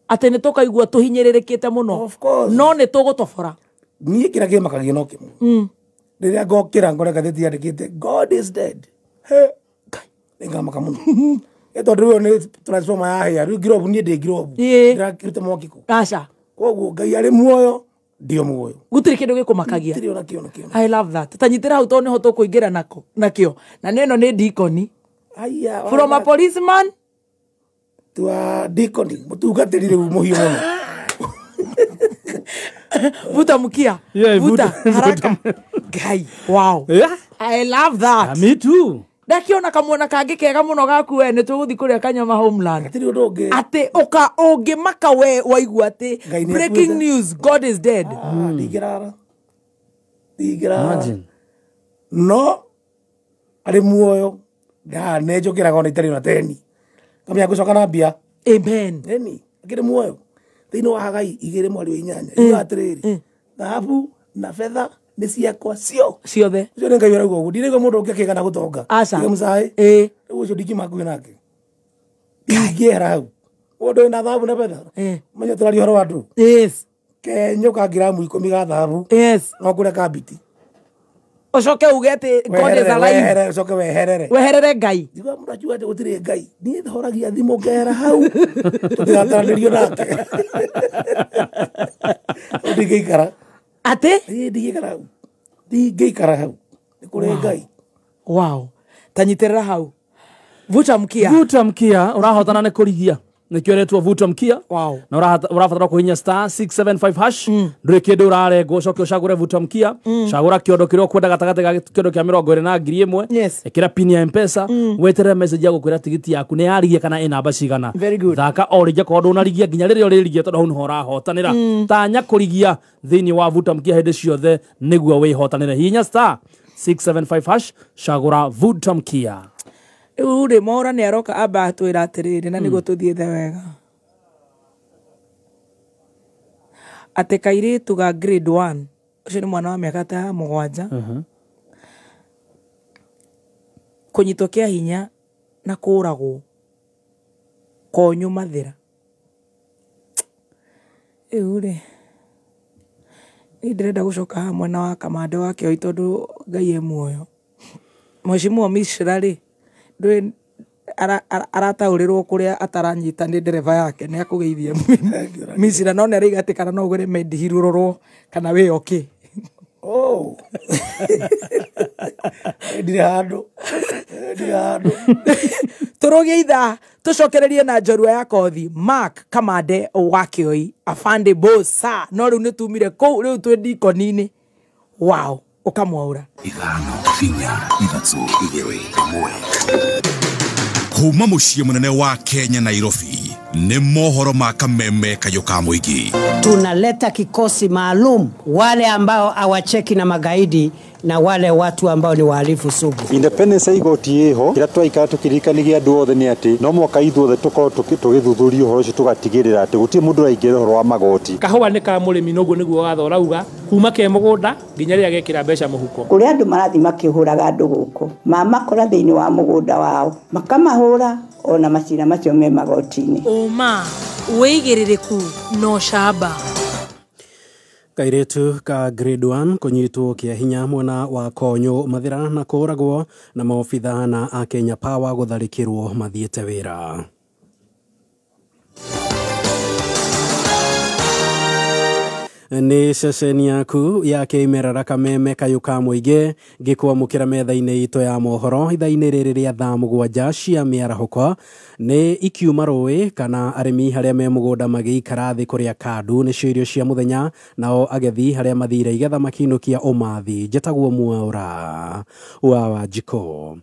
Atĩ nĩ tũkaigua tũhinyĩrĩrĩkĩte mũno. No nĩ tũgũtobora. Niĩ kĩrĩa kĩmakagia no kĩmwe. Rĩrĩa ngokĩra ngore ngathĩti yandĩkĩte God is dead. He. Nĩngamaka mũno. Ĩ tondũ rĩu nĩ transformer yahĩa, rĩu ngirobu niĩ ndĩ ngirobu. Ndĩraruta mwaki kũ? Aca. Koguo Ngai arĩ muoyo, ndio muoyo. Gũtirĩ kĩndũ gĩkũmakagia. Gũtirĩ ona kĩ ona kĩ. I love that. Ta nyitĩra hau tondũ nĩho tũkũingĩra nako nakĩo. Na nĩ ĩno nĩ deacon. Aya. From a policeman to a deacon. Mũtungatĩri rĩu mũhiũ mũno. Vuta mkia. Yeah, vuta haraka. Guy, wow. Yeah. I love that. Me too. Ndakiona kamwena kangĩ kega mũno gaku we nĩ tũgũthiĩ kũrĩa Kanyama Homeland. Hatirĩ ũndũ ũngĩ. Atĩ ũka ũngĩmaka we waigua atĩ Ngai nĩ breaking akuĩte. news, God is dead. Ndingĩrara. Ndingĩrara. Imagine. No arĩ muoyo Nĩ njũkĩraga ona itarĩ na teni. Ngamenya ngũcoka na mbia. Amen. Eni, akĩrĩ muoyo. Thĩinĩ wa Hagai 2 mweri wa 8. Iuga atĩrĩrĩ, thahabu na betha nĩ ciakwa cio. Ciothe. Ũcio nĩ Ngai ũrauga ũguo. Ndiraigua mũndũ ũngĩ akĩgana gũtonga. Aca. Tiga mũcaĩ. Ĩĩ. Rĩu ũcio ndingiuma hakuhĩ nake. Ndingĩehera hau. Mũndũ wĩna thahabu na betha. Menya tũraria ũhoro wa andũ. Yes. Kenyũ ka ngiramu 10 ga thahabu. Yes. No ngũre kambiti. Ũcoke uge atĩ God is alive. Weherere, ũcoke weherere. Weherere Ngai. Ndigua mũndũ akiuga atĩ gũtirĩ Ngai. Niĩ horagia thimũ ngehera hau. Tũtigataranĩrio nake. Ndingĩikara. Atĩ? Ĩĩ ndingĩikara hau. Ndingĩikara hau. Nĩ kũrĩ Ngai. Wow. Tanyitĩrĩra hau. Vuta mkia. Vuta mkia ũrahotana nĩ kũrigia. Nĩkĩo ĩretwo vuta mkia. Wow. Na ũrabatara kũhihinya star 675 hash. Ndũrĩ kĩndũ ũrarengwo, ũcoke ũcagũre vuta mkia. Cagũra kĩondo kĩrĩa ũkwenda gatagatĩ ga kĩondo kĩa 20 na 1000. Yes. Ĩkĩra pin ya M-Pesa, weterere message ya gũkwĩra tigiti yaku nĩ yarigia kana ĩ namba cigana. Very good. Thaka o rĩngĩ akorwo ndũnarigia nginya rĩrĩa ũrĩrigia tondũ hau nĩho ũrahotanĩra. Tanya kũrigia thĩinĩ wa vuta mkia hĩndĩ ciothe nĩguo wĩhotanĩre. Hihinya star 675 hash, cagũra vuta mkia. Rĩu rĩ Mwaũra nĩ aroka amba atwĩra atĩrĩrĩ na nĩguo tũthiĩte wega atĩ kairĩtu ga grade 1 ũcio nĩ mwana wa mĩaka ta 7 kũnyitwo kĩa hinya na kũragwo Konyũ Mathĩra. Rĩu rĩ niĩ ndĩrenda gũcoka haha mwena wa Kamande wa Kĩoi tondũ Ngai e muoyo. Mheshimiwa Mishra rĩ ndũĩ arataũrĩrwo kũrĩa ataranyita nĩ ndereba yake nĩ akũgeithia Mishra no nĩ arauga atĩ kana no ũgũre Medihill ũrorwo kana wĩ okay. Oh. Ndirĩ handũ. Ndirĩ handũ. Tũrũgie ithaa tũcokererie na njorua ya kothi Mark Kamande wa Kĩoi afande bosa no rĩu nĩ tumire kũu rĩu twĩ ndikoni-inĩ. Wow, ũkamwaũra. 5 4 3 2 1. Kuma mũciĩ mũnene wa Kenya Nairobi nĩ mohoro ma kameme kayũ ka mũingĩ. Tunaleta kikosi maalum wale ambao hawacheki na magaidi na wale watu ambao ni wahalifu sugu. Independence igoti iho kira twaikara tukirikanigia andu othe ni ati no mwaka ithuothe tukorwo tugithuthuria uhoro ucio tugatigirira ati gutiri mundu uraingĩra uhoro wa magoti. Kahũa nĩ ka mũrĩmi noguo nĩguo watho ũrauga kuma ke mũgũnda nginya rĩrĩa gekĩra mbeca mũhuko. Kũrĩ andũ marathiĩ makĩhũraga andũ gũkũ mamakora thĩinĩ wa mũgũnda wao makamahũra ona macira macio me magoti-inĩ. Ũma wĩigĩrĩrĩku no camba. Kairĩtu ka grade 1 kũnyitwo kĩa hinya mwena wa Konyũ Mathĩra na kũragwo na maobitha na a Kenya Power gũtharĩkĩrwo mathiĩte wĩra. Nĩ ceceni yaku ya kĩmerera kameme kayũ ka mũingĩ ngĩkwamũkĩra metha-inĩ itũ ya mohoro ithaa-inĩ rĩrĩ rĩa thaa 7 cia mĩarahũko. Nĩ ikiuma rũĩ kana arĩmi harĩa me mũgũnda magĩikara thĩ kũrĩa kandu nĩcio irio cia mũthenya, nao agethi harĩa mathire igetha makinũkia ũmathi. Njĩtagwo Mwaũra wa Wanjikũ.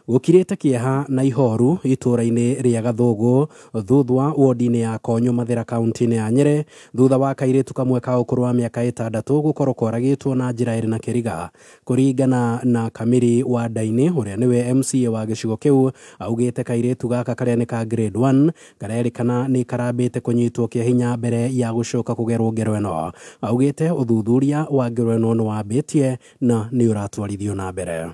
Gũkirĩte kĩeha na ihoru itũũra-inĩ rĩa Gathũgũ Thuthwa wodi-inĩ ya Konyũ Mathĩra kaunti-inĩ ya Nyĩrĩ thutha wa kairĩtu kamwe ka ũkũrũ wa mĩaka 6 gũkorwo koragĩtwo na njĩra ĩrĩ na kĩriga. Kũringana na Kamiri wa Ndainĩ ũrĩa nĩwe MCA wa gĩcigo kĩu augĩte kairĩtu gaka karĩa nĩ ka grade 1 karerĩkana nĩ karambĩte kũnyitwo kĩa hinya mbere ya gũcoka kũgerwo ngero ĩno. Augĩte ũthuthuria wa ngero ĩno nĩ wambĩtie na nĩ ũratwarithio na mbere.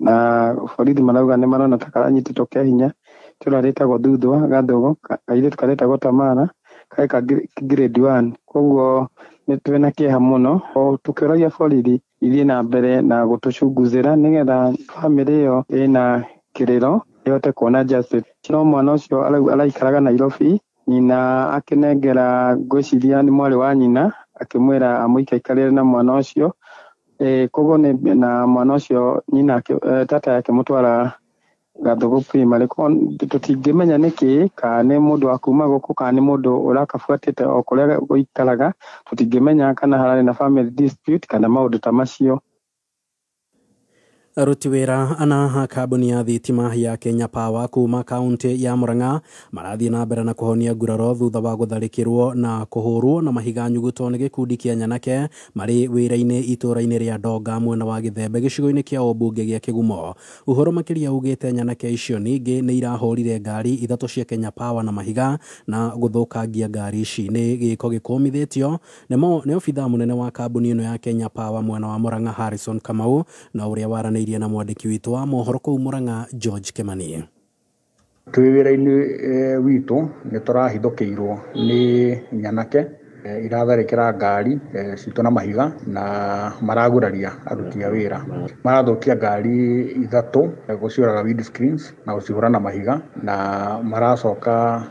Na borithi marauga nĩ marona ta karanyitĩtwo kĩa hinya itũra rĩtagwo Thuthwa Gathugu kairĩtu karetagwo Tamara karĩ ka grade 1. Koguo nĩ twĩna kĩeha mũno tũkĩũragia borithi ithiĩ na mbere na gũtũcunguzĩra nĩgetha bamĩrĩ ĩyo ĩna kĩrĩro ĩhote kuona justice. No mwana ũcio araikaraga Nairobi, nyina akĩnengera ngwĩciria nĩ mwarĩ wa nyina akĩmwĩra amũikaikarĩre na mwana ũcio. Koguo na mwana ũcio nyina tata akĩmũtwara Gathugu primary. Tũtingĩmenya nĩkĩ kana nĩ mũndũ wa kuma gũkũ kana nĩ mũndũ ũrakabuatĩte o kũrĩa gũikaraga, tũtingĩmenya kana hararĩ na family dispute kana maũndũ ta macio. Aruti wĩra ana a kambuni ya thitima ya Kenya Power kuma kaunti ya Murang'a marathiĩ na mbere na kũhonia nguraro thutha wa gũtharĩkĩrwo na kũhũrwo na mahiga nyuguto nĩ gĩkundi kĩa nyanake marĩ wĩra-inĩ itũũra-inĩ rĩa Ndonga mwena wa Gĩthembe gĩcigo-inĩ kĩa ũmbunge gĩa Kĩgumo. Ũhoro makĩria ugĩte nyanake icio ningĩ nĩ irahũrire ngari ithatũ cia Kenya Power na mahiga na gũthũkangia ngari ici. Nĩ gĩko gĩkũmithĩtio nĩ obithaa mũnene wa kambuni ĩno ya Kenya Power mwena wa Murang'a Harrison Kamau na ũrĩa waranĩirie na mwandĩki witũ wa mohoro kũu Murang'a George Kimani. Twĩ wĩra-inĩ witũ nĩ tũrahithũkĩirwo nĩ nyanake iratharĩkĩra ngari citũ na mahiga na maraguraria aruti a wĩra. Marathũkia ngari ithatũ gũciũraga windscreens na gũcihũra na mahiga na maracoka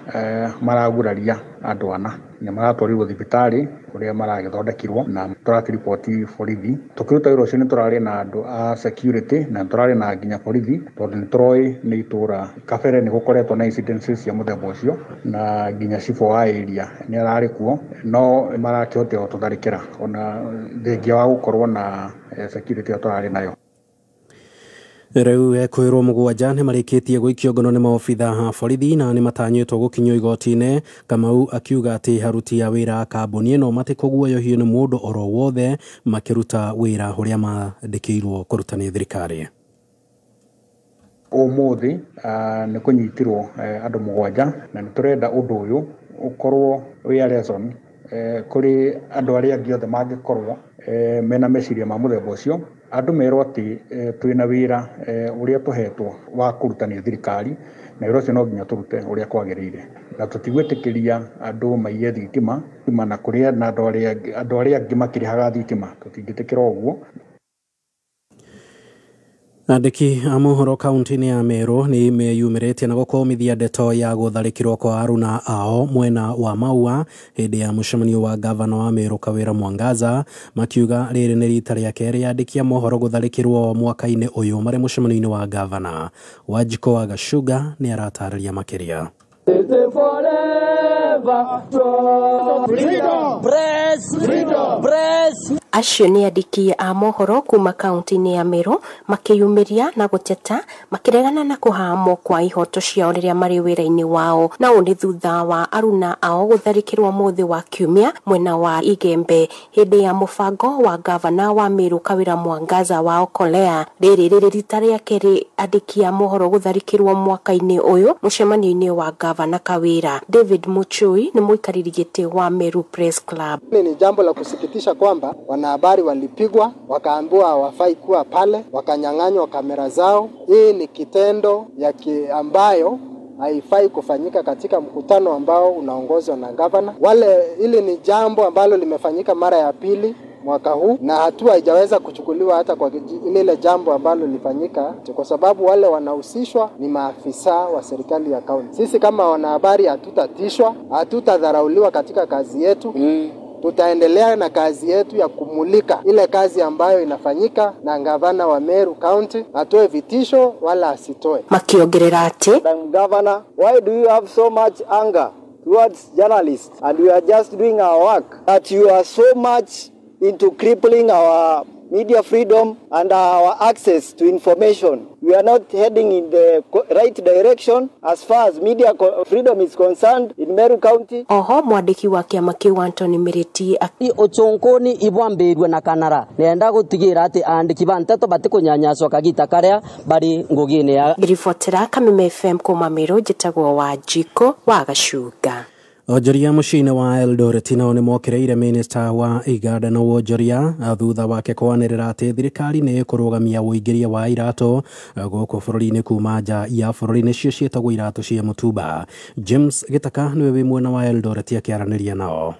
maraguraria andũ ana. Nĩ maratwarirwo thibitarĩ kũrĩa maragĩthondekirwo na tũrakĩriboti borithi. Tũkĩruta wĩra ũcio nĩ tũrarĩ na andũ a security na tũrarĩ na nginya borithi tondũ nĩ tũroĩ nĩ itũra kabere nĩ gũkoretwo na incidences cia mũthemba ũcio na nginya cibũ wa area nĩ ararĩ kuo no marakĩhotire gũtũtharĩkĩra ona thengia wa gũkorwo na security ĩyo tũrarĩ nayo. Rĩu ekwĩrwo mũgwanja nĩ marĩkĩtie gũikio ngono nĩ maobitha a borithi na nĩ matanyĩtwo gũkinyio igoti-inĩ. Kamau akiuga atĩ aruti a wĩra a kambuni ĩno matikũguoyohio nĩ mũndũ oro wothe makĩruta wĩra ũrĩa mandĩkĩirwo kũruta nĩ thirikari. Ũmũthĩ nĩ kũnyitirwo andũ mũgwanja na nĩ tũrenda ũndũ ũyũ ũkorwo wĩ a lesson kũrĩ andũ arĩa angĩ othe mangĩkorwo mena meciria ma mũthemba ũcio. Andũ merwo atĩ twĩna wĩra ũrĩa tũhetwo wa kũruta nĩ thirikari na wĩra ũcio no nginya tũrute ũrĩa kwagĩrĩire na tũtigwĩtĩkĩria andũ maiye thitima na kũrĩa na andũ arĩa angĩ makĩrĩhaga thitima tũtingĩtĩkĩra ũguo. Andĩki a mohoro kaunti-inĩ ya Meru nĩ meyumĩrĩtie na gũkũmithia ndeto ya gũtharĩkĩrwo kwa aruna ao mwena wa Maua hĩndĩ ya mũcemanio wa gavana wa Meru Kawĩra Mwangaza, makiuga rĩrĩ nĩ rita rĩa kerĩ andĩki a mohoro gũtharĩkĩrwo mwaka-inĩ ũyũ marĩ mũcemanio-inĩ wa gavana. Wanjikũ wa Gacuga nĩ aratarĩria makĩria. Acio nĩ andĩki a mohoro kuma kaunti-inĩ ya Meru makĩyumĩria na gũteta makĩregana na kũhamwo kwa ihoto ciao rĩrĩa marĩ wĩra-inĩ wao, na ũũ nĩ thutha wa aruna ao gũtharĩkĩrwo mũthĩ wa Kiumia mwena wa Igembe hĩndĩ ya mũbango wa gavana wa Meru Kawĩra Mwangaza wa Okolea. Rĩrĩ rĩrĩ rita rĩa kerĩ andĩki a mohoro gũtharĩkĩrwo mwaka-inĩ ũyũ mũcemanio-inĩ wa gavana Kawĩra. David Muchui nĩ mũikarĩri gĩtĩ wa Meru Press Club. Ni jambo la kusikitisha kwamba wanahabari walipigwa, wakaambiwa hawafai kuwa pale, wakanyang'anywa kamera zao. Hii ni kitendo ya ambayo haifai kufanyika katika mkutano ambao unaongozwa na gavana. Wale, hili ni jambo ambalo limefanyika mara ya pili mwaka huu na hatua haijaweza kuchukuliwa hata kwa lile jambo ambalo lilifanyika, kwa sababu wale wanahusishwa ni maafisa wa serikali ya kaunti. Sisi kama wanahabari hatutatishwa, hatutadharauliwa katika kazi yetu. Tutaendelea na kazi yetu ya kumulika ile kazi ambayo inafanyika na gavana wa Meru County, atoe vitisho wala asitoe. Makiongerera ati Governor, why do you have so much anger towards journalists and we are just doing our work, that you are so much into crippling our media freedom and our access to information? We are not heading in the right direction as far as media freedom is concerned in Meru County. Oho mwandĩki wa kĩama kĩu Anthony Miriti Ũchũngũni ibwambĩrue na kanara nenda gũtigĩra atĩ andĩki ba nteto batikũnyanyaswo kagita karĩa bari ngũgĩ-inĩ ya ngĩribotera Kameme FM kuma Meru, njĩtagwo Wanjikũ wa Gacunga. Onjoria mũciĩ-inĩ wa Eldoret nao nĩ mokĩrĩire minista wa iganda na wonjoria thutha wake kwanĩrĩra atĩ thirikari nĩ ĩkũrũgamia ũingĩria wa iratũ gũkũ bũrũri-inĩ kuma nja ya bũrũri nĩcio ciĩtagwo iratũ cia mũtumba. James Gitaka nĩwe wĩ mwena wa Eldoret akĩaranĩria nao.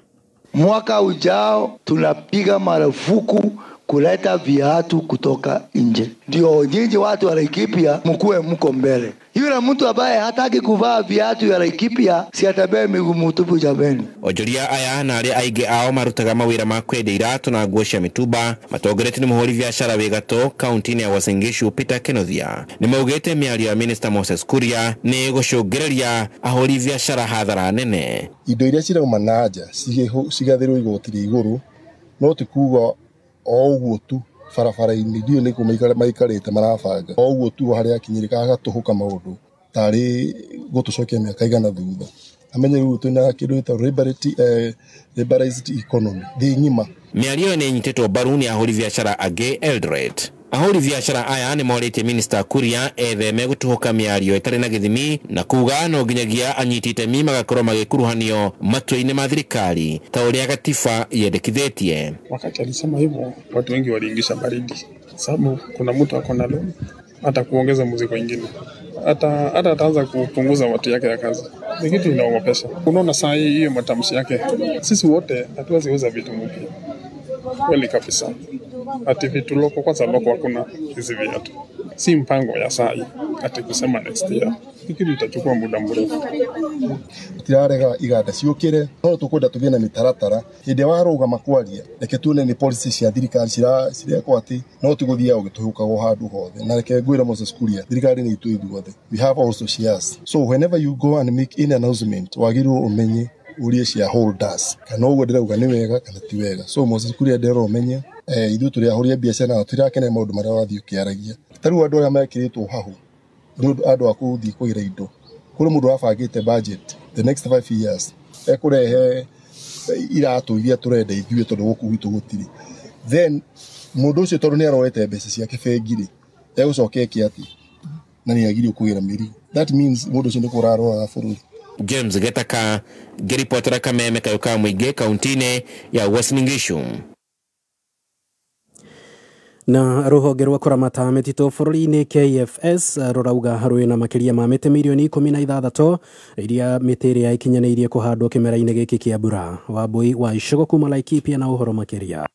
Mwaka ujao tunapiga marufuku kuleta viatu kutoka nje, ndio nyinyi watu wa Laikipia mkuwe mko mbele. Yule mtu ambaye hataki kuvaa viatu ya Laikipia si atembee miguu mtupu jameni. Onjoria aya na arĩa aingĩ ao marutaga mawĩra ma kwendia iratũ na nguo cia mĩtumba matongoretio nĩ mũhũri biacara wĩ gatũ kaunti-inĩ ya Uasin Gishu Peter Kenothia nĩ maugĩte mĩario ya Minister Moses Kuria nĩ gũcũngĩrĩria ahũri biacara hathara nene. Indo iria cirauma na nja cigathĩrwo igoti rĩa igũrũ no ti kuga o ũguo tu barabara-inĩ ndiũĩ nĩkũ maikarĩte marabanga o ũguo tu harĩa akinyĩrĩka agatũhũka maũndũ tarĩ gũtũcokia mĩaka 100 thutha. Amenye rĩu twĩna kĩndũ gĩtagwo liberalized economy thĩ ng'ima. Mĩario ĩyo nĩ ĩnyitĩtwo mbaru nĩ ahũri biacara angĩ Eldoret. Ahũri biacara aya nĩ morĩtie Minister Kuria etheme gũtũhũka mĩario ĩtarĩ na gĩthimi na kuga no nginyagia anyiti itemi magakorwo magĩkuruhanio matua-inĩ ma thirikari ta ũrĩa gatiba yendekithĩtie. Wakati alisema hivyo watu wengi waliingisha baridi, sababu kuna mtu ako na loan hata kuongeza mzigo mwingine, hata ataanza kupunguza watu yake ya kazi. Ni kitu inaogopesha. Unaona saa hii hiyo matamshi yake, sisi wote hatuwezi uza vitu mpya kweli kabisa. Ati vitu loko, kwanza loko hakuna hizi viatu. Si mpango ya saa hii ati kusema next year. Ni kitu itachukua muda mrefu. Tirarega iganda ciũkĩre no tũkwenda tũgĩe na mĩtaratara hĩndĩ warũgama kwaria reke tuone nĩ policy cia thirikari cirekwo atĩ no ti gũthiaga ũgĩtũhũkagwo handũ hothe. Na reke ngwĩre Moses Kuria, thirikari nĩ itũ ithuothe, we have also shares, so whenever you go and make any announcement wagĩrĩirwo ũmenye ũrie shareholders kana ũguo ndĩrauga nĩ wega kana ti wega. So Moses Kuria ndĩrora ũmenye ithuĩ tũrĩ ahũri a biacara na tũtirakena maũndũ marĩa wathiĩ ũkĩaragia. Ta rĩu andũ arĩa mekĩrĩtwo hahũ nĩ ũndũ andũ a kũthiĩ kũgĩra indo, kũrĩ mũndũ wabangĩte budget the next 5 years ekũrehe iratũ iria tũrenda ithuĩ tondũ gũkũ gwitũ gũtirĩ, then mũndũ ũcio tondũ nĩ aroete mbeca ciake bengi rĩ, egũcoka eke atĩ na nĩ agĩrĩirwo kũgĩra mĩrigo. That means mũndũ ũcio nĩ kũraroraga bũrũri. James Getaka ngĩribotera Kameme kayũ ka mũingĩ kaunti-inĩ ya Uasin Gishu. Na rũhonge rwa kũramata mĩtitũ bũrũri-inĩ KFS rũrauga rwĩna makĩria ma mĩtĩ mirioni 16 iria mĩtĩ ĩrĩa ĩkinyanĩirie kũhandwo kĩmera-inĩ gĩkĩ kĩa mbura. Wambui wa Icũgũ kuma Laikipia na ũhoro makĩria.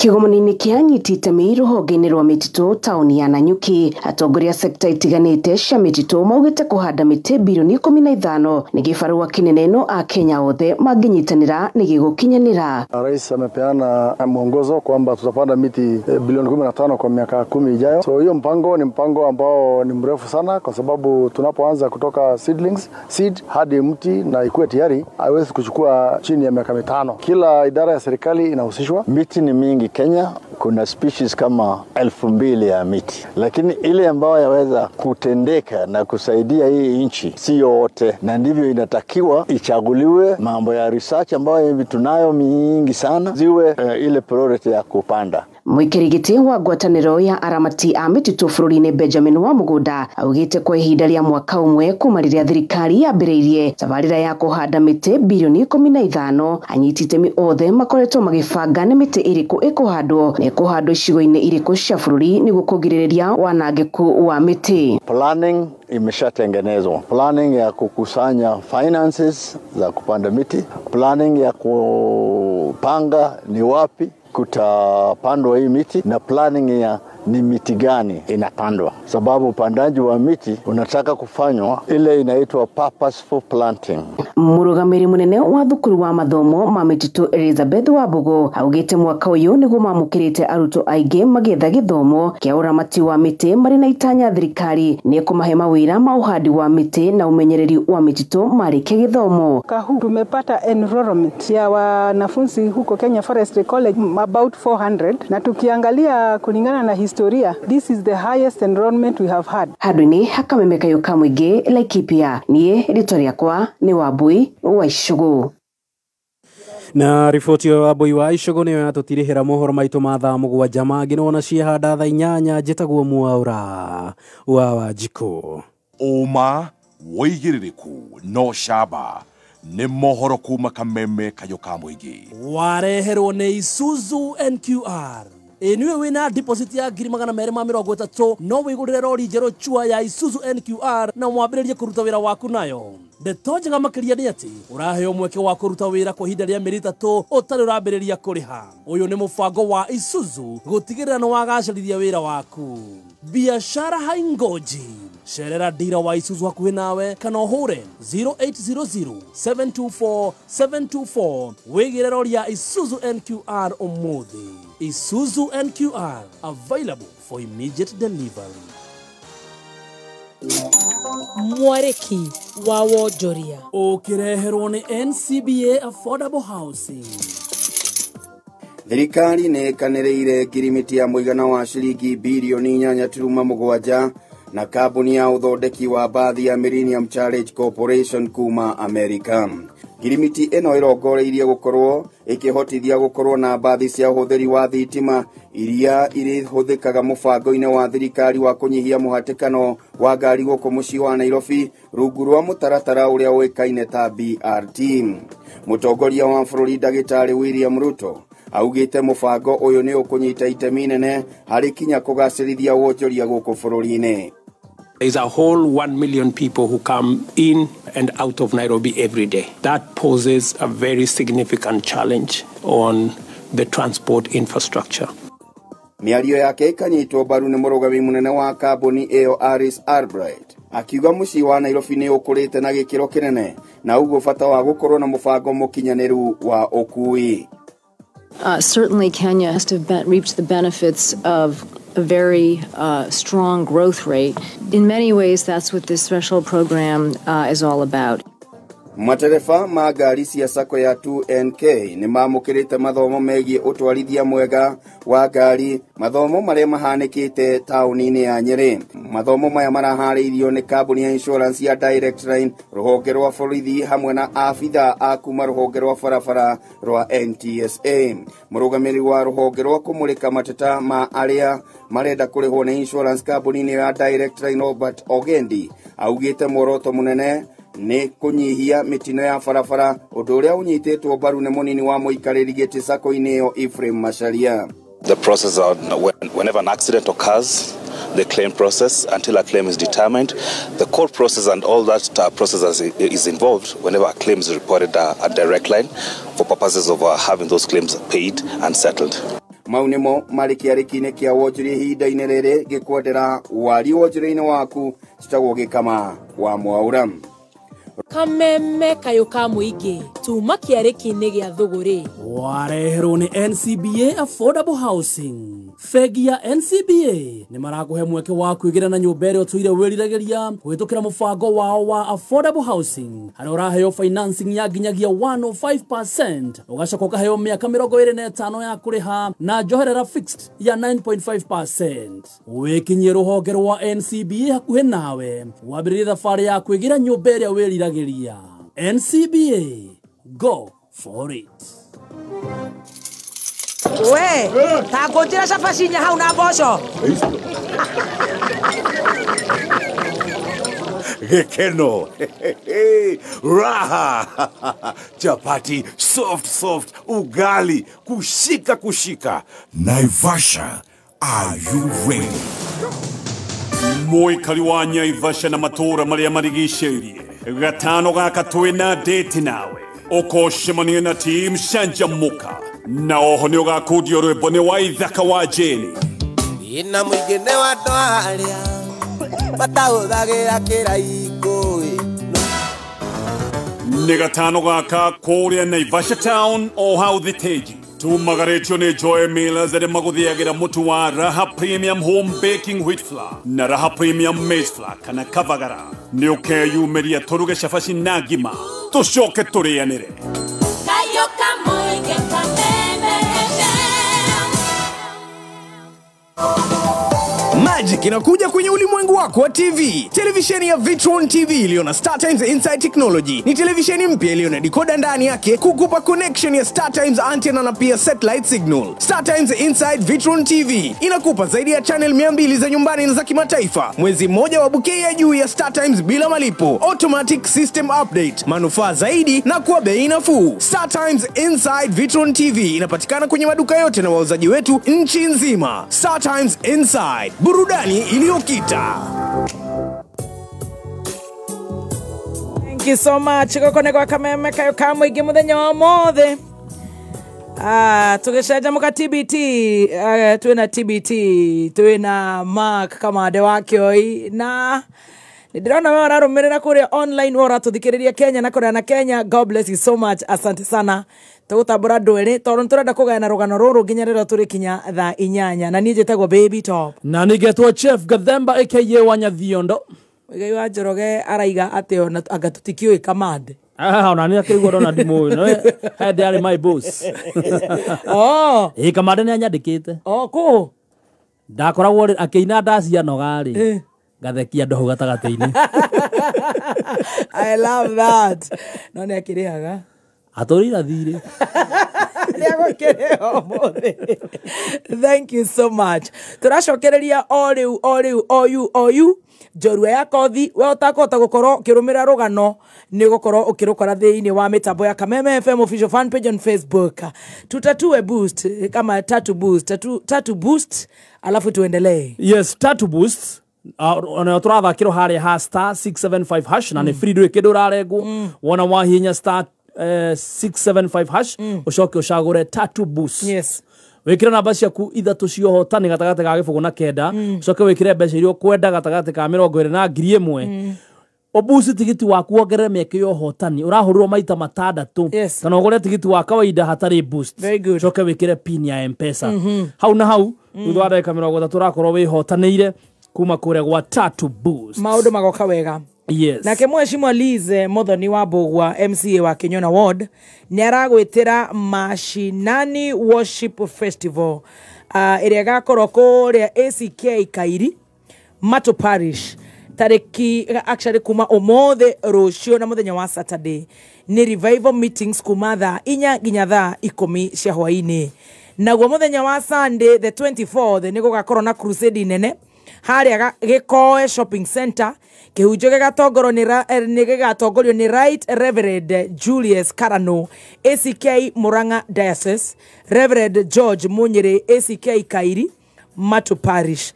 Kĩgomano-inĩ kĩa anyiti itemi rũhonge-inĩ rwa mĩtitũ taũni ya Nanyuki, atongoria sekta itiganĩte cia mĩtitũ maugĩte kũhanda mĩtĩ bilioni 15 nĩ gĩbarũa kĩnene no Akenya othe mangĩnyitanĩra nĩ gĩgũkinyanĩra. Rais amepeana mwongozo kwamba tutapanda miti bilioni 15 kwa miaka 10 ijayo. So hiyo mpango ni mpango ambao ni mrefu sana, kwa sababu tunapoanza kutoka seedlings, seed hadi mti na ikuwe tayari haiwezi kuchukua chini ya miaka 5. Kila idara ya serikali inahusishwa. Miti ni mingi Kenya, kuna species kama 2000 ya miti, lakini ile ambayo yaweza kutendeka na kusaidia hii nchi si yote, na ndivyo inatakiwa ichaguliwe. Mambo ya research ambayo hivi tunayo mingi sana ziwe ile priority ya kupanda. Mwikiri gĩtĩ wa ngwatanĩro ya aramati a mĩtitũ bũrũri-inĩ Benjamin wa Mũgũnda augĩte kwa ihinda rĩa mwaka ũmwe kuma rĩrĩa thirikari yambĩrĩirie tabarĩra ya kũhanda mĩtĩ bilioni 15 anyiti itemi othe makoretwo magĩbanga nĩ mĩtĩ ĩrĩkũ ĩkũhandwo na ĩkũhandwo icigo-inĩ irĩkũ cia bũrũri nĩguo kũgirĩrĩria wanangĩku wa mĩtĩ. Planning imeshatengenezwa, planning ya kukusanya finances za kupanda miti, planning ya kupanga ni wapi kutapandwa hii miti, na planning ya ni miti gani inapandwa, sababu upandaji wa miti unataka kufanywa ile inaitwa purposeful planting. Mũrũgamĩrĩri mũnene wa thukuru wa mathomo ma mĩtitũ Elizabeth Wambugu augĩte mwaka ũyũ nĩguo mamũkĩrĩte arutwo aingĩ magĩetha gĩthomo kĩa ũramati wa mĩtĩ marĩ na itanya thirikari nĩ ĩkũmahe mawĩra ma ũhandi wa mĩtĩ na ũmenyereri wa mĩtitũ marĩkia gĩthomo. Mwaka huu tumepata enrollment ya wanafunzi huko Kenya Forestry College about 400, na tukiangalia kulingana na historia, this is the highest enrollment we have had. Handũ-inĩ ha Kameme kayũ ka mũingĩ Laikipia, niĩ rĩtwa rĩakwa nĩ Wambui wa Icũgũ. Na riboti ĩyo Wambui wa Icũgũ nĩyo yatũtirihĩra mohoro maitũ ma thaa 7 mangĩ nĩwona ciehanda thaa 8. Njĩtagwo Mwaũra wa Wanjikũ. Ũma wĩigĩrĩrĩku no camba nĩ mohoro kuma Kameme kayũ ka mũingĩ. Wareherwo nĩ Isuzu NQR. Ĩniwe wĩna deposit ya 230,000 no wĩgũrĩre rori njerũ chua ya Isuzu NQR na mwambĩrĩrie kũruta wĩra waku nayo. Ndeto njega makĩria nĩ atĩ ũraheo mweke wa kũruta wĩra kwa ihinda rĩa mĩeri 3 ũtarĩ ũrambĩrĩria kũrĩha. Ũyũ nĩ mũbango wa Isuzu gũtigĩrĩra nĩ wagacĩrithia wĩra waku. Biashara haingoji. Cerera dira wa Isuzu hakuhĩ nawe kana ũhũre 0800 724 724 wĩgĩre rori ya Isuzu NQR ũmũthĩ. Isuzu NQR available for immediate delivery. Mwarĩki wa wonjoria ũkĩreherwo nĩ NCBA Affordable Housing. Thirikari nĩ ĩkanĩrĩire ngirimiti ya mũigana wa ciringi birioni 8.7 na kambuni ya ũthondeki wa mbathi ya Millennium Challenge Corporation kuma Amerika. Ngirimiti ĩno ĩrongoreirie gũkorwo ĩkĩhotithia gũkorwo na mbathi cia ũhũthĩri wa thitima iria irĩhũthĩkaga mũbango-inĩ wa thirikari wa kũnyihia mũhatĩkano wa ngari gũkũ mũciĩ wa Nairobi rungu rwa mũtaratara ũrĩa ũĩkaine ta BRT. Mũtongoria wa bũrũri Ndagĩtarĩ William Ruto augĩte mũbango ũyũ nĩ ũkũnyita itemi nene harĩ kinya kũgacĩrithia wonjoria gũkũ bũrũri-inĩ. There's a whole 1 million people who come in and out of Nairobi every day. That poses a very significant challenge on the transport infrastructure. Mĩario yake ĩkanyitwo mbaru nĩ mũrũgami mũnene wa kambuni ĩyo Aris Albright akiuga mũciĩ wa Nairobi nĩ ũkũrĩte na gĩkĩro kĩnene na ũguo bata wa gũkorwo na mũbango mũkinyanĩru wa ũkuui. Certainly Kenya has to have reaped the benefits of a very strong growth rate. In many ways, that's what this special program is all about. Matereba ma ngari cia sacco ya 2NK nĩ mamũkĩrĩte mathomo megiĩ ũtwarithia mwega wa ngari, mathomo marĩa mahanĩkĩte taũni-inĩ ya Nyeri. Mathomo maya maraharĩirio nĩ kambuni ya insurance ya Direct Line, rũhonge rwa borithi hamwe na abitha a kuma rũhonge rwa barabara rwa NTSA. Mũrũgamĩrĩri wa rũhonge rwa kũmũrĩka mateta ma arĩa marenda kũrĩhwo nĩ insurance kambuni-inĩ ya Direct Line Robert Ogendi augĩte muoroto mũnene nĩ kũnyihia mĩtino ya barabara, ũndũ ũrĩa ũnyitĩtwo mbaru nĩ mũnini wa mũikarĩri gĩtĩ sacco-inĩ ĩyo Ephraim Macharia. The process are whenever an accident occurs, the claim process until a claim is determined, the court process and all that process is involved whenever a claim is reported at Direct Line for purposes of having those claims paid and settled. Mau nĩmo marĩ kĩarĩki-inĩ kĩa wonjoria ihinda-inĩ rĩrĩ gĩkwendera wari wonjoria-inĩ waku citagwo Gĩkama wa Mwaura. Kameme kayũ ka mũingĩ tuma kĩarĩki-inĩ gĩa thũgũrĩ wareherwo nĩ NCBA Affordable Housing. Bengi ya NCBA nĩ marakũhe mweke wa kwĩgĩra na nyũmba ĩrĩa ũtũire wĩriragĩria kũhĩtũkĩra mũbango wao wa Affordable Housing harĩa ũraheo financing ya nginyagia 105%, ũgacoka ũkaheo mĩaka 25 ya kũrĩha na njoherera fixed ya 9.5%. Wĩkinyie rũhonge rwa NCBA hakuhĩ nawe wambĩrĩrie thabarĩ ya kwĩgĩra nyũmba ĩrĩa wĩriragĩria. NCBA, go for it. We, ta ngũnjĩra cabaci inya hau na mboco. Gĩkeno, raha, chapati, soft soft, ugali, kushika kushika. Naivasha, are you ready? Mũikari wa Naivasha na matũũra marĩa marigicĩirie gatano gaka twĩna date nawe ũkocemania na team Canjamũka na oho nĩ ũgakundio rwĩmbo nĩ wa Ithaka wa Jane. Ina mũingĩ nĩ wa andũ arĩa matahũthagĩra kĩraikũ. Nĩ gatano gaka kũrĩa Naivasha town o hau thitĩnji tumagarĩtio nĩ Joy Millers arĩa magũthĩagĩra mũtu wa Raha Premium Home Baking Wheat Flour na Raha Premium Maize Flour kana kavagara. Nĩ ũkeyumĩria tũruge cabaci na ngima tũcoke tũrĩanĩre. Magic inakuja kwenye ulimwengu wako wa TV. Televisheni ya Vitron TV iliyo na Star Times Inside Technology ni televisheni mpya iliyo na decoder ndani yake kukupa connection ya Star Times antenna na pia satellite signal. Star Times Inside Vitron TV inakupa zaidi ya channel 200 za nyumbani na za kimataifa, mwezi mmoja wa bouquet ya juu ya Star Times bila malipo, automatic system update, manufaa zaidi na kwa bei nafuu. Star Times Inside Vitron TV inapatikana kwenye maduka yote na wauzaji wetu nchi nzima. Star Times Inside, burudani iliyokita. Thank you so much. Goko nĩ gwa Kameme kayũ ka mũingĩ mũthenya wa ũmũthĩ. Tũgĩcanjamũka TBT, twĩna TBT, twĩna Mark Kamande wa Kĩoi na nĩndĩrona we ũrarũmĩrĩra kũrĩa online, we ũratũthikĩrĩria Kenya na kũrĩa na Kenya. God bless you so much. Asante sana. Tũgũtambũra andũ erĩ tondũ nĩtũrenda kũgayana rũgano rũrũ nginya rĩrĩa tũrĩkinya thaa 8. Na niĩ njĩtagwo Baby Top na nĩngetwo Chef Gathemba aka Wanyathiondo. Muigai wa Njoroge araiga atĩ ona anga tũtikĩũĩ Kamande. Ona nĩ akĩrigwo ndona ndimũĩ no hĩndĩ arĩ my boss. Oh. Ĩ Kamande nĩ anyandĩkĩte. Oh, kũ? Ndakoragwo akĩina ndacianoga rĩ. Ngathekia andũ hau gatagatĩ-inĩ. I love that. No nĩ akĩrĩhaga. Atũrĩra thirĩ. Thank you so much. Tũracokereria o rĩu o rĩu o yu njorua ya kothi we ũtakũhota gũkorwo ũkĩrũmĩrĩra rũgano nĩ ũgũkorwo ũkĩrũkora thĩinĩ wa mĩtambo ya Kameme FM official fan page on Facebook. Tutatue boost kama tatu boost, tatu boost alafu tuendelee. Yes, tatu boost. Ona tũrathakĩrwo harĩa ha star 675 hash na nĩ free ndũrĩ kĩndũ ũrarengwo. Wona wahihinya star 675 hash ucoke ucagure tatu boost. Yes. Wikire namba ciaku ithatũ cia ũhotani gatagatĩ ga 0 na 9, ucoke wikire mbeca iria ũkwenda gatagatĩ ka 20 na 1000. Ũbuci tigiti waku wongerere mĩeke ya ũhotani ũrahũrĩrwo maita 6 kana ũgũre tigiti wa kawaida hatarĩ boost. Ucoke wikire pin ya M-Pesa. Hau na hau thutha wa ndagĩka 30 ũrakorwo wĩhotanĩire kuma kũrĩa gwa tatu boost. Maũndũ magoka wega. Yes. Nake Mheshimiwa Liz Muthoni wa Mbugua MCA wa Kinyona Ward nĩ aragwĩtĩra Mashinani Worship Festival ĩrĩa ĩgakorwo kũrĩa ACK Kairi Mato Parish tarĩki actually kuma ũmũthĩ rũciũ na mũthenya wa Saturday. Nĩ revival meetings kuma thaa 4 nginya thaa 10 cia hwaĩ-inĩ. Naguo mũthenya wa Sunday the 24th nĩ gũgakorwo na crusade nene harĩa Gĩkoe Shopping Center. Kĩhunjio gĩgatongorio nĩ Right Reverend Julius Karano ACK Murang'a Diocese, Reverend George Munyere ACK Kairi Matu Parish,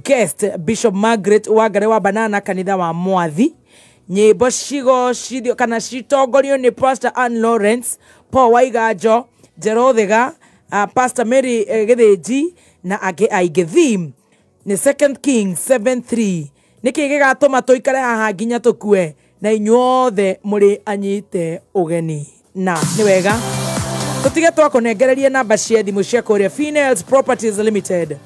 guest Bishop Margaret Wangare wa Banana kanitha wa Mwathi. Nyĩmbo cigocithio kana citongorio nĩ Pastor Ann Lawrence, Paul Waiganjo, Jerothiga, Pastor Mary Gĩthĩnji na angĩ aingĩ. Theme nĩ 2 Kings 7:3. Nĩkĩ gĩgatũma tũikare haha nginya tũkue na inyuothe mũrĩ anyite ũgeni. Na nĩ wega tũtige twakũnengereria namba cia thimũ cia kũrĩa Finels Properties Limited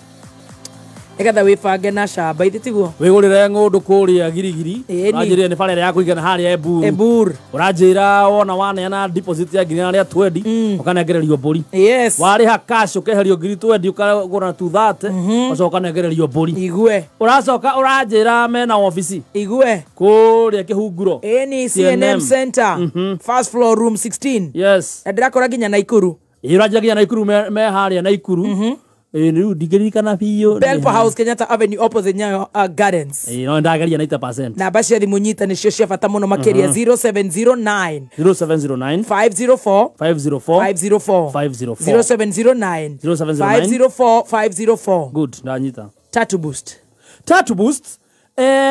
nĩgetha wĩbange na camba ithi tiguo wĩgũrĩre ng'ũndũ kũrĩa Girigiri. Ũranjĩrire nĩ bara ĩrĩa ya kũigana harĩa Eburu. Ũranjĩra wona waneana deposit ya ngiri rĩa 20 ũkanengererio mbũri. Yes. Warĩha cash ũkeherio ngiri 20 ũkagũra 230 ũcoka ũkanengererio mbũri. Igue. Ũracoka ũranjĩra mena ofici. Igue. Kũrĩa Kĩhunguro. Ĩni CNM Center. First floor room 16. Yes. Na ndĩrakora nginya Naikuru. Ĩ ũranjĩra nginya Naikuru me harĩa Naikuru. Rĩu ndingĩririkana biũ. Belpo House Kenyatta Avenue opposite Nyayo Gardens. No ndageria 90%. Namba cia thimũ nyita nĩcio cia bata mũno makĩria. 0709 0709 504 504 504 504 0709 0709 504 504. Good, ndanyita. Tatu boost. Tatu boost.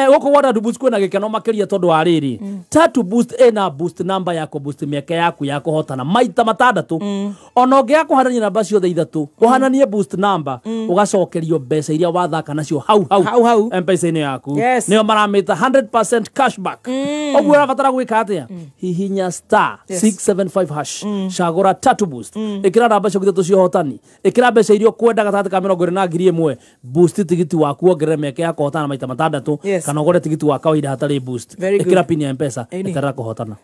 Gũkũ gwa Tatu Boost kwĩna gĩkeno makĩria tondũ wa rĩrĩ. Tatu Boost ĩna boost namba ya kũboost mĩeke yaku ya kũhotana maita 6. Ona ũngĩaga kũhanania namba ciothe ithatũ, ũhananie boost namba, ũgacokerio mbeca iria wathaka nacio hau hau M-Pesa-inĩ yaku. Yes. Nĩyo maramĩta 100% cashback. Ũguo ũrabatara gwĩka atĩa? Hihinya star 675 hash. Cagũra Tatu Boost. Ĩkĩra namba ciaku ithatũ cia ũhotani. Ĩkĩra mbeca iria ũkwenda gatagatĩ ka 20 na 1000. Boost tigiti waku wongerere mĩeke ya kũhotana maita 6. Yes. Kana ũgũre tigiti wa kawaida hatarĩ boost. Ĩkĩra pin ya M-Pesa eterera kũhotana.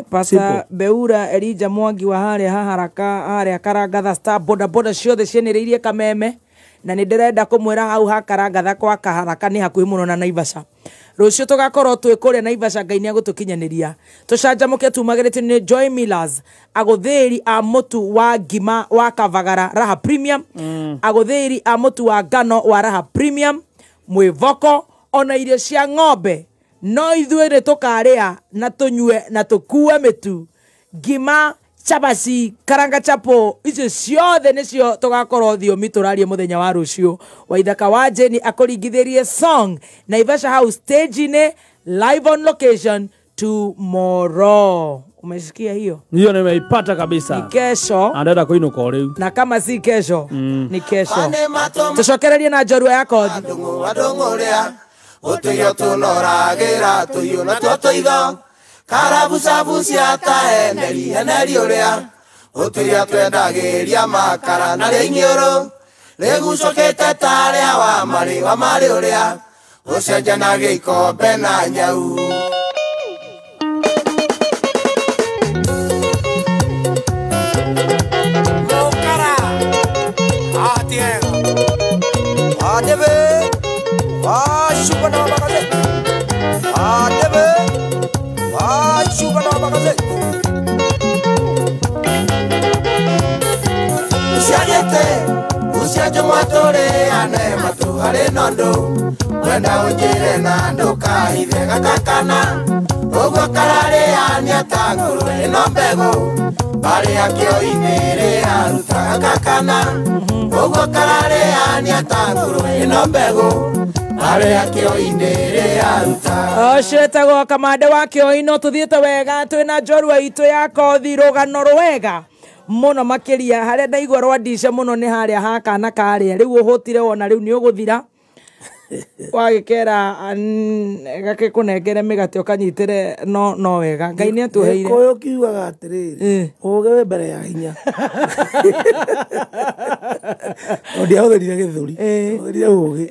Pastor Beura Elijah Mwangi wa harĩa haharaka harĩa Karangatha Star boda boda ciothe cianĩrĩirie Kameme na nĩ ndĩrenda kũmwĩra hau ha Karangatha kwa Kaharaka nĩ hakuhĩ mũno na Naivasha. Rũciũ tũgakorwo twĩ kũrĩa Naivasha, Ngai nĩ agũtũkinyanĩria. Tũcanjamũke tumagĩrĩtio nĩ Joy Millers, agũthĩri a mũtu wa ngima wa Kavagara Raha Premium, agũthĩri a mũtu wa ngano wa Raha Premium, mwĩvoko ona irio cia ng'ombe no ithuĩ nĩ tũkarĩa na tũnyue na tũkue mĩtu ngima chabaci karanga chapo icio ciothe nĩcio tũgakorwo thiomi tũrarie mũthenya wa rũciũ. Waithaka wa Jeni akũringithĩrie song Naivasha House stage-inĩ live on location tomorrow. Umesikia hiyo? Hiyo nimeipata kabisa. Ni kesho. Anaenda kuinuka rĩu. Na kama si kesho, ni kesho. Tũcokererie na njorua ya kothi. Ũtũirio tũnoragĩra tũhiũ na tuo tũitho karabucabucia ta eneri eneri ũrĩa ũtũirio twendagĩria makara na rĩa iniũrũ rĩgucũkĩte ta rĩa wa marĩ wa marĩ ũrĩa Ũcenjanagia ikombe na nyau. Mũkara atiega atebe ashuka na bakaze atebe ashuka na bakaze. Uciagĩte ucianjũ mwatũrĩ ane matu harĩ nondũ wenda ũnjĩre na ndũkahithe gakakana ũguo kararĩania ta ngũrwe ĩno mbegũ barĩa kĩo-inĩ ĩrĩa arutaga gakakana ũguo kararĩania ta ngũrwe ĩno mbegũ barĩa kĩo-inĩ ĩrĩa arutaga. Ũcio wĩtagwo Kamande wa Kĩoino. Tũthiĩte wega twĩna njorua itũ ya kothi rũgano rwega muno makiria haria ndaigua rwandica muno ni haria ha kana karia riu uhutire wona riu ni uguthira wagikera gakĩkũnengere mĩgate ũkanyitĩre no no wega Ngai nĩ atũheire. Gĩkũyũ kiugaga atĩrĩrĩ, ũũgĩ wĩ mbere ya hinya. No ndiahũthĩrire gĩthũri, hũthĩrire ũũgĩ.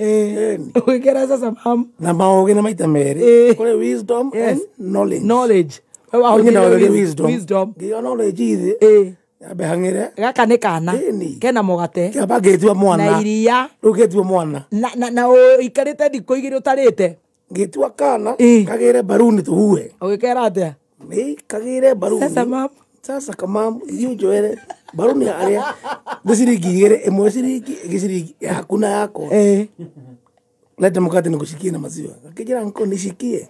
Ũgĩkera sasa mam na maũgĩ na maita merĩ, kũrĩ wisdom and knowledge. Knowledge. Wahũthĩrire wisdom. Wisdom. Ngĩgĩa knowledge ithĩ. Yambe hang'ire. Gaka nĩ kana kena mũgate kĩamba ngĩtua mwana na iria rĩu ngĩtua mwana na ũikarĩte thikũ igĩrĩ ũtarĩte ngĩtua kana kagĩre mbaruni tũhuhe. Ũgĩkera atĩa? Nĩ kagĩre mbaruni. Sasa mam. Sasa kamam ithiĩ ũnjoere mbaruni harĩa nĩ ciringi igĩrĩ ĩmwe ciringi ĩngĩ ciringi yaku na yakwa. Leta mkate nikushikie na maziwa. Akijira nko nishikie.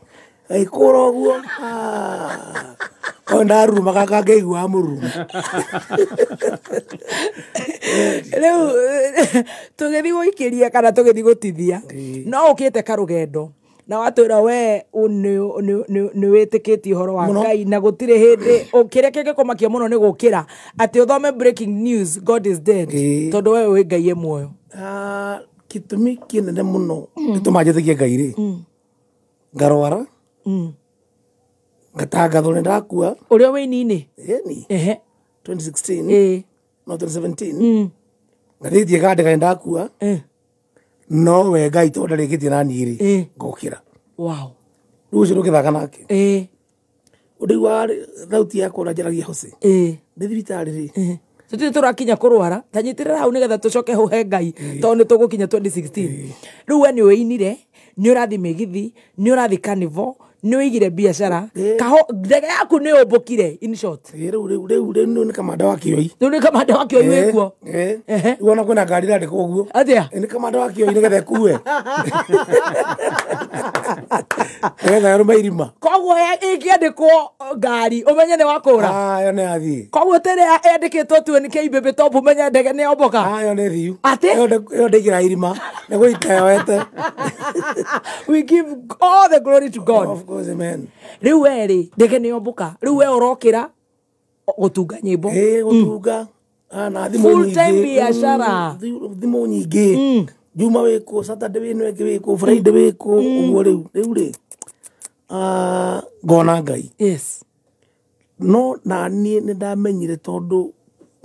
Agĩkũra ũguo. O ndaruruma kangĩigua mũrurumo. Rĩu tũgĩthiĩ gũikĩria kana tũgĩthiĩ gũtithia no ũkĩte karũgendo na watwĩra we nĩ wĩtĩkĩtie ũhoro wa Ngai na gũtirĩ hĩndĩ kĩrĩa kĩngĩkũmakia mũno nĩ gũkĩra atĩ ũthome breaking news God is dead tondũ we wĩ Ngai e muoyo. Gĩtũmi kĩnene mũno gĩtũma njĩtĩkie Ngai rĩ, ngarwara ngatangathwo nĩ ndakua ũrĩa wĩ-inĩ ĩni 2016 no 2017 ngathĩtie ngandĩka nĩ ndakua no we Ngai tondũ ndarĩkĩtie na niĩ rĩ ngokĩra. Wow. Rĩu ũcio ndũgĩthaka nake ũndĩiguaga thauti yakwa ũrĩa njaragia Jose ndĩ thibitarĩ rĩ tũtirĩ tũrakinya kũrwara ta nyitĩrĩra hau nĩgetha tũcoke hũhe Ngai tondũ nĩ tũgũkinya 2016. Rĩu we nĩ wĩinire nĩ ũrathiĩ mĩgithi nĩ ũrathiĩ carnival nĩ wĩigire biacara kaho ndege yaku nĩ ũmbũkire in short. Rĩu rĩu rĩu rĩu nĩ Kamanda wa Kĩoi. Rĩu nĩ Kamanda wa Kĩoi wĩkuo. Rĩu ona kwĩna ngari ĩrandĩkwo ũguo. Atĩa? Nĩ Kamanda wa Kĩoi nĩgetha ĩkue. Nĩgetha ĩrũme irima. Koguo ĩngĩandĩkwo ngari ũmenye nĩ wakũra. Ĩyo nĩ yathiĩ. Koguo tĩrĩa ĩandĩkĩtwo tu nĩ KBB top ũmenye ndege nĩ yomboka. Ĩyo nĩ thiu. Atĩ? Ĩyo ndĩingĩra irima nĩ gũita yoete. We give all the glory to God. Of course, amen. Rĩu we rĩ ndege nĩ yomboka rĩu we ũrokĩra gũtunga nyĩmbo. Gũtunga na thimũ full nyingĩ. Time biacara. Thimũ nyingĩ. Juma wĩkũ, Saturday wĩno ĩngĩ wĩkũ, Friday wĩkũ, ũguo rĩu rĩu rĩ ngona Ngai. Yes. No na niĩ nĩ ndamenyire tondũ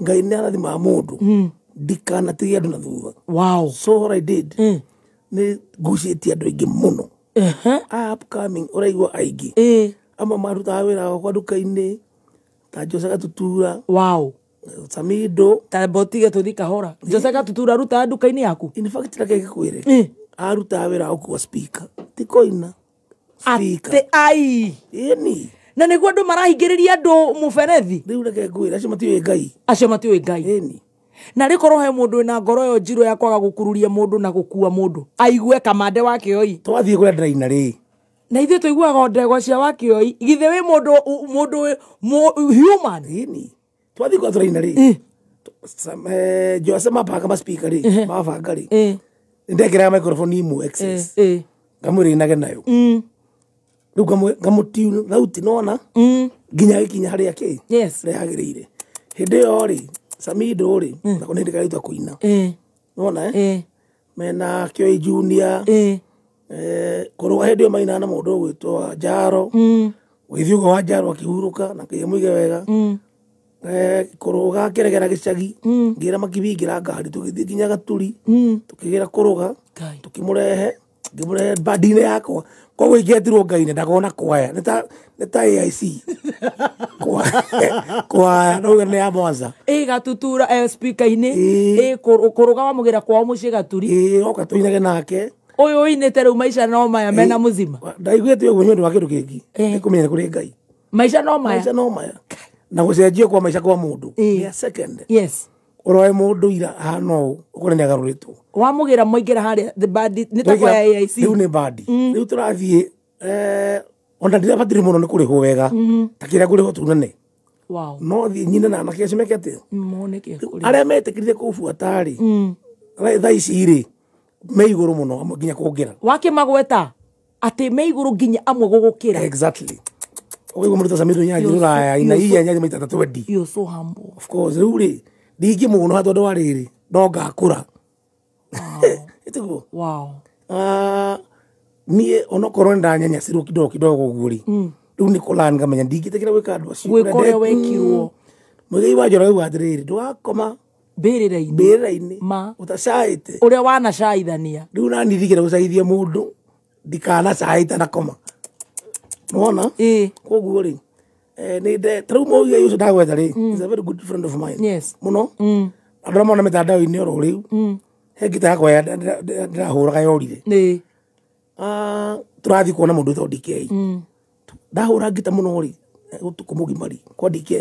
Ngai nĩ arathimaga mũndũ ndikanatige andũ na thutha. Wow. So what I did nĩ ngucĩtie andũ aingĩ mũno. Upcoming ũraigua aingĩ amwe marutaga wĩra wakwa nduka-inĩ ta Jose Gatutura. Wow. Samido ta botige tũthi kahora. Jose Gatutura arutaga nduka-inĩ yaku? In fact reke ngĩkwĩre arutaga wĩra wa gũkua speaker ti koina speaker. Atĩ ai ĩni na nĩguo andũ marahingĩrĩria andũ mũberethi. Rĩu reke ngwĩre acio matiũĩ Ngai. Acio matiũĩ Ngai. Ĩni na rĩkorwo he mũndũ wĩna ngoro ĩyo njirũ ya kwaga gũkururia mũndũ na gũkua mũndũ aigue Kamande wa Kĩoi. Twathiĩ kũrĩa ndĩraina rĩ na ithuĩ tũiguaga o ndegwa cia wa Kĩoi githĩ wĩ mũndũ human. Ĩni twathiĩ kũrĩa tũraina rĩ Jose mabanga ma speaker rĩ mabanga rĩ ndekĩraga microphone imwe excess ngamwĩra inage nayo rĩu ngamũtune thauti nona nginya gĩkinya harĩa kĩ harĩa yagĩrĩire. Hĩndĩ ĩyo rĩ Samido rĩ nako nĩ hĩndĩ karĩtwa kũina nona mena Kĩoi Junior kũrũga hĩndĩ ĩyo mainaga na mũndũ ũgwĩtwo Wanjaro ũgĩthiĩ ũguo Wanjaro akĩhurũka na Ngai amũige wega kũrũga akĩregera gĩcagi ngĩra makibingĩra ngari tũgĩthiĩ nginya Gaturi tũkĩgĩra kũrũga tũkĩmũrehe Ngĩmũrehe bandi-inĩ yakwa. Koguo ingĩetirwo Ngai-inĩ ndagona kwaya. Nĩ ta AIC. Kwaya no uge nĩ ya Mwanza. Ĩ Gatutura speaker-inĩ. Ĩ kũrũga wamũgĩra kwao mũciĩ Gaturi. Ĩ oka tũinage nake. Ũyũ ũinĩte rĩu maica no maya mena mũzima. Ndaiguĩte ũguo nĩ ũndũ wa kĩndũ kĩngĩ. Nĩ kũmenya nĩ kũrĩ Ngai. Maica no maya. Maica no maya. Na gũcenjio kwa maica kwa mũndũ. Nĩ a second. Yes. Ũroe mũndũ ira ahana ũũ ũkore nĩ agarũrĩtwo. Wamũgĩra mwaingĩra harĩa the bandi nĩ ta kwaya AIC. Rĩu nĩ bandi. Rĩu tũrathiĩ ona ndirabatire mũno nĩ kũrĩhwo wega. Ta kĩrĩa ngũrĩhwo tu nene. Wow. No thiĩ nyine na anake acio meke atĩa? Mone kĩ kũrĩ. Arĩa metĩkĩrire kũbuata rĩ. Thaa ici rĩ me igũrũ mũno amwe nginya kũngĩra. Wakĩmagweta atĩ me igũrũ nginya amwe gũgũkĩra. Exactly. Ũkaigua mũndũ ta Samiru Nyanji rũraya ina iya Nyanji maita tatũ wendi. You're so humble. Of course rĩu rĩ ndingĩmũũnũha tondũ wa rĩrĩ no ngakũra. Ĩtiguo? Wow. Niĩ onokorwo nĩ ndanyanyacirwo kidogo kidogo ũguo rĩ rĩu nĩ kũlan ngamenya ndingĩtĩkĩra gwĩka andũ acio. Gwĩka ũrĩa wekirwo. Mũigai wa Njoroge auga atĩrĩrĩ ndũgakoma mbĩrĩra-inĩ ma ũtacaĩte ũrĩa wanacaithania. Rĩu nani ndigĩra gũcaithia mũndũ ndikanacae itanakoma. Nĩwona? Koguo rĩ nĩ ta rĩu mũigai ũcio ndagwetha rĩ is a very good friend of mine. Yes. Mũno. Andũ arĩa mona mĩtandao-inĩ oro rĩu he ngita yakwa ndĩrahũraga yorire. Tũrathiĩ kuona mũndũ wĩtagwo DK. Ndahũra ngita mũno rĩ ũtukũ mũgima rĩ kwa DK.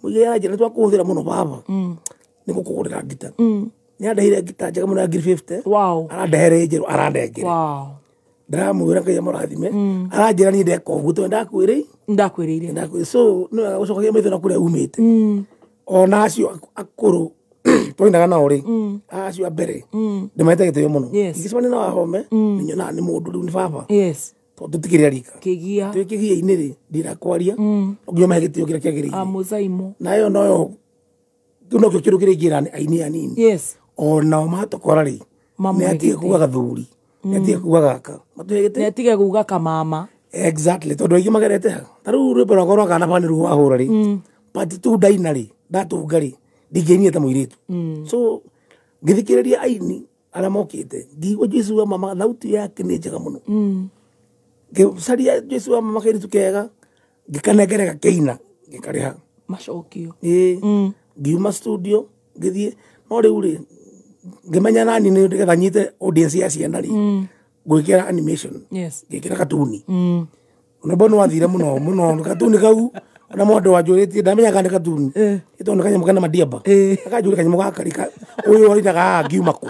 Mũigai aranjĩra nĩ twakũhũthĩra mũno baba. Nĩ gũkũgũrĩra ngita. Nĩ andeheire ngita njega mũno ya 1,050. Wow. Arandehere njerũ arandengere. Wow. Ndĩramwĩra Ngai amũrathime. Aranjĩra niĩ ndeka ũguo tondũ ndakwĩrĩire. Ndakwĩrĩire. So nĩ wega gũcokagia maitho na kũrĩa umĩte. Ona acio akũrũ twainaga nao rĩ acio a mbere ndĩmahete gĩtĩo mũno. Ingĩcemania na Wahome nĩ nyonaga nĩ mũndũ rĩu nĩ baba. Yes. Tondũ tũtikĩrĩ rika. Kĩgia. Twĩ kĩgia-inĩ rĩ ndirakwaria no nginya mahe gĩtĩo kĩrĩa kĩagĩrĩire. Amũcaimo. Na ĩyo noyo kĩu nokĩo kĩndũ kĩrĩa ingĩra aini anini. Yes. Onao matũkora rĩ nĩ atige kuga gathuri. Nĩ atige kuga gaka. Matũhe gĩtĩo. Nĩ atige kuga kamama. Exactly. Tondũ aingĩ magerete ha. Ta rĩu rwĩmbo rwakwa rwa kana bani rũu wahũra rĩ. Part 2 ndaina rĩ ndatunga rĩ ndingĩinire ta mũirĩtu. So ngĩthikĩrĩria aini arĩa mokĩte ngĩigua Joyce wa mama thauti yake nĩ njega mũno. Ngĩcaria Joyce wa mama kairĩtu kega ngĩkanengere gakĩina ngĩkarĩha. Macokio. Ĩĩ. Ngiuma studio ngĩthiĩ no rĩu rĩ ngĩmenya nani nĩ nĩgetha nyite audience ya ciana rĩ ngwĩkĩra animation. Yes. Ngĩkĩra katuni. Ona bo nĩ wathire mũno mũno katuni kau ona mũndũ wanjũrĩtie ndamenyaga nĩ katuni. Ĩtondũ kanyamũ kana madiaba. Akanjũria kanyamũ gaka rĩ ũyũ ũrinaga haha ngiuma kũ.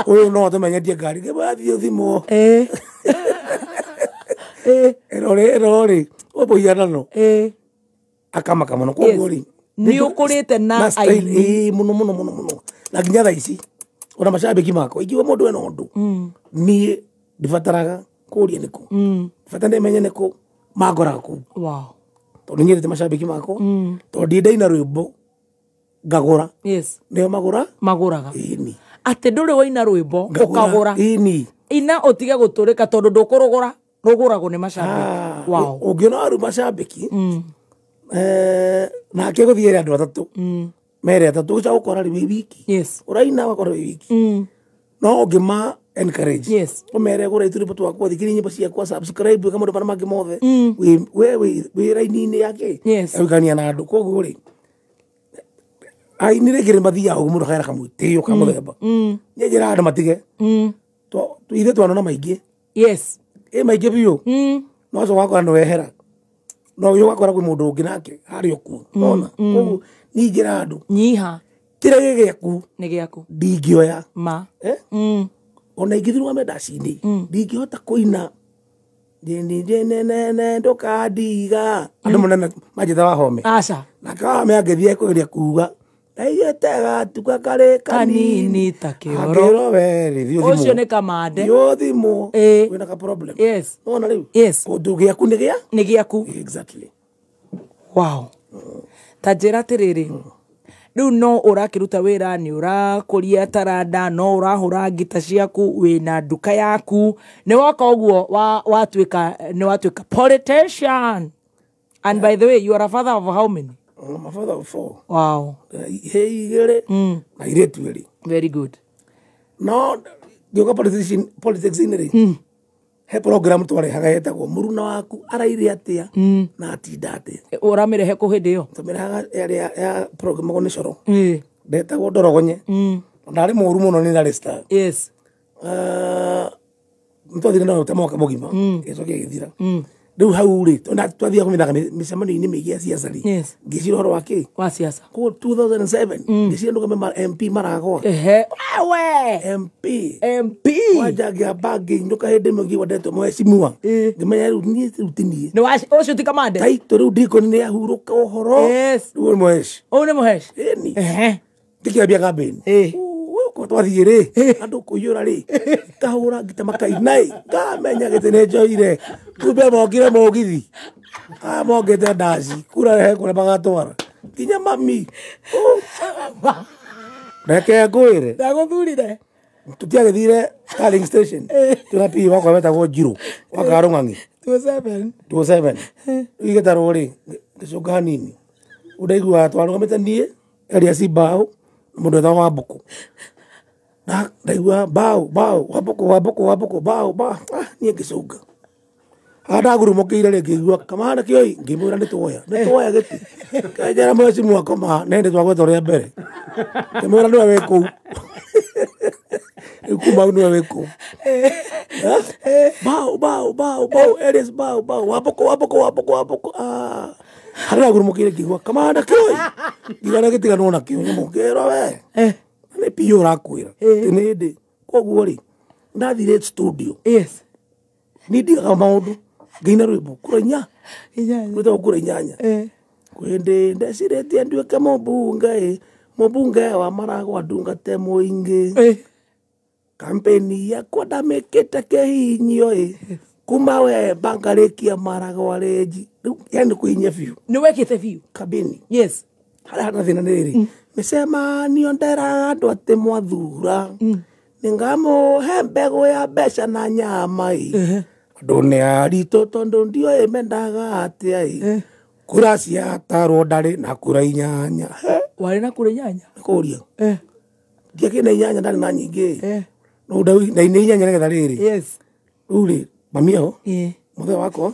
Ũyũ no atũmenyerie ngari ngĩmwĩra thimũ. Ĩno rĩ ũmũhianano. Akamaka mũno koguo rĩ nĩ ũkũrĩte na aini mũno mũno mũno mũno na nginya thaa ici ona macambĩki makwa ingiuga mũndũ ena ũndũ niĩ ndibataraga kũria nĩkũ bata nĩmenye nĩkũ mangoraga kũu. Wow. Tondũ nyendete macambĩki makwa tondũ ndirĩ ndaina rwĩmbo ngagũra. Yes. Nĩo magũra magũraga. Ĩni. Atĩ ndũrĩ waina rwĩmbo ũkagũra. Ĩni. Ina ũtige gũtũrĩka tondũ ndũkũrũgũra rũgũragwo nĩ macambĩki. Wow. Ũngĩona waru macambĩki nake gũthiĩ ere andũ atatũ mere atatũ ũcoka gũkora rĩ wĩ wiki. Yes. Ũraina ũgakora wĩ wiki. No ũngĩma encourage. Yes. Ũmere gũra itũrĩmbo twakwa thikĩrĩria nyĩmbo ciakwa subscribe wĩka maũndũ marĩa mangĩ mothe. We wĩ raini-inĩ yake. Yes. Agũikania na andũ koguo rĩ aini rĩngĩ nĩ mathiaga ũguo mũndũ akagera kamwĩtĩo ka mũthemba. Niĩ njĩraga andũ matige. Ithuĩ twanona maingĩ. Yes. Ĩ maingĩ biũ. No ũcoka ũgakora nĩ wehera. No ũyũ ũgakora kwĩ mũndũ ũngĩ nake harĩa ũkuo. Nona. Koguo niĩ njĩraga andũ. Nyiha. Kĩrĩa gĩ gĩaku. Nĩ gĩaku. Ndingĩoya. Ma. Ona ingĩthirwo mendaci-inĩ ndingĩhota kũina ndinene ndũkandiga. Andũ mũnene manjĩta Wahome. Aca. Nake Wahome angĩthiĩ ekũgeria kuga ndaigĩte gatuka karĩ kanini ta kĩoro. Akĩrwo we rĩ thiĩ ũthimwo. Ũcio nĩ kamande. Thiĩ ũthimwo. Wĩna ka problem. Yes. Nĩwona rĩu? Yes. Kũndũ gĩaku nĩ gĩa? Nĩ gĩaku. Exactly. Wow. Ta njĩra atĩrĩrĩ rĩu no ũrakĩruta wĩra nĩ ũrakũria taranda no ũrahũra ngita ciaku wĩna nduka yaku nĩ woka ũguo watuĩka nĩ watuĩka politician. And by the way you are a father of how many? I'm a father of 4. Wow. He igĩrĩ na airĩtu erĩ. Very good. No Ngĩũka politics-inĩ rĩ, he program twarehaga yetagwo mũruna waku araire atĩa na atinda atĩa. Ũramĩrehe kũ hĩndĩ ĩyo? Tũmĩrehaga ĩrĩa ya program go nĩ coro. Ndetagwo Ndorogonye. Ndarĩ mũru mũno nĩ ndarĩ star. Yes. Nĩtwathire nayo ta mwaka mũgima. Ĩgĩcoka ĩgĩthira. Rĩu hau rĩ, twathiaga kũmĩthaka mĩcemanio-inĩ mĩingĩ ya siasa rĩ. Ngĩcira ũhoro wa kĩ? Wa siasa. Koguo 2007 ngĩcira ndũgame MP Maragwa. Ehe. Wewe. MP. MP. Wanja ngĩamba ngĩinũka hĩndĩ ĩmwe ngĩigua ndetwo mheshimiwa. Ngĩmenya rĩu niĩ rĩu ti niĩ. Nĩ ũcio ti Kamande? Taitũ rĩu ndikoni nĩ yahurũka ũhoro. Yes. Rĩu nĩ mũheshi. Ũyũ nĩ mũheshi? Ĩni. Ehe. Ngĩkĩambia campaign. Twathiĩ rĩ, andũ kũiyũra rĩ, ngahũra ngita makaina ĩ, ngamenya gĩtĩ nĩ njoire. Kumbe mokire mũgithi. Aya mokĩte ndaci, kura he kũrĩa magatwara. Nginya mami. Reke ngwĩre. Ndagũthurire. Tũtiagĩthire Starling Station. Twĩna PE wakwa wetagwo Njirũ, wa Karũng'ang'i. 27. 27. Igĩtarwo rĩ, ngĩcũnga hanini. Ũndaiguaga twarũgamĩte niĩ, Elias Mbao, na mũndũ wetagwo Wambũkũ. Ndaigua bao bao Wambũkũ Wambũkũ Wambũkũ bao bao. Niĩ ngĩcũnga. Haha ndagurumũkĩire rĩ, ngĩigua Kamande kĩoi, ngĩmwĩra nĩ tuoya, nĩ tuoya gĩtĩ. Kenjera mheshimiwa koma, nĩ hĩndĩ twagwetwo rĩa mbere. Ngĩmwĩra nĩwe wĩ kũu. Rĩu kuma hau nĩwe wĩ kũu. Bao bao bao bao Elias bao bao Wambũkũ Wambũkũ Wambũkũ Wambũkũ. Harĩa ndagurumũkĩire ngĩigua Kamande kĩoi. Ngiuga nĩ gĩtiganwo nakĩo, nyamũ ngĩrwo we. Nĩ PO ũrakwĩra. Ti nĩ hĩndĩ. Koguo rĩ, ndathire studio. Yes. Niĩ ndigaga maũndũ. Ngĩina rwĩmbo kura inya. Rwĩtagwo kura inyanya. Kwĩndĩ ndecirĩtie nduĩke mũmbunge ĩ, mũmbunge wa Maragwa ndungate mũingĩ. Kampeni yakwa ndamĩkĩte kĩhinyio ĩ, kuma we bangarĩkia Maragwa rĩnji. Rĩu yani kũhinyia biũ. Nĩ wekĩte biũ? Kambeni. Yes. Harĩa hana thĩna nĩ rĩrĩ, mĩcemanio nderaga andũ atĩ mwathura nĩngamũhe mbegũ ya mbeca na nyama ĩ. Andũ nĩ aritũ tondũ ndiũĩ mendaga atĩa ĩ. Kura ciatarwo ndarĩ na kura inyanya. Warĩ na kura inyanya? Kũria. Ndiakĩrĩ na inyanya, ndarĩ na nyingĩ. No ndainĩ inyanya nĩgetha rĩrĩ. Yes. Rĩu rĩ, mami eho, mũthee wakwa,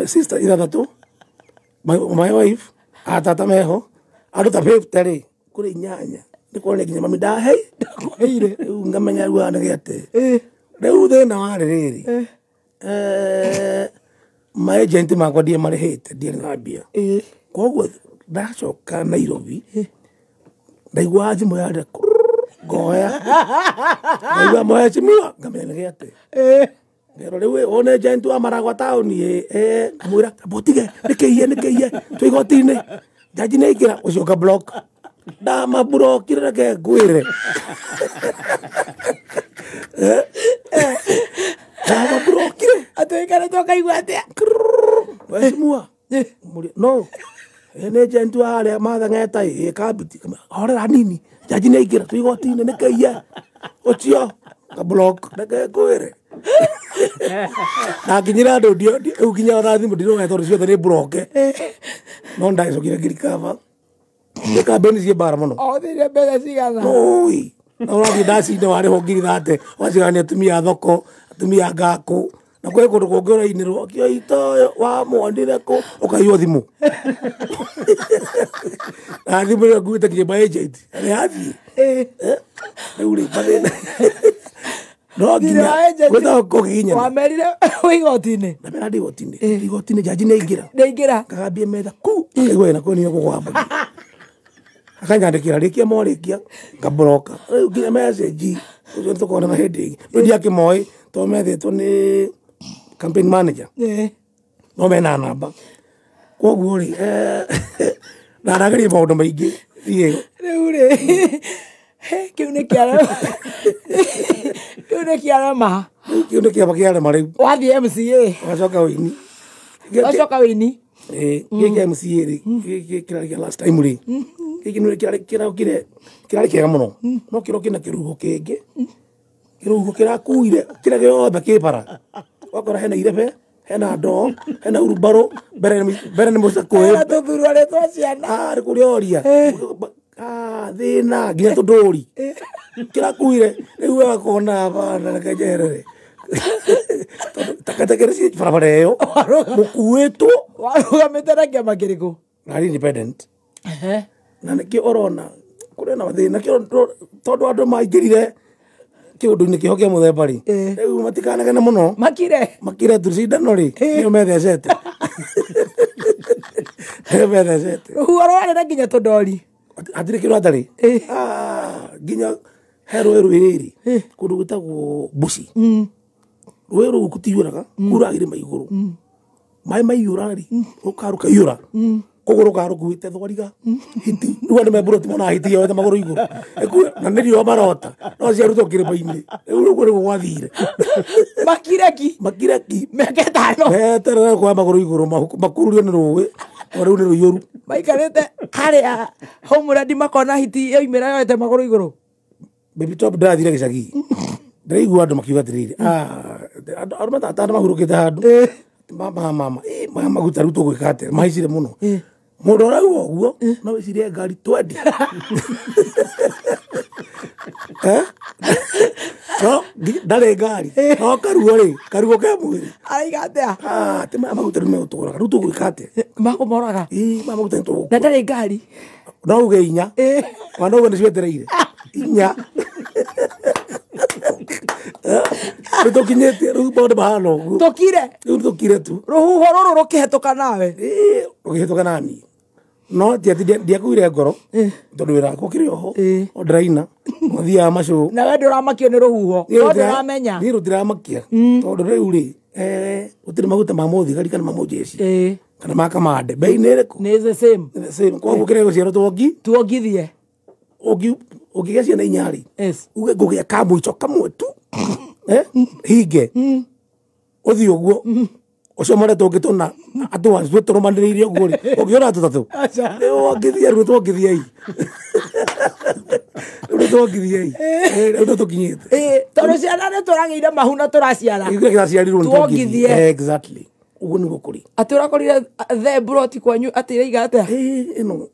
sister ithathatũ, my wife, atata meho, andũ ta 50 rĩ, kura inyanya. Nĩ kuonania nginya mami ndahei. Ndakũheire. Rĩu ngamenya rĩu haha nĩ gĩatĩ. Rĩu thĩna warĩ rĩrĩ, ma agent makwa ndiĩ marĩhĩte, ndiarĩ na mbia. Koguo ndacoka Nairobi, ndaigua thimũ yarĩra ngoya. Ndaigua mheshimiwa, ngamenya nĩ gĩatĩ. Ngero rĩu wone agent wa Maragwa taũni ĩ, ngamwĩra mbũtige, nĩkĩiye nĩkĩiye, twĩ igoti-inĩ. Jaji nĩ aingĩra, ũcio nga block. Ndamaburokire reke ngwĩre. Ndamaburokire. Atũikarĩte ũkaigua atĩa? Mheshimiwa. No. Nĩ agent wa harĩa Mathang'eta ĩ, Kambiti. Horera hanini. Jaji nĩ aingĩra, twĩ igoti-inĩ nĩkĩiye. Ũcio nga block, reke ngwĩre. Na nginyĩra andũ rĩu nginya ona thimũ ndiroya tondũ ciothe nĩ block. No ndagĩcokire ngĩrikaba. Nĩ kambeni ciĩ mbara mũno. Othire mbeca cigana? Oi. Na ũrathiĩ ndacinda warĩhwo ngiri 30, wacigania atumia a thoko, atumia a ngakũ. Na kwĩ kũndũ kũngĩ ũrainĩrwo, kĩoito wamwonire kũ, ũkaiywo thimũ. Na thimũ ĩyo nguĩte nginya ma agent. Nĩ yathiĩ. Rĩu rĩ, mathĩna. No nginya gwĩtagwo kũgiginyana. Wamerire wĩ igoti-inĩ? Ndamera ndĩ igoti-inĩ. Igoti-inĩ jaji nĩ aingĩra. Nĩ aingĩra. Ngagambia metha kuu. Akaigua wĩna kũu nĩyo kũgwamba. Akanyandĩkĩra rĩkia morĩkia, ngambũroka. Rĩu nginya message ũcio nĩtũkonana hĩndĩ ĩngĩ. Rĩu ndiakĩmoĩ tondũ methĩtwo nĩ campaign manager. No mena namba. Koguo rĩ, ndanageria maũndũ maingĩ. Rĩu rĩ, kĩu nĩ kĩarema. Kĩu nĩ kĩarema. Kĩu nĩ kĩama kĩarema rĩu. Wathiĩ MCA. Wacoka wĩini. Wacoka wĩini. Gĩkĩ MCA rĩ, gĩkĩ kĩrarĩ kĩa last time rĩ. Gĩkĩ nĩ kĩrarĩ kĩrarĩ kĩega mũno. No kĩro kĩna kĩrũgo kĩngĩ. Kĩrũgo kĩrakuire kĩrĩa gĩothe kĩ bara. Wakora hena irebe, hena ndoo, hena urubaro, mbere nĩ mũcakũĩ. Hena tũthurware twa ciana. Nĩ kũrĩa oria. Thina nginya tũndũri kĩrakuire rĩu wakona bana reke njeherere tondũ takatakere ci barabara ĩyo mũkuĩtwo. Warũgamĩte na kĩama kĩrĩkũ? Narĩ independent. Na nĩkĩo ũrona kũrĩ na mathĩna tondũ andũ maingĩrire kĩũndũ-inĩ kĩho kĩa mũthemba rĩ, rĩu matikanagene mũno, makire tu cindano rĩ, nĩo methecete. Nĩo methecete. Rũhuho rwarĩ na nginya tũndori. Hatirĩ kĩndũ hatarĩ. Nginya he rũĩ rwĩrĩ kũndũ gwĩtagwo Mbuci. Rũĩ rũu kũtiyũraga, kura irĩma igũrũ. Maĩ maiyũra rĩ, rũka rũkaiyũra. Koguo rũka rũkuĩte thwariga, hiti. Rĩu andũ me mburoti monaga hiti yoete magũrũ igũrũ. Na nĩ riũa marota, no ciarutwo kĩrĩma-inĩ. Rĩu ũguo nĩguo gwathire. Makireki. Makireki. Mĩaka ĩtano. Meterere kuoya magũrũ igũrũ makururio nĩ rũĩ, o rĩu nĩ rũiyũru. Maikarĩte harĩa homeland makona hiti yoimĩra yoete magũrũ igũrũ. Baby Top ndĩrathire gĩcagi. Ndĩraigua andũ makiuga atĩrĩrĩ, andũ matano mahurũkĩte handũ. Mama mama, maya maguta rĩu tũgwĩka atĩa? Mahaicire mũno. Mũndũ ũrauga ũguo no wĩcirie ngari 20. No ndarĩ ngari. No karuo rĩ, karuo ke mwĩrĩ. Araiga atĩa? Atĩ maya maguta rĩu megũtũraga. Rĩu tũgwĩka atĩa? Makũmoraga. Maya maguta nĩ tũgũkua. Na ndarĩ ngari. No uge inya. Ona no uge nĩ cietereire. Inya. Rĩu tũkinyĩtie, rĩu maũndũ mahana ũguo. Tũkire. Rĩu tũkire tu. Rũhuho rũrũ rũkĩhetũka nawe. Rũkĩhetũka nani. No ti atĩ ndiakuire ngoro tondũ wĩra wakwa ũkĩrĩ oho, o ndĩraina, mathiaga macũũ. Na we ndũramakio nĩ rũhuho, no ndũramenya. Niĩ rũtiramakia tondũ rĩu rĩ, gũtirĩ maguta ma mũthigari kana ma mũjeshi kana ma kamande. Bei nĩ ĩrĩkũ? Nĩ the same. Nĩ the same. Koguo kĩrĩa gũciarwo tuongithie. Ũngĩgĩa ciana inya rĩ, uge ngũgĩa kamũico kamwe tu, hinge ũthiĩ ũguo ũcomore tũngĩ tũna atũ tũrũmanĩrĩirie ũguo rĩ, ũngĩona tũtatũ. Rĩu wongithie, rĩu twongithiei. Rĩu nĩtwongithiei. Rĩu nĩtũkinyĩte. Tondũ ciana nĩtũragĩire mahu na tũraciara. Ithuĩ kĩraciarirwo nĩtwongithie. Exactly. Ũguo nĩguo kũrĩ. Atĩ ũrakorire the mburoti kwanyu atĩ ĩraiga atĩa? Ĩno,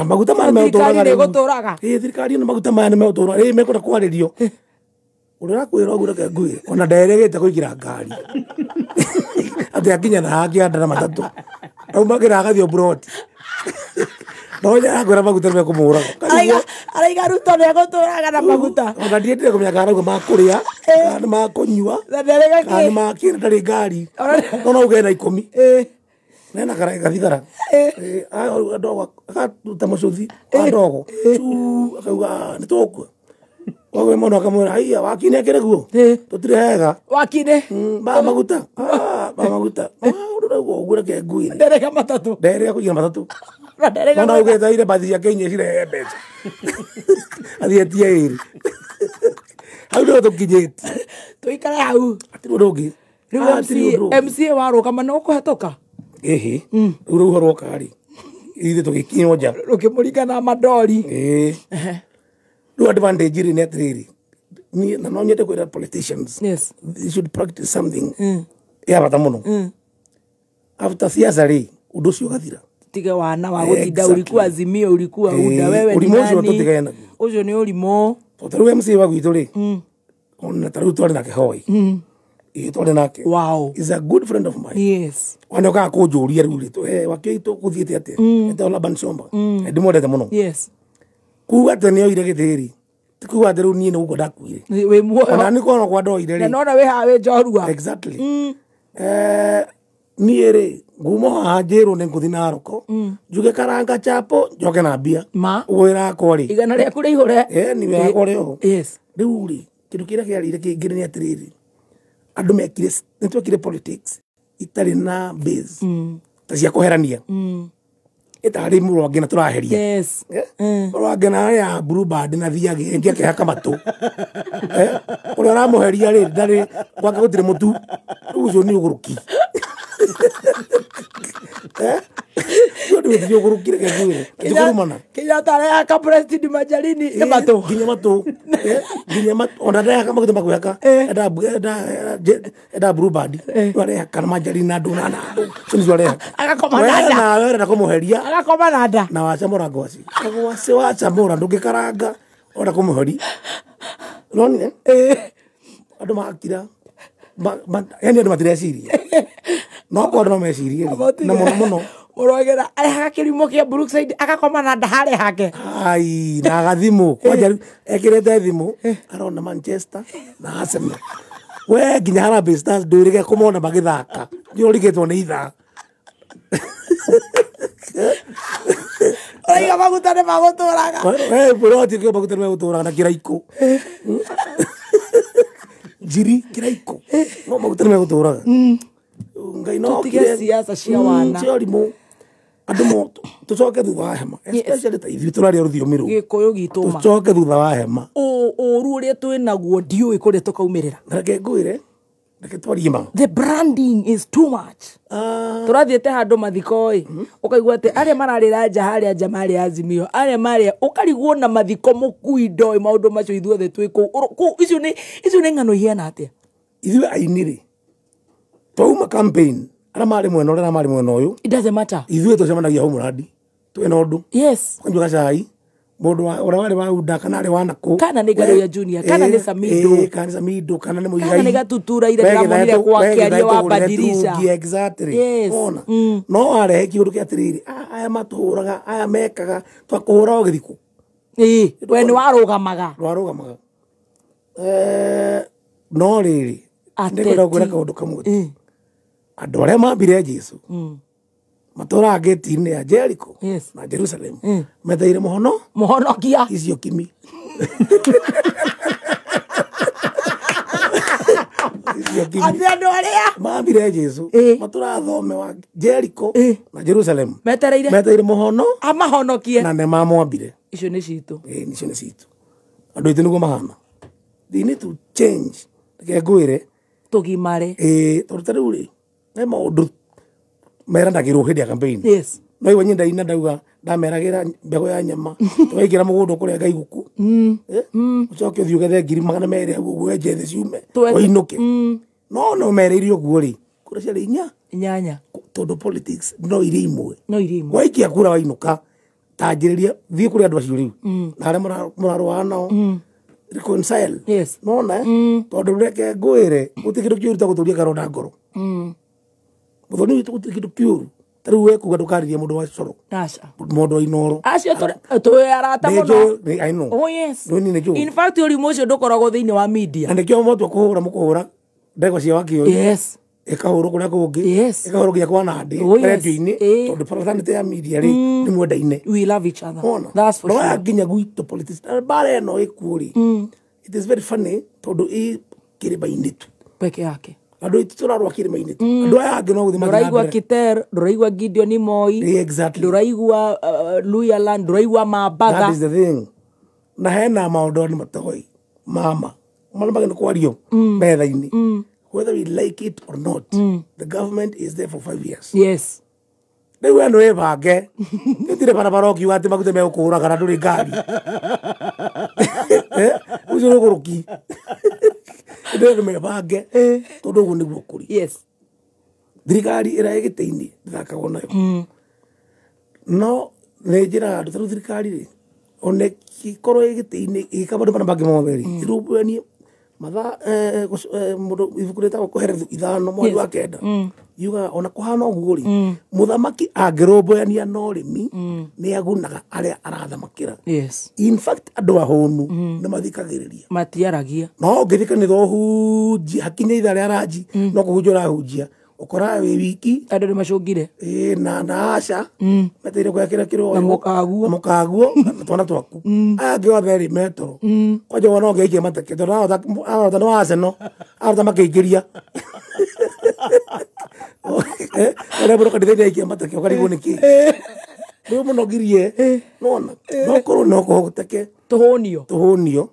maguta maya nĩmegũtũraga rĩu. Thirikari nĩ ĩgũtũraga. Thirikari ĩno maguta maya nĩmegũtũraga. Mekwenda kwarĩrio. Ũrĩa ũrakwĩra ũguo reke ngwĩre, ona nderegete kũingĩra ngari. Atĩ akinya na hakĩanda na matatũ. Aumagĩra agathiĩ mburoti. No nyakwĩra maguta nĩmekũmũraga. Araiga Ruto nĩegũtũraga na maguta. Ona ndiendire kũmenya kana arauga ma kũrĩa, kana nĩ ma kũnyua, kana nĩ ma kĩ, ndarĩ ngari. No no uge na 10. Nena gathigara. Akaruta mũcũthi wa ndogo. Akauga nĩtũgũkua. Koguo mũndũ akamwĩra, haiya, wakinĩ akĩrĩ guo? Tũtirĩ hega. Wakinĩ? Ma maguta. Ma maguta. Ũndũ ũrauga ũguo reke ngwĩre. Nderega matatũ. Nderega kũingĩra matatũ. No no uge thaire bathi ciake inya cirehe mbeca. Athiĩ etie ĩrĩ. Hau nĩho tũkinyĩte. Tũikare hau. Hatirĩ ũndũ ũngĩ. Rĩu MCA warũgama nĩ ũkũhetũka? Ĩhĩ. Rĩu rũhuho rwoka rĩ, ithuĩ tũgĩkinywo nja. Rũkĩmũringa na mandori. Rĩu advantage rĩ nĩ atĩrĩrĩ, niĩ na no nyende kwĩra politicians, yes, they should practice something ya bata mũno. After siasa rĩ, ũndũ ũcio ũgathira. Tige wana wa gũtinda ulikuwa Azimio, ulikuwa UDA, wewe ni ũrimũ ũcio nani? tũtigane naguo. Ũcio nĩ ũrimũ. Tondũ ta rĩu MCA wa gwitũ rĩ, ona ta rĩu twarĩ nake Hoi. Ĩĩ twarĩ nake. Wow. Is a good friend of mine. Yes. Ona okaga kũnjũria rĩu rĩ, wakĩo itũ gũthiĩte atĩa? Etagwo Laban Shomba. Ndĩmwendete mũno. Yes. Kuga atĩ nĩ oire gĩtĩ rĩ, ti kuga atĩ rĩu niĩ nĩ gũkua ndakuire. Wĩ muoyo. Ona nĩ kuona kwa ndoire rĩ. Na nona wĩ haha wĩ njorua. Exactly. Niĩ rĩ, nguma haha njĩrwo nĩ ngũthiĩ Naroko, njuge karanga chapo, njoke na mbia. Ma. Ũguo wĩra wakwa rĩ. Igana rĩaku rĩihũre. Ni wĩra wakwa ũrĩ oho. Yes. Rĩu rĩ, kĩndũ kĩrĩa kĩarĩire kĩngĩ nĩ atĩrĩrĩ, andũ mekire, nĩ twekire politics itarĩ na base. Ta cia kũherania. Ĩtarĩ mũrũ wa Ngĩna tũraheria. Yes. Mũrũ wa Ngĩna ya Blue Band na thiage ĩngĩ akĩhaka matũ. Ũrĩa ũramũheria rĩ, ndarĩ gwake gũtirĩ mũtu. Rĩu ũcio nĩ ũgũrũki. Ũcio nĩ Anyway thiũgũrũkire kengwire tikurumana. Kenyatta arehaka president majarini nĩ matũ. Nginya matũ. Nginya matũ ona ndehaka maguta makwĩhaka. Enda blue band. Arehaka na majarini na ndũ na andũ. Cio nĩcio arehaka. Agakoma na nda. Nawe ũrenda kũmũheria. Agakoma na nda. Na wacamũra ngwaci. Ngwaci wacamũra ndũngĩkaranga ũrenda kũmũheria. Nonire? Andũ magakira. Yani andũ matireciria. No kwa andũ no mecirie. Na mũno mũno. Mũrogera arehaga kĩrimo kĩa Brookside agakoma na nda harĩa hake. Ai, na agathimũ. Kwanja ekĩrĩte thimũ arona Manchester na Arsenal. We nginya Harambee Stars ndũrĩge kũmona magĩthaka. Nĩũrigĩtwo nĩ ithaa. Ũraiga maguta nĩ magũtũraga. We bũroti kĩo maguta nĩ magũtũraga na kĩraikũ. Njiri kĩraikũ. No maguta nĩ megũtũraga. Ngai no tũtige siasa cia wana. Cia ũrimũ. Andũ mo tũcoke thutha wa hema. Especially ta ithuĩ tũraria rũthiomi rũu. Gĩkũyũ gitũ ma. Tũcoke thutha wa hema. Ũru ũrĩa twĩ naguo ndiũĩ kũrĩa tũkaumĩrĩra. Na reke ngwĩre, reke twarie ma. The branding is too much. Tũrathiĩte handũ mathiko ĩ, ũkaigua atĩ arĩa mararĩra nja harĩa nja marĩ Azimio, arĩa marĩa ũkarigwo na mathiko mũkui ndoĩ maũndũ macio ithuothe twĩ kũu. Icio nĩ ng'ano ihiana atĩa? Ithuĩ aini rĩ, twauma campaign arĩa marĩ mwena ũrĩa na marĩ mwena ũyũ. It doesn't matter. Ithuĩ tũcemanagia hau mũrandi twĩna ũndũ. Yes. Ũkanyua gacai mũndũ ũrĩa warĩ wa UNDA kana arĩ wa nakũ. Kana nĩ Ngaruiya Junior, kana nĩ Samido. Kana nĩ Samido, kana nĩ Mũigai. Kana nĩ Gatutura ira ndĩramonire gwake aria wa Badirisha. Exactly. Yes. Ona. No arehe kĩũndũ kĩa atĩrĩrĩ, aya matũhũraga, aya mekaga, twakũhũra o gĩthikũ. Ĩĩ, we nĩ warũgamaga. Warũgamaga. No rĩrĩ, nĩngwenda gũkwĩra kaũndũ kamwe. Andũ arĩa mambire Jesũ matũraga gĩti-inĩ ya Jericho na Jerusalem meteire mũhonokia icio kimi. Atĩ andũ arĩa mambire Jesũ matũraga thome wa Jericho na Jerusalem metereire mũhono amahonokie na nĩmamwambire. Icio nĩ citũ. Icio nĩ citũ. Andũ aitũ nĩguo mahana. They need to change. Reke ngwĩre tũgimare. Tondũ ta rĩu rĩ he maũndũ meranagĩrwo hĩndĩ ya campaign. Yes. No igua nyenda ndauga ndameragĩra mbegũ ya nyama tũgaikĩra mũgũnda ũkũrĩa ngai gũkũ. Ũcoke ũthiĩ ũgethe 200,000 hau ũguo wenje thĩ ciume ũinũke. No no mereire ũguo rĩ kura ciarĩ inyanya tondũ politics no irĩ imwe. No irĩ imwe. Waikia kura wainũka tanjĩrĩria thiĩ kũrĩ andũ acio rĩu na arĩa mũrarũaga nao reconcile. Yes. Nona tondũ reke ngwĩre gũtirĩ kĩndũ kĩũru ta gũtũria karonda ngoro. Mũthoni witũ gũtirĩ kĩndũ kĩũru ta rĩu we kuga ndũkarĩrie mũndũ wa coro. Aca. Mũndũ wa Inooro. Acio tũĩ arata mũno. I know. Oh yes. Nĩ nĩ njũĩ. In fact ũrimũ ũcio ndũkoragwo thĩinĩ wa media. Na nĩkĩo mwatua kũhũra mũkũhũra ndegwa cia Wakĩũĩ. Yes. Ĩkahũrwo kũrĩa kũngĩ. Yes. Ĩkahũrwo nginya kwa Nandĩ. Oh, yes. Redio-inĩ tondũ fraternity ya media rĩ nĩ mwendaine. We love each other. Ona. That's for No sure. nginya gwitũ politics. Mbara ĩno ĩkuo rĩ. It is very funny tondũ ĩ kĩrĩma-inĩ tu. Peke yake. Andũ aitũ tũrarũa kĩrĩma-inĩ tu. Andũ aya angĩ no gũthiĩ mathiĩ na Ndũraigua mbere. Kiter, ndũraigua Gideon Moi. Exactly. Ndũraigua Luhyaland, ndũraigua Mambatha. That is the thing. Na hena maũndũ andũ matoĩ. Mama. Marĩa magĩrĩirwo kwario metha-inĩ. Whether we like it or not, the government is there for 5 years. Yes. Rĩu we nĩwĩbange. Gũtirĩ barabara ũkiuga atĩ maguta megũkũhũra kana ndũrĩ ngari. Ũcio nĩ ũgũrũki. Ndĩrenda mebange tondũ ũguo nĩguo kũrĩ. Yes. Thirikari ĩrĩa ĩ gĩtĩ-inĩ ndĩthakagwo nayo. No nĩ njĩraga andũ ta rĩu thirikari rĩ ona ĩngĩkorwo ĩ gĩtĩ-inĩ ĩgĩka maũndũ marĩa mangĩ mothe rĩ ĩrũmbũyanie mathaa mũndũ ibuku rĩtagwo Kohelethu 5 mweri wa 9 yugaga ona kũhana ũguo rĩ mũthamaki angĩrũmbũyania na ũrĩmi nĩ agunaga arĩa arathamakĩra. Yes. In fact andũ ahũnu nĩ mathikagĩrĩria. Matiaragia. No ũngĩthiĩ kanitha ũhunjie hakinya ithaa rĩa ranji no kũhunjia ũrahunjia ũkoraga wĩ wiki. Andũ nĩ macũngire. Na aca metereire gwekĩra kĩroyo na mũkaguo na mũkaguo na twana twaku. Aya angĩ othe rĩ metoro. Kwanja wona ũngĩaikia mateke tondũ arota nĩ wa Arsenal arota makĩingĩria. Ũrĩa mũndũ kanitha-inĩ aikia mateke ũkarigwo nĩ kĩ. Rĩu mũno ngirie nona no korwo no kũhoteke tũhũnio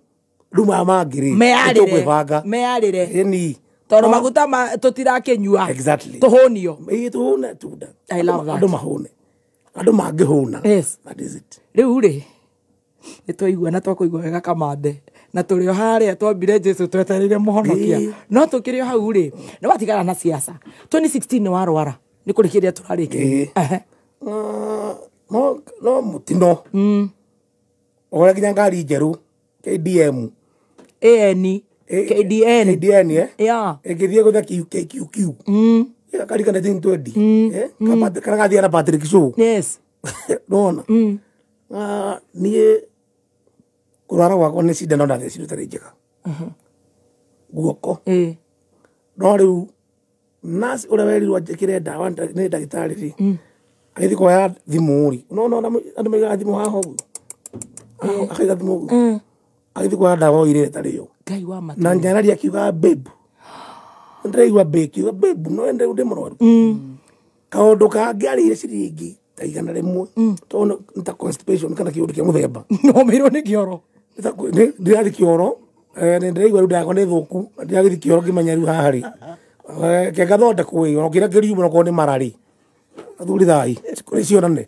rĩu maya mangĩ rĩ tũkwĩbanga mearĩre ĩni tondũ maguta tũtirakĩnyua. Exactly. Tũhũnio. Ĩĩ tũhũne tunda. I love that. Andũ mahũne. Andũ mangĩhũna. Yes. That is it. Rĩu rĩ nĩ twaigua na twakũigua wega kamande na tũrĩ o harĩa twambire Jesu twetereire mũhonokia no tũkĩrĩ o hau rĩ nĩ watigana na siasa 2016 nĩ warwara nĩ kũrĩkĩrĩria tũrarĩkĩrĩria. No mũtino ũrĩa nginya ngari njerũ KDM AN KDN KDN yeah ĩngĩthiĩ gũtha KQQ gakari ka 1920 kana gathiĩ na Patrick Shaw. Yes. Nona niĩ kũrwara gwakwa nĩ cindano ndathecirwo ĩtarĩ njega guoko. No rĩu nurse ũrĩa werirwo njĩkĩre ndawa nĩ ndagĩtarĩ rĩ agĩthiĩ kuoya thimũ rĩ no andũ maigaga thimũ haha ũguo akaiga thimũ ũguo agĩthiĩ kuoya ndawa oire ĩtarĩ yo. Ngai wa matu. Na njararia akiuga babe ndĩraigua babe akiuga babe no ende ndĩ mũrwaru kaũndũ kangĩ arĩire ciringi ta 100 tondũ nĩ ta constipation kana kĩũndũ kĩa mũthemba. Nomeirwo nĩ kĩoro. Ndĩrathiĩ kĩoro ndĩraigua rĩu ndakwa nĩ thũku ndĩragĩthiĩ kĩoro ngĩmenya rĩu haha rĩ kengathondekwo ĩ ona kĩrĩa kĩriuma okorwo nĩ mara rĩ athuri thai kũrĩ cionane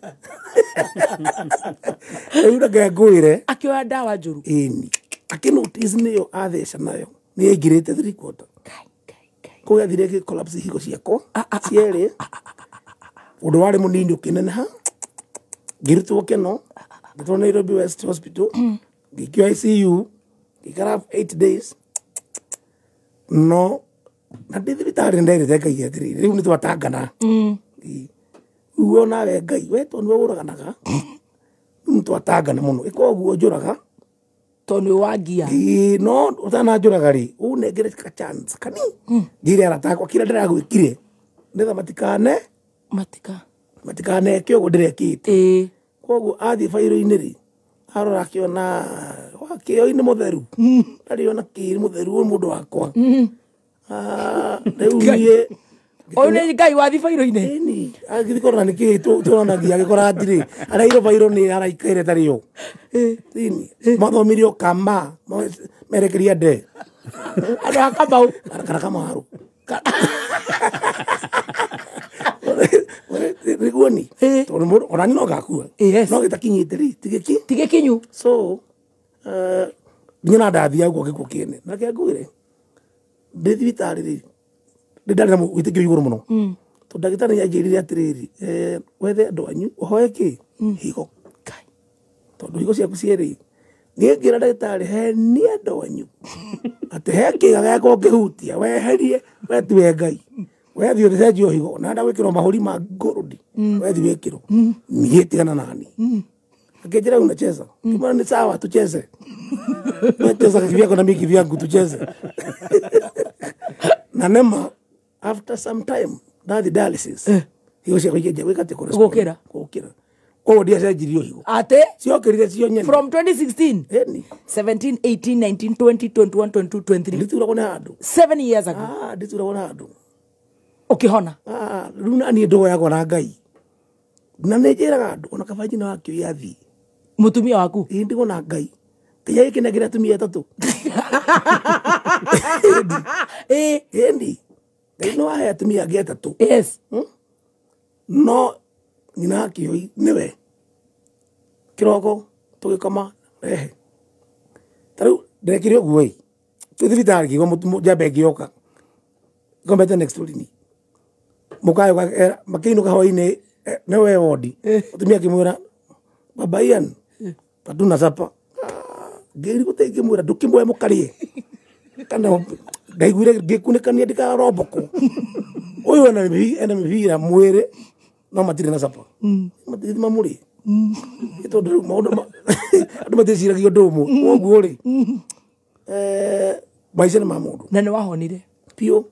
rĩu reke ngwĩre akĩoya ndawa njũru ĩni akĩnotice nĩyo atheca nayo nĩ yaingĩrĩte 3/4 kũu yathire ĩgĩ collapse higo ciakwa cierĩ ũndũ warĩ mũnini ũkĩneneha ngĩrutwo kĩno ngĩtwarwo Nairobi West Hospital ngĩikio ICU ngĩikara 8 days no na ndĩ thibitarĩ nĩnderĩte Ngai atĩrĩrĩ rĩu nĩtwatangana rĩu onawe Ngai we tondũ nĩwe ũraganaga rĩu nĩtwatangana mũno ĩka ũguo njũraga tondũ nĩ wangia no ũtananjũraga rĩ ũnengere ka chance kani njĩre arata akwa kĩrĩa ndĩragwĩkire nĩgetha matikaneke ũguo ndĩrekĩte. Koguo athiĩ bairũ-inĩ rĩ arora akĩona wakĩo-inĩ mũtheru ndarĩ ona kĩĩ mũtheru ũyũ mũndũ wakwa rĩu niĩ ũyũ nĩ Ngai wathiĩ bairũ-inĩ ĩni agĩthiĩ kũrora nĩ kĩĩ tũronagia agĩkora atĩrĩ arairwo bairũ nĩ araikaire tarĩ yo ĩni mathomire o kama merekeria nde andũ a Kamau kana Kamaru nĩguo ni tondũ mũndũ ona niĩ no ngakua no gĩtakinyĩte rĩ ti gĩkinyu so niĩ na ndathiaga gũkũ gĩkuũ kĩene na reke ngwĩre ndĩ thibitarĩ rĩ ndĩ ndarĩ na wĩtĩkio igũrũ mũno tondũ ndagĩtarĩ nĩanjĩrire atĩrĩrĩ wethe andũ anyu ũhoe kĩ higo tondũ higo ciaku cierĩ niĩ ngĩra ndagĩtarĩ he nĩ andũ anyu atĩ he kĩga gĩakwa ũngĩhutia weherie we tiwe Ngai wethiĩ ũthĩcenjio higo na enda gwĩkĩrwo mahũri ma ngũrũndi wethiĩ wĩkĩrwo niĩ tigana nani akĩnjĩra unacheza kimwĩra ni sawa tucheze wewe cheza kivyako na mimi kivyangu tucheze na nema after some time ndathi dialysis higo ciakwa ikĩanjia gwĩka atĩ gũkĩra koguo ndiacenjirio higo atĩ ciokĩrire cio nyene from 2016 ĩni 17 18 19 20 21 22 23 ndituragwo nĩ handũ 7 years ago ndituragwo nĩ handũ ũkĩhona rĩu na niĩ ndũgo yakwa na Ngai na nĩ njĩraga andũ ona kaba nyina wakĩoya athiĩ mũtumia waku ĩ ndigwo na Ngai kĩrĩa gĩkenagĩra atumia atatũ ĩni Ngai nĩ wahe atumia angĩ atatũ. Yes. No nyina wakĩoi nĩwe kĩroko tũgĩkoma rehe ta rĩu ndekire ũguo ĩ twĩ thibitarĩ ngĩigua njamba ĩngĩoka ngomete next to ni mũkayo makĩinũka hwainĩ nĩwe wondi mũtumia akĩmwĩra baba Ian patuna sapa ngĩrigwo ta ingĩmwĩra ndũkĩmwoe mũkarĩe kana ndaiguire ngĩkunĩkania ndikarombokwo ũyũ ena mĩbira mwĩrĩ no matirĩ na sapa matirĩ mamũrĩe tondũ rĩu maũndũ andũ maticiragia ũndũ ũmwe koguo rĩ maica nĩ ma mũndũ na nĩ wahonire biũ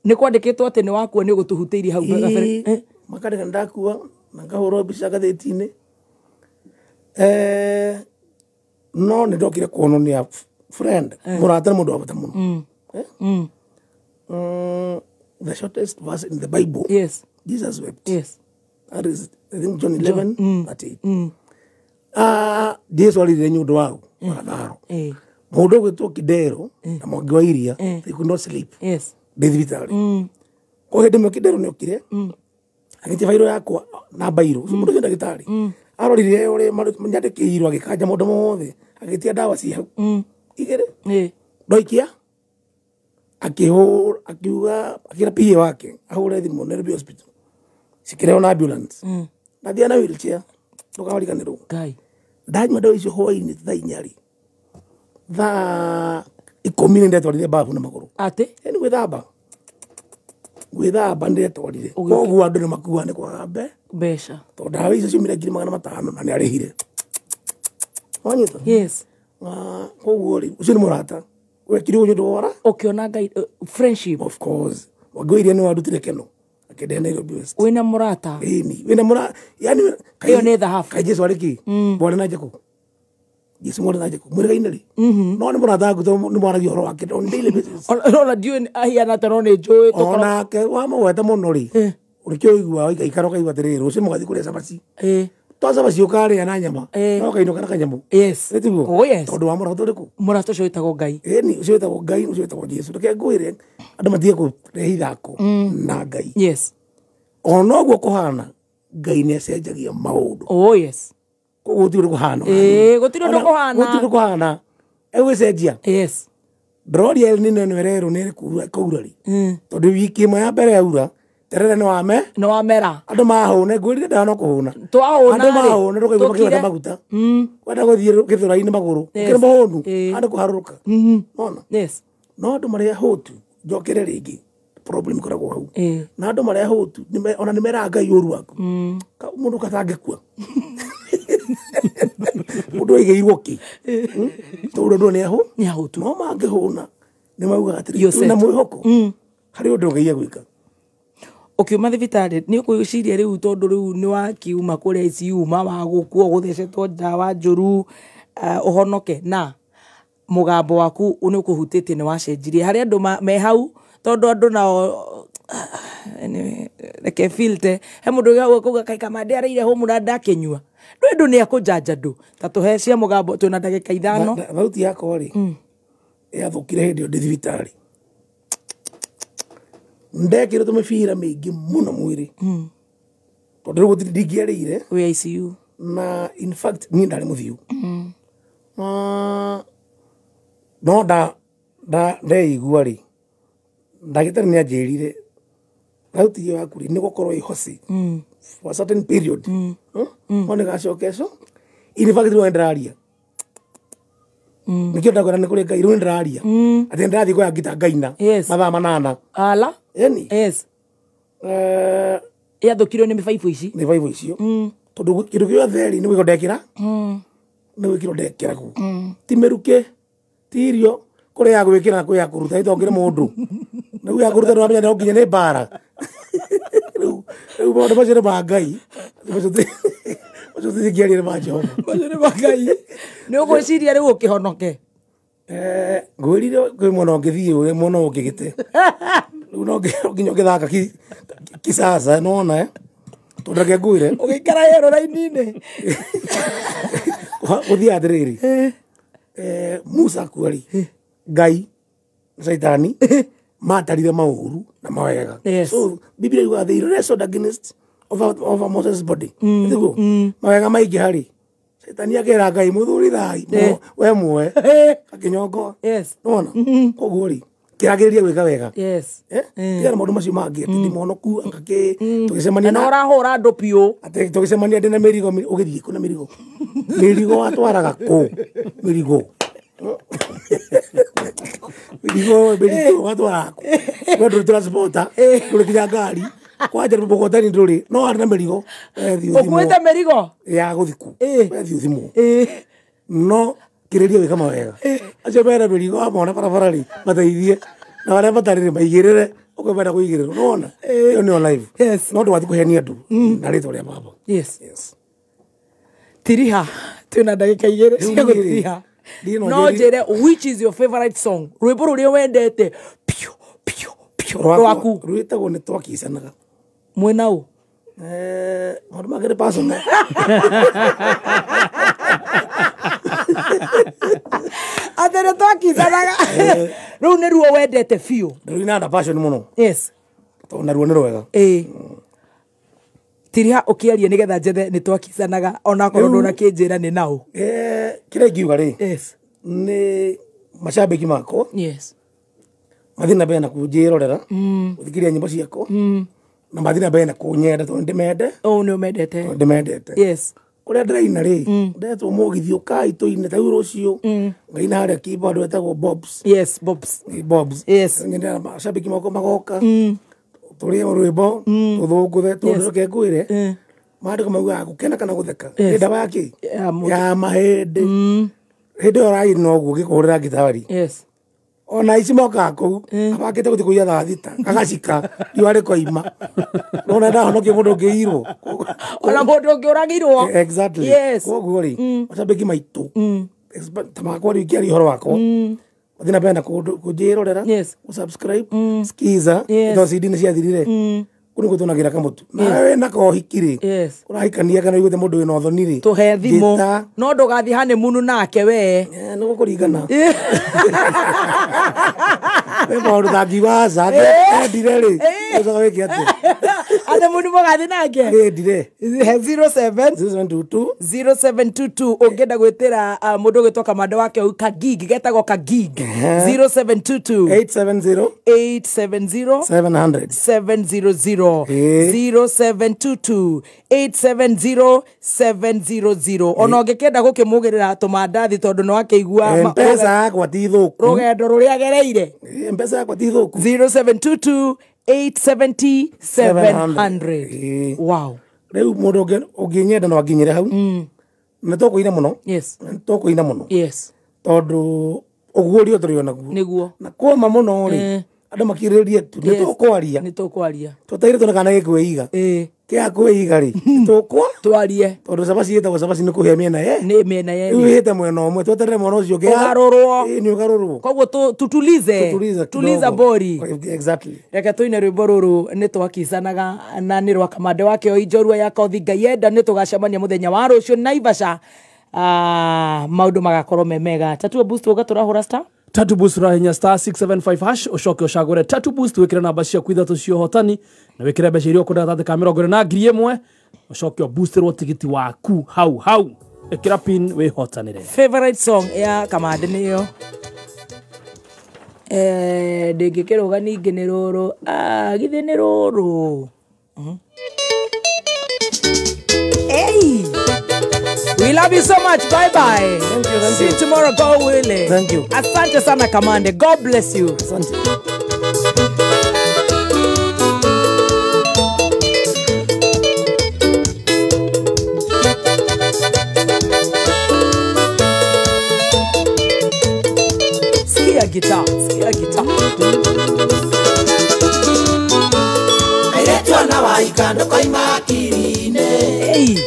nĩ kwandĩkĩtwo atĩ nĩ wakua nĩ ũgũtũhutĩirie hau gabere makandĩka ndakua na ngahũrwo mbica ngathĩti-inĩ no nĩ ndokire kuonwo nĩ a friend mũrata nĩ mũndũ wa bata mũno. The shortest verse in the Bible. Yes. Jesus wept. Yes. That is, I think, John 11, 38. Jesu arĩrire nĩ ũndũ wa Lazaro. Mũndũ ũgwĩtwo Kidero na Mwangi wa Iria, they could not sleep. Yes. Ndĩ thibitarĩ. Kwa hĩndĩ ĩmwe Kidero nĩ okire Agĩtia bairũ yakwa na bairũ. Ũcio mũndũ ũcio ndagĩtarĩ. Arorire ũrĩa nyandĩkĩirwo agĩkanja maũndũ mothe. Agĩtia ndawa ci hau. Igĩrĩ. Ndoikia. Akĩhũra akiuga akĩra PA wake ahũre thimũ Nairobi Hospital. Cikĩrehwo na ambulance. Ndathiĩ na wheelchair. Ndũkariganĩrwo. Ngai. Ndanyua ndawa icio hwaĩ-inĩ thaa 4. Thaa 10 nĩ ndetwarire babu na magũrũ. Atĩ? Nĩ gwĩthamba. Gwĩthamba ndetwarire. Koguo andũ nĩ makua nĩ kwaga mbeca. Tondũ ndawa icio ciumire 500,000 na nĩ arĩhire. Wanyita? Yes. Koguo rĩ, ũcio nĩ mũrata. Wekire ũguo nĩ ũndũ wora? Ũkĩona Ngai friendship. Of course. Wangũiria nĩ wandutire keno. Akĩndehe Nairobi West. Wĩna mũrata? Ĩni. Wĩna mũrata. Yani ĩyo nĩ thahabu. Kaĩ Jesu arĩ kĩ? Mwarĩ na Jacob. Jesu mwarĩ na Jacob. Mwĩrĩgaine rĩ? No nĩ mũrata waku tondũ nĩ mwaragia ũhoro wake on daily basis. Ona ndiũĩ ahiana ta no nĩ njũĩ Onake wamũgweta mũno rĩ. Ũrĩkĩo ũiguaga ũgaikara ũkaigua atĩrĩrĩ rũciũ mũgathiĩ kũrĩa cabaci. Twa cabaci ũkarĩa na nyama. No ũkainũka na kanyamũ. Yes. Nĩ tiguo? Oh yes. Tondũ wa mũrata ũrĩkũ? Mũrata ũcio wĩtagwo Ngai. Ĩni, ũcio wĩtagwo Ngai, ũcio wĩtagwo Jesu. Reke ngwĩre andũ matige kũrehe ithako na Ngai. Yes. Ona ũguo kũhana Ngai nĩ acenjagia maũndũ. Oh yes. Koguo gũtirĩ ũndũ kũhana. Gũtirĩ ũndũ kũhana. Gũtirĩ ũndũ kũhana. Egũgĩcenjia. Yes. Ndĩroria El Nino ĩno ĩrerwo nĩ ĩkaura rĩ. Tondũ wiki ĩmwe ya mbere yaura terere nĩ wame. Nĩ wamera. Andũ mahũne ngwĩrire ndawa no kũhũna. Twahũna Andũ mahũna ndũkaigua makĩwenda maguta. Wenda gũthiĩ gĩthũra-inĩ magũrũ. Ũkĩrĩ mũhũnu. Andũ kũharũrũka. Wona? Yes. No andũ marĩa ahũtu njokere rĩngĩ problem ĩkoragwo hau. Na andũ marĩa ahũtu ona nĩ meraga Ngai ũru waku. Mũndũ katangĩkua. Mũndũ aigĩirwo kĩ? Tondũ andũ nĩ ahũtu. No mangĩhũna nĩ maugaga atĩrĩ twĩna mwĩhoko harĩ ũndũ Ngai egwĩka. Ũkiuma thibitarĩ nĩ ũkwĩciria rĩu tondũ rĩu nĩ wakiuma kũrĩa ICU ma wa gũkuo gũthecetwo ndawa njũru ũhonoke na mũgambo waku nĩ ũkũhutĩtie nĩ wacenjirie harĩ andũ me hau tondũ andũ nao anyway reke filter he mũndũ ũgauga kaĩ Kamande araire hũmũ na ndakĩnyua ndũ andũ nĩ akũnjanja ndũ ta tũhe cia mũgambo twĩna ndagĩka 5. Thauti yakwa rĩ yathũkire hĩndĩ ĩyo ndĩ thibitarĩ. Ndekĩrwo tũmĩbira mĩingĩ mũno mwĩrĩ. Tondũ rĩu gũtirĩ ndingĩarĩire. Wĩ ICU. Na in fact niĩ ndarĩ mũthiu. No ndeigua rĩ ndagĩtarĩ nĩ anjĩrire thauti ĩyo yaku rĩ nĩ gũkorwo ĩhoci for a certain period. No nĩ gacoka eco. In fact rĩu ndĩraria. Nĩkĩo ndakwĩra nĩ kũrĩ Ngai rĩu ndĩraria. Atĩ ndĩrathiĩ kuoya ngita ngaina mathaa 8. Ala? Ĩni. Yes. Yathũkirio nĩ mĩbaibũ ici. Nĩ baibũ icio. Tondũ kĩndũ gĩothe rĩ nĩ gwĩkĩrwo ndekĩra. Nĩ gwĩkĩrwo ndekĩra kũu. Ti mĩrukĩ, ti irio, kũrĩ ya gwĩkĩra na kwĩ ya kũruta ĩtongĩre mũndũ. Rĩu ya kũruta nĩwamenya no nginya nĩ mbara. Rĩu maũndũ macio nĩ ma Ngai. Macio tũtingĩaria nĩ ma Jehova. Macio nĩ ma Ngai. Nĩ ũgwĩciria rĩu ũkĩhonoke? Ngwĩrire kwĩ mwena ũngĩthiĩ ũrĩa mwena ũngĩgĩte. Rĩu no nginya ũngĩthaka kisasa nĩwona tondũ reke ngwĩre. Ũgĩikara yero raini-inĩ. Gũthiĩ atĩrĩrĩ. Musa akua rĩ Ngai na Caitani matarire maũru na mawega. So Biblia yugaga they wrestled against over Moses' body. Nĩguo mawega maingĩ harĩ Caitani akera Ngai mũthuri thai we muoe akĩnyongoa. Nĩwona? Koguo rĩ kĩragĩrĩria gwĩka wega. Yes. Tiga na maũndũ macio mangĩ atĩ ndĩmonoku anga kĩ tũgĩcemania na ũrahũra andũ biũ. Atĩ tũgĩcemania ndĩna mĩrigo ũgĩthiĩ kũ na mĩrigo. Mĩrigo watwaraga kũ? Mĩrigo. Mĩrigo mĩritũ watwaraga kũ? We ndũrĩ transporter, ndũrĩ nginya ngari. Kwanja mũgũnda-inĩ ndũrĩ no warĩ na mĩrigo. Ũkuĩte mĩrigo? Ya gũthiĩ kũ? Wethiĩ ũthimwo. No kĩrĩria gwĩka mawega. Acio mena mĩrigo wamona barabara rĩ mateithie na arĩa matarĩ rĩ maigĩrĩre ũguo menda kũigĩrĩrwo nĩwona ĩyo nĩyo life. No ndũgathiĩ kũhenia andũ na rĩtwa rĩa baba. Yes. Tiriha twĩna ndagĩka 2 cia gũtiriha. No njĩre which is your favorite song? Rwĩmbo rũrĩa wendete piũ piũ piũ rwaku. Rwĩtagwo nĩ twakicanaga. Mwena ũ? Maũndũ mangĩ nĩ personal. Atĩ nĩ twakicanaga. Rũu nĩ ruo wendete biũ. Rũinaga na passion mũno. Yes. Tondũ naruo nĩ rwega. Tiriha ũkĩaria nĩgetha njethe nĩ twakicanaga onakorwo ndũnakĩnjĩra nĩ naũ. Kĩrĩa ingiuga rĩ, yes, nĩ macambĩki makwa, yes, mathiĩ na mbere na kũnjĩrorera, gũthikĩrĩria nyĩmbo ciakwa, na mathiĩ na mbere na kũnyenda tondũ ndĩmende. Ũũ nĩ ũmendete. Tondũ ndĩmendete. Yes. Kũrĩa ndĩraina rĩ, ndetwo mũgithi ũkai tũine ta rĩu rũciũ ngaina harĩa Kimbo handũ hetagwo Bobs. Yes, Bobs. Bobs. Yes. Nyendera macambĩki makwa magoka, tũrĩe rwĩmbo, tũthũngũthe, tũreke ngwĩre maandĩko maugaga gũkena kana gũtheka nĩ ndawa ya kĩ ya mahĩndĩ. Hĩndĩ ĩyo ũraina ũguo ũgĩkũhũrĩra ngitari, yes, ona ici mokaga kũu abangĩte gũthiĩ kũiya thaa 6 agacika riũa rĩkoima. Nona ndahonokia mũndũ ũngĩirwo, ona mũndũ ũngĩ ũragirwo. Exactly. Yes. Koguo rĩ, macambĩki maitũ ta makwa rĩu ingĩaria ũhoro wakwa, mathiĩ na mbere na kũnjĩrorera, gũ-subscribe, skiza, tondũ CD nĩ ciathirire, kũu nĩkuo tuonagĩra kamũtu. Nawe wĩna kohiki rĩ, ũrahikania kana ũiguĩte mũndũ wĩna ũthoni rĩ, tũhe thimũ, njĩta. No ndũgathiĩ honeymoon nake we. Nĩ gũkũringana. Wĩ maũndũ tangiuga aca, endire rĩ, ũcoka wĩke atĩa? Honeymoon mũgathiĩ nake? Endire. 07 0722 0722 ũngĩenda gwĩtĩra mũndũ ũgwĩtwo Kamande wake ũyũ kagig, getagwo kagig. 0722 870 870 700 700 0722 870 700. Ona ũngĩkĩenda gũkĩmũgĩrĩra tũmandathi tondũ nĩ wakĩigua Mpesa yakwa ti thũku, rũgendo rũrĩa agereire. Mpesa yakwa ti thũku. 0722 870 700. Wow. Rĩu mũndũ ũngĩnyenda no anginyĩre hau. Nĩ tũkũina mũno. Yes. Nĩ tũkũina mũno. Yes. Tondũ ũguo ũrĩa tũrĩ onaguo. Nĩguo. Na kũma mũno rĩ, andũ makirĩrĩrie tu, nĩ tũkwaria. Nĩ tũkwaria. Tũtaire tũna kana gĩkwĩiga. Kĩa kwĩiga rĩ, tũkwa twarie. Tondũ cabaci ĩtagwo cabaci nĩ kũhĩa mĩena ye. Nĩ mĩena yerĩ. Rĩu ĩhĩte mwena ũmwe, tweterere mwena ũcio ũngĩ. Ũgarũrwo. Nĩ ũgarũrwo. Koguo tutulize. Tuliza bori. Exactly. Reke tũine rwĩmbo rũrũ nĩ twakicanaga na nĩ rwa Kamande wake oi njorua ya kothi. Ngai enda nĩ tũgacemania mũthenya wa rũciũ Naivasha. Maũndũ magakorwo me mega. Tattoo Boost ũga tũrahũra star Tattoo Boost ũrahinya star 675 hash ũcoke ũcagũre Tattoo Boost wĩkĩre namba ciaku ithatũ cia ũhotani na wĩkĩre mbeca iria ũkwenda gatagatĩ ka 20 na 1000 ũcoke ũboosterwo tigiti waku hau hau. Ĩkĩra pin wĩhotanĩre. Favorite song ya Kamande nĩyo ndĩngĩkĩrũga ningĩ nĩ rũrũ. Githĩ nĩ rũrũ. Hey! We love you so much. Bye bye. Thank you, thank See you tomorrow, God willing. Thank you. Asante sana Kamande. God bless you. Asante. Sikia guitar, sikia guitar. Airetwa na waika ndokoima akili-inĩ. Hey.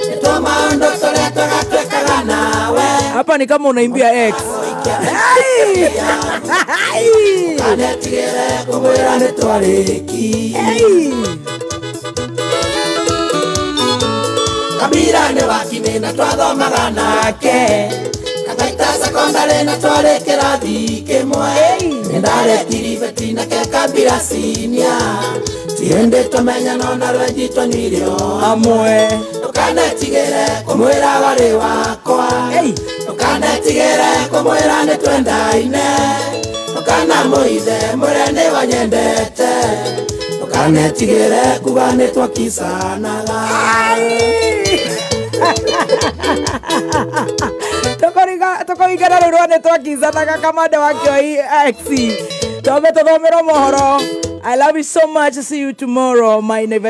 Hapa ni kama unaimbia ex. Hey! Hey! Hey! Kabira nĩ wakine na twathomaga nake, Kagaita sekondari na twarĩ kĩrathi kĩmwe. Nĩ ndarĩkiri nake Kabira senior. Ti hĩndĩ twamenyana na rwenji twanyuire o hamwe. Ndũkanetigĩre kũmwĩra warĩ wakwa, ndũkanetigĩre kũmwĩra nĩ twendaine, ndũkanamũithe mwĩre nĩ wanyendete, ndũkanetigĩre kuga nĩ twakicanaga. Tũkũringana rũrũ rwa nĩ twakicanaga Kamande wa Kĩoi X. Twambe tũthomerwo mohoro. I love you so much. See you tomorrow. My neighbor.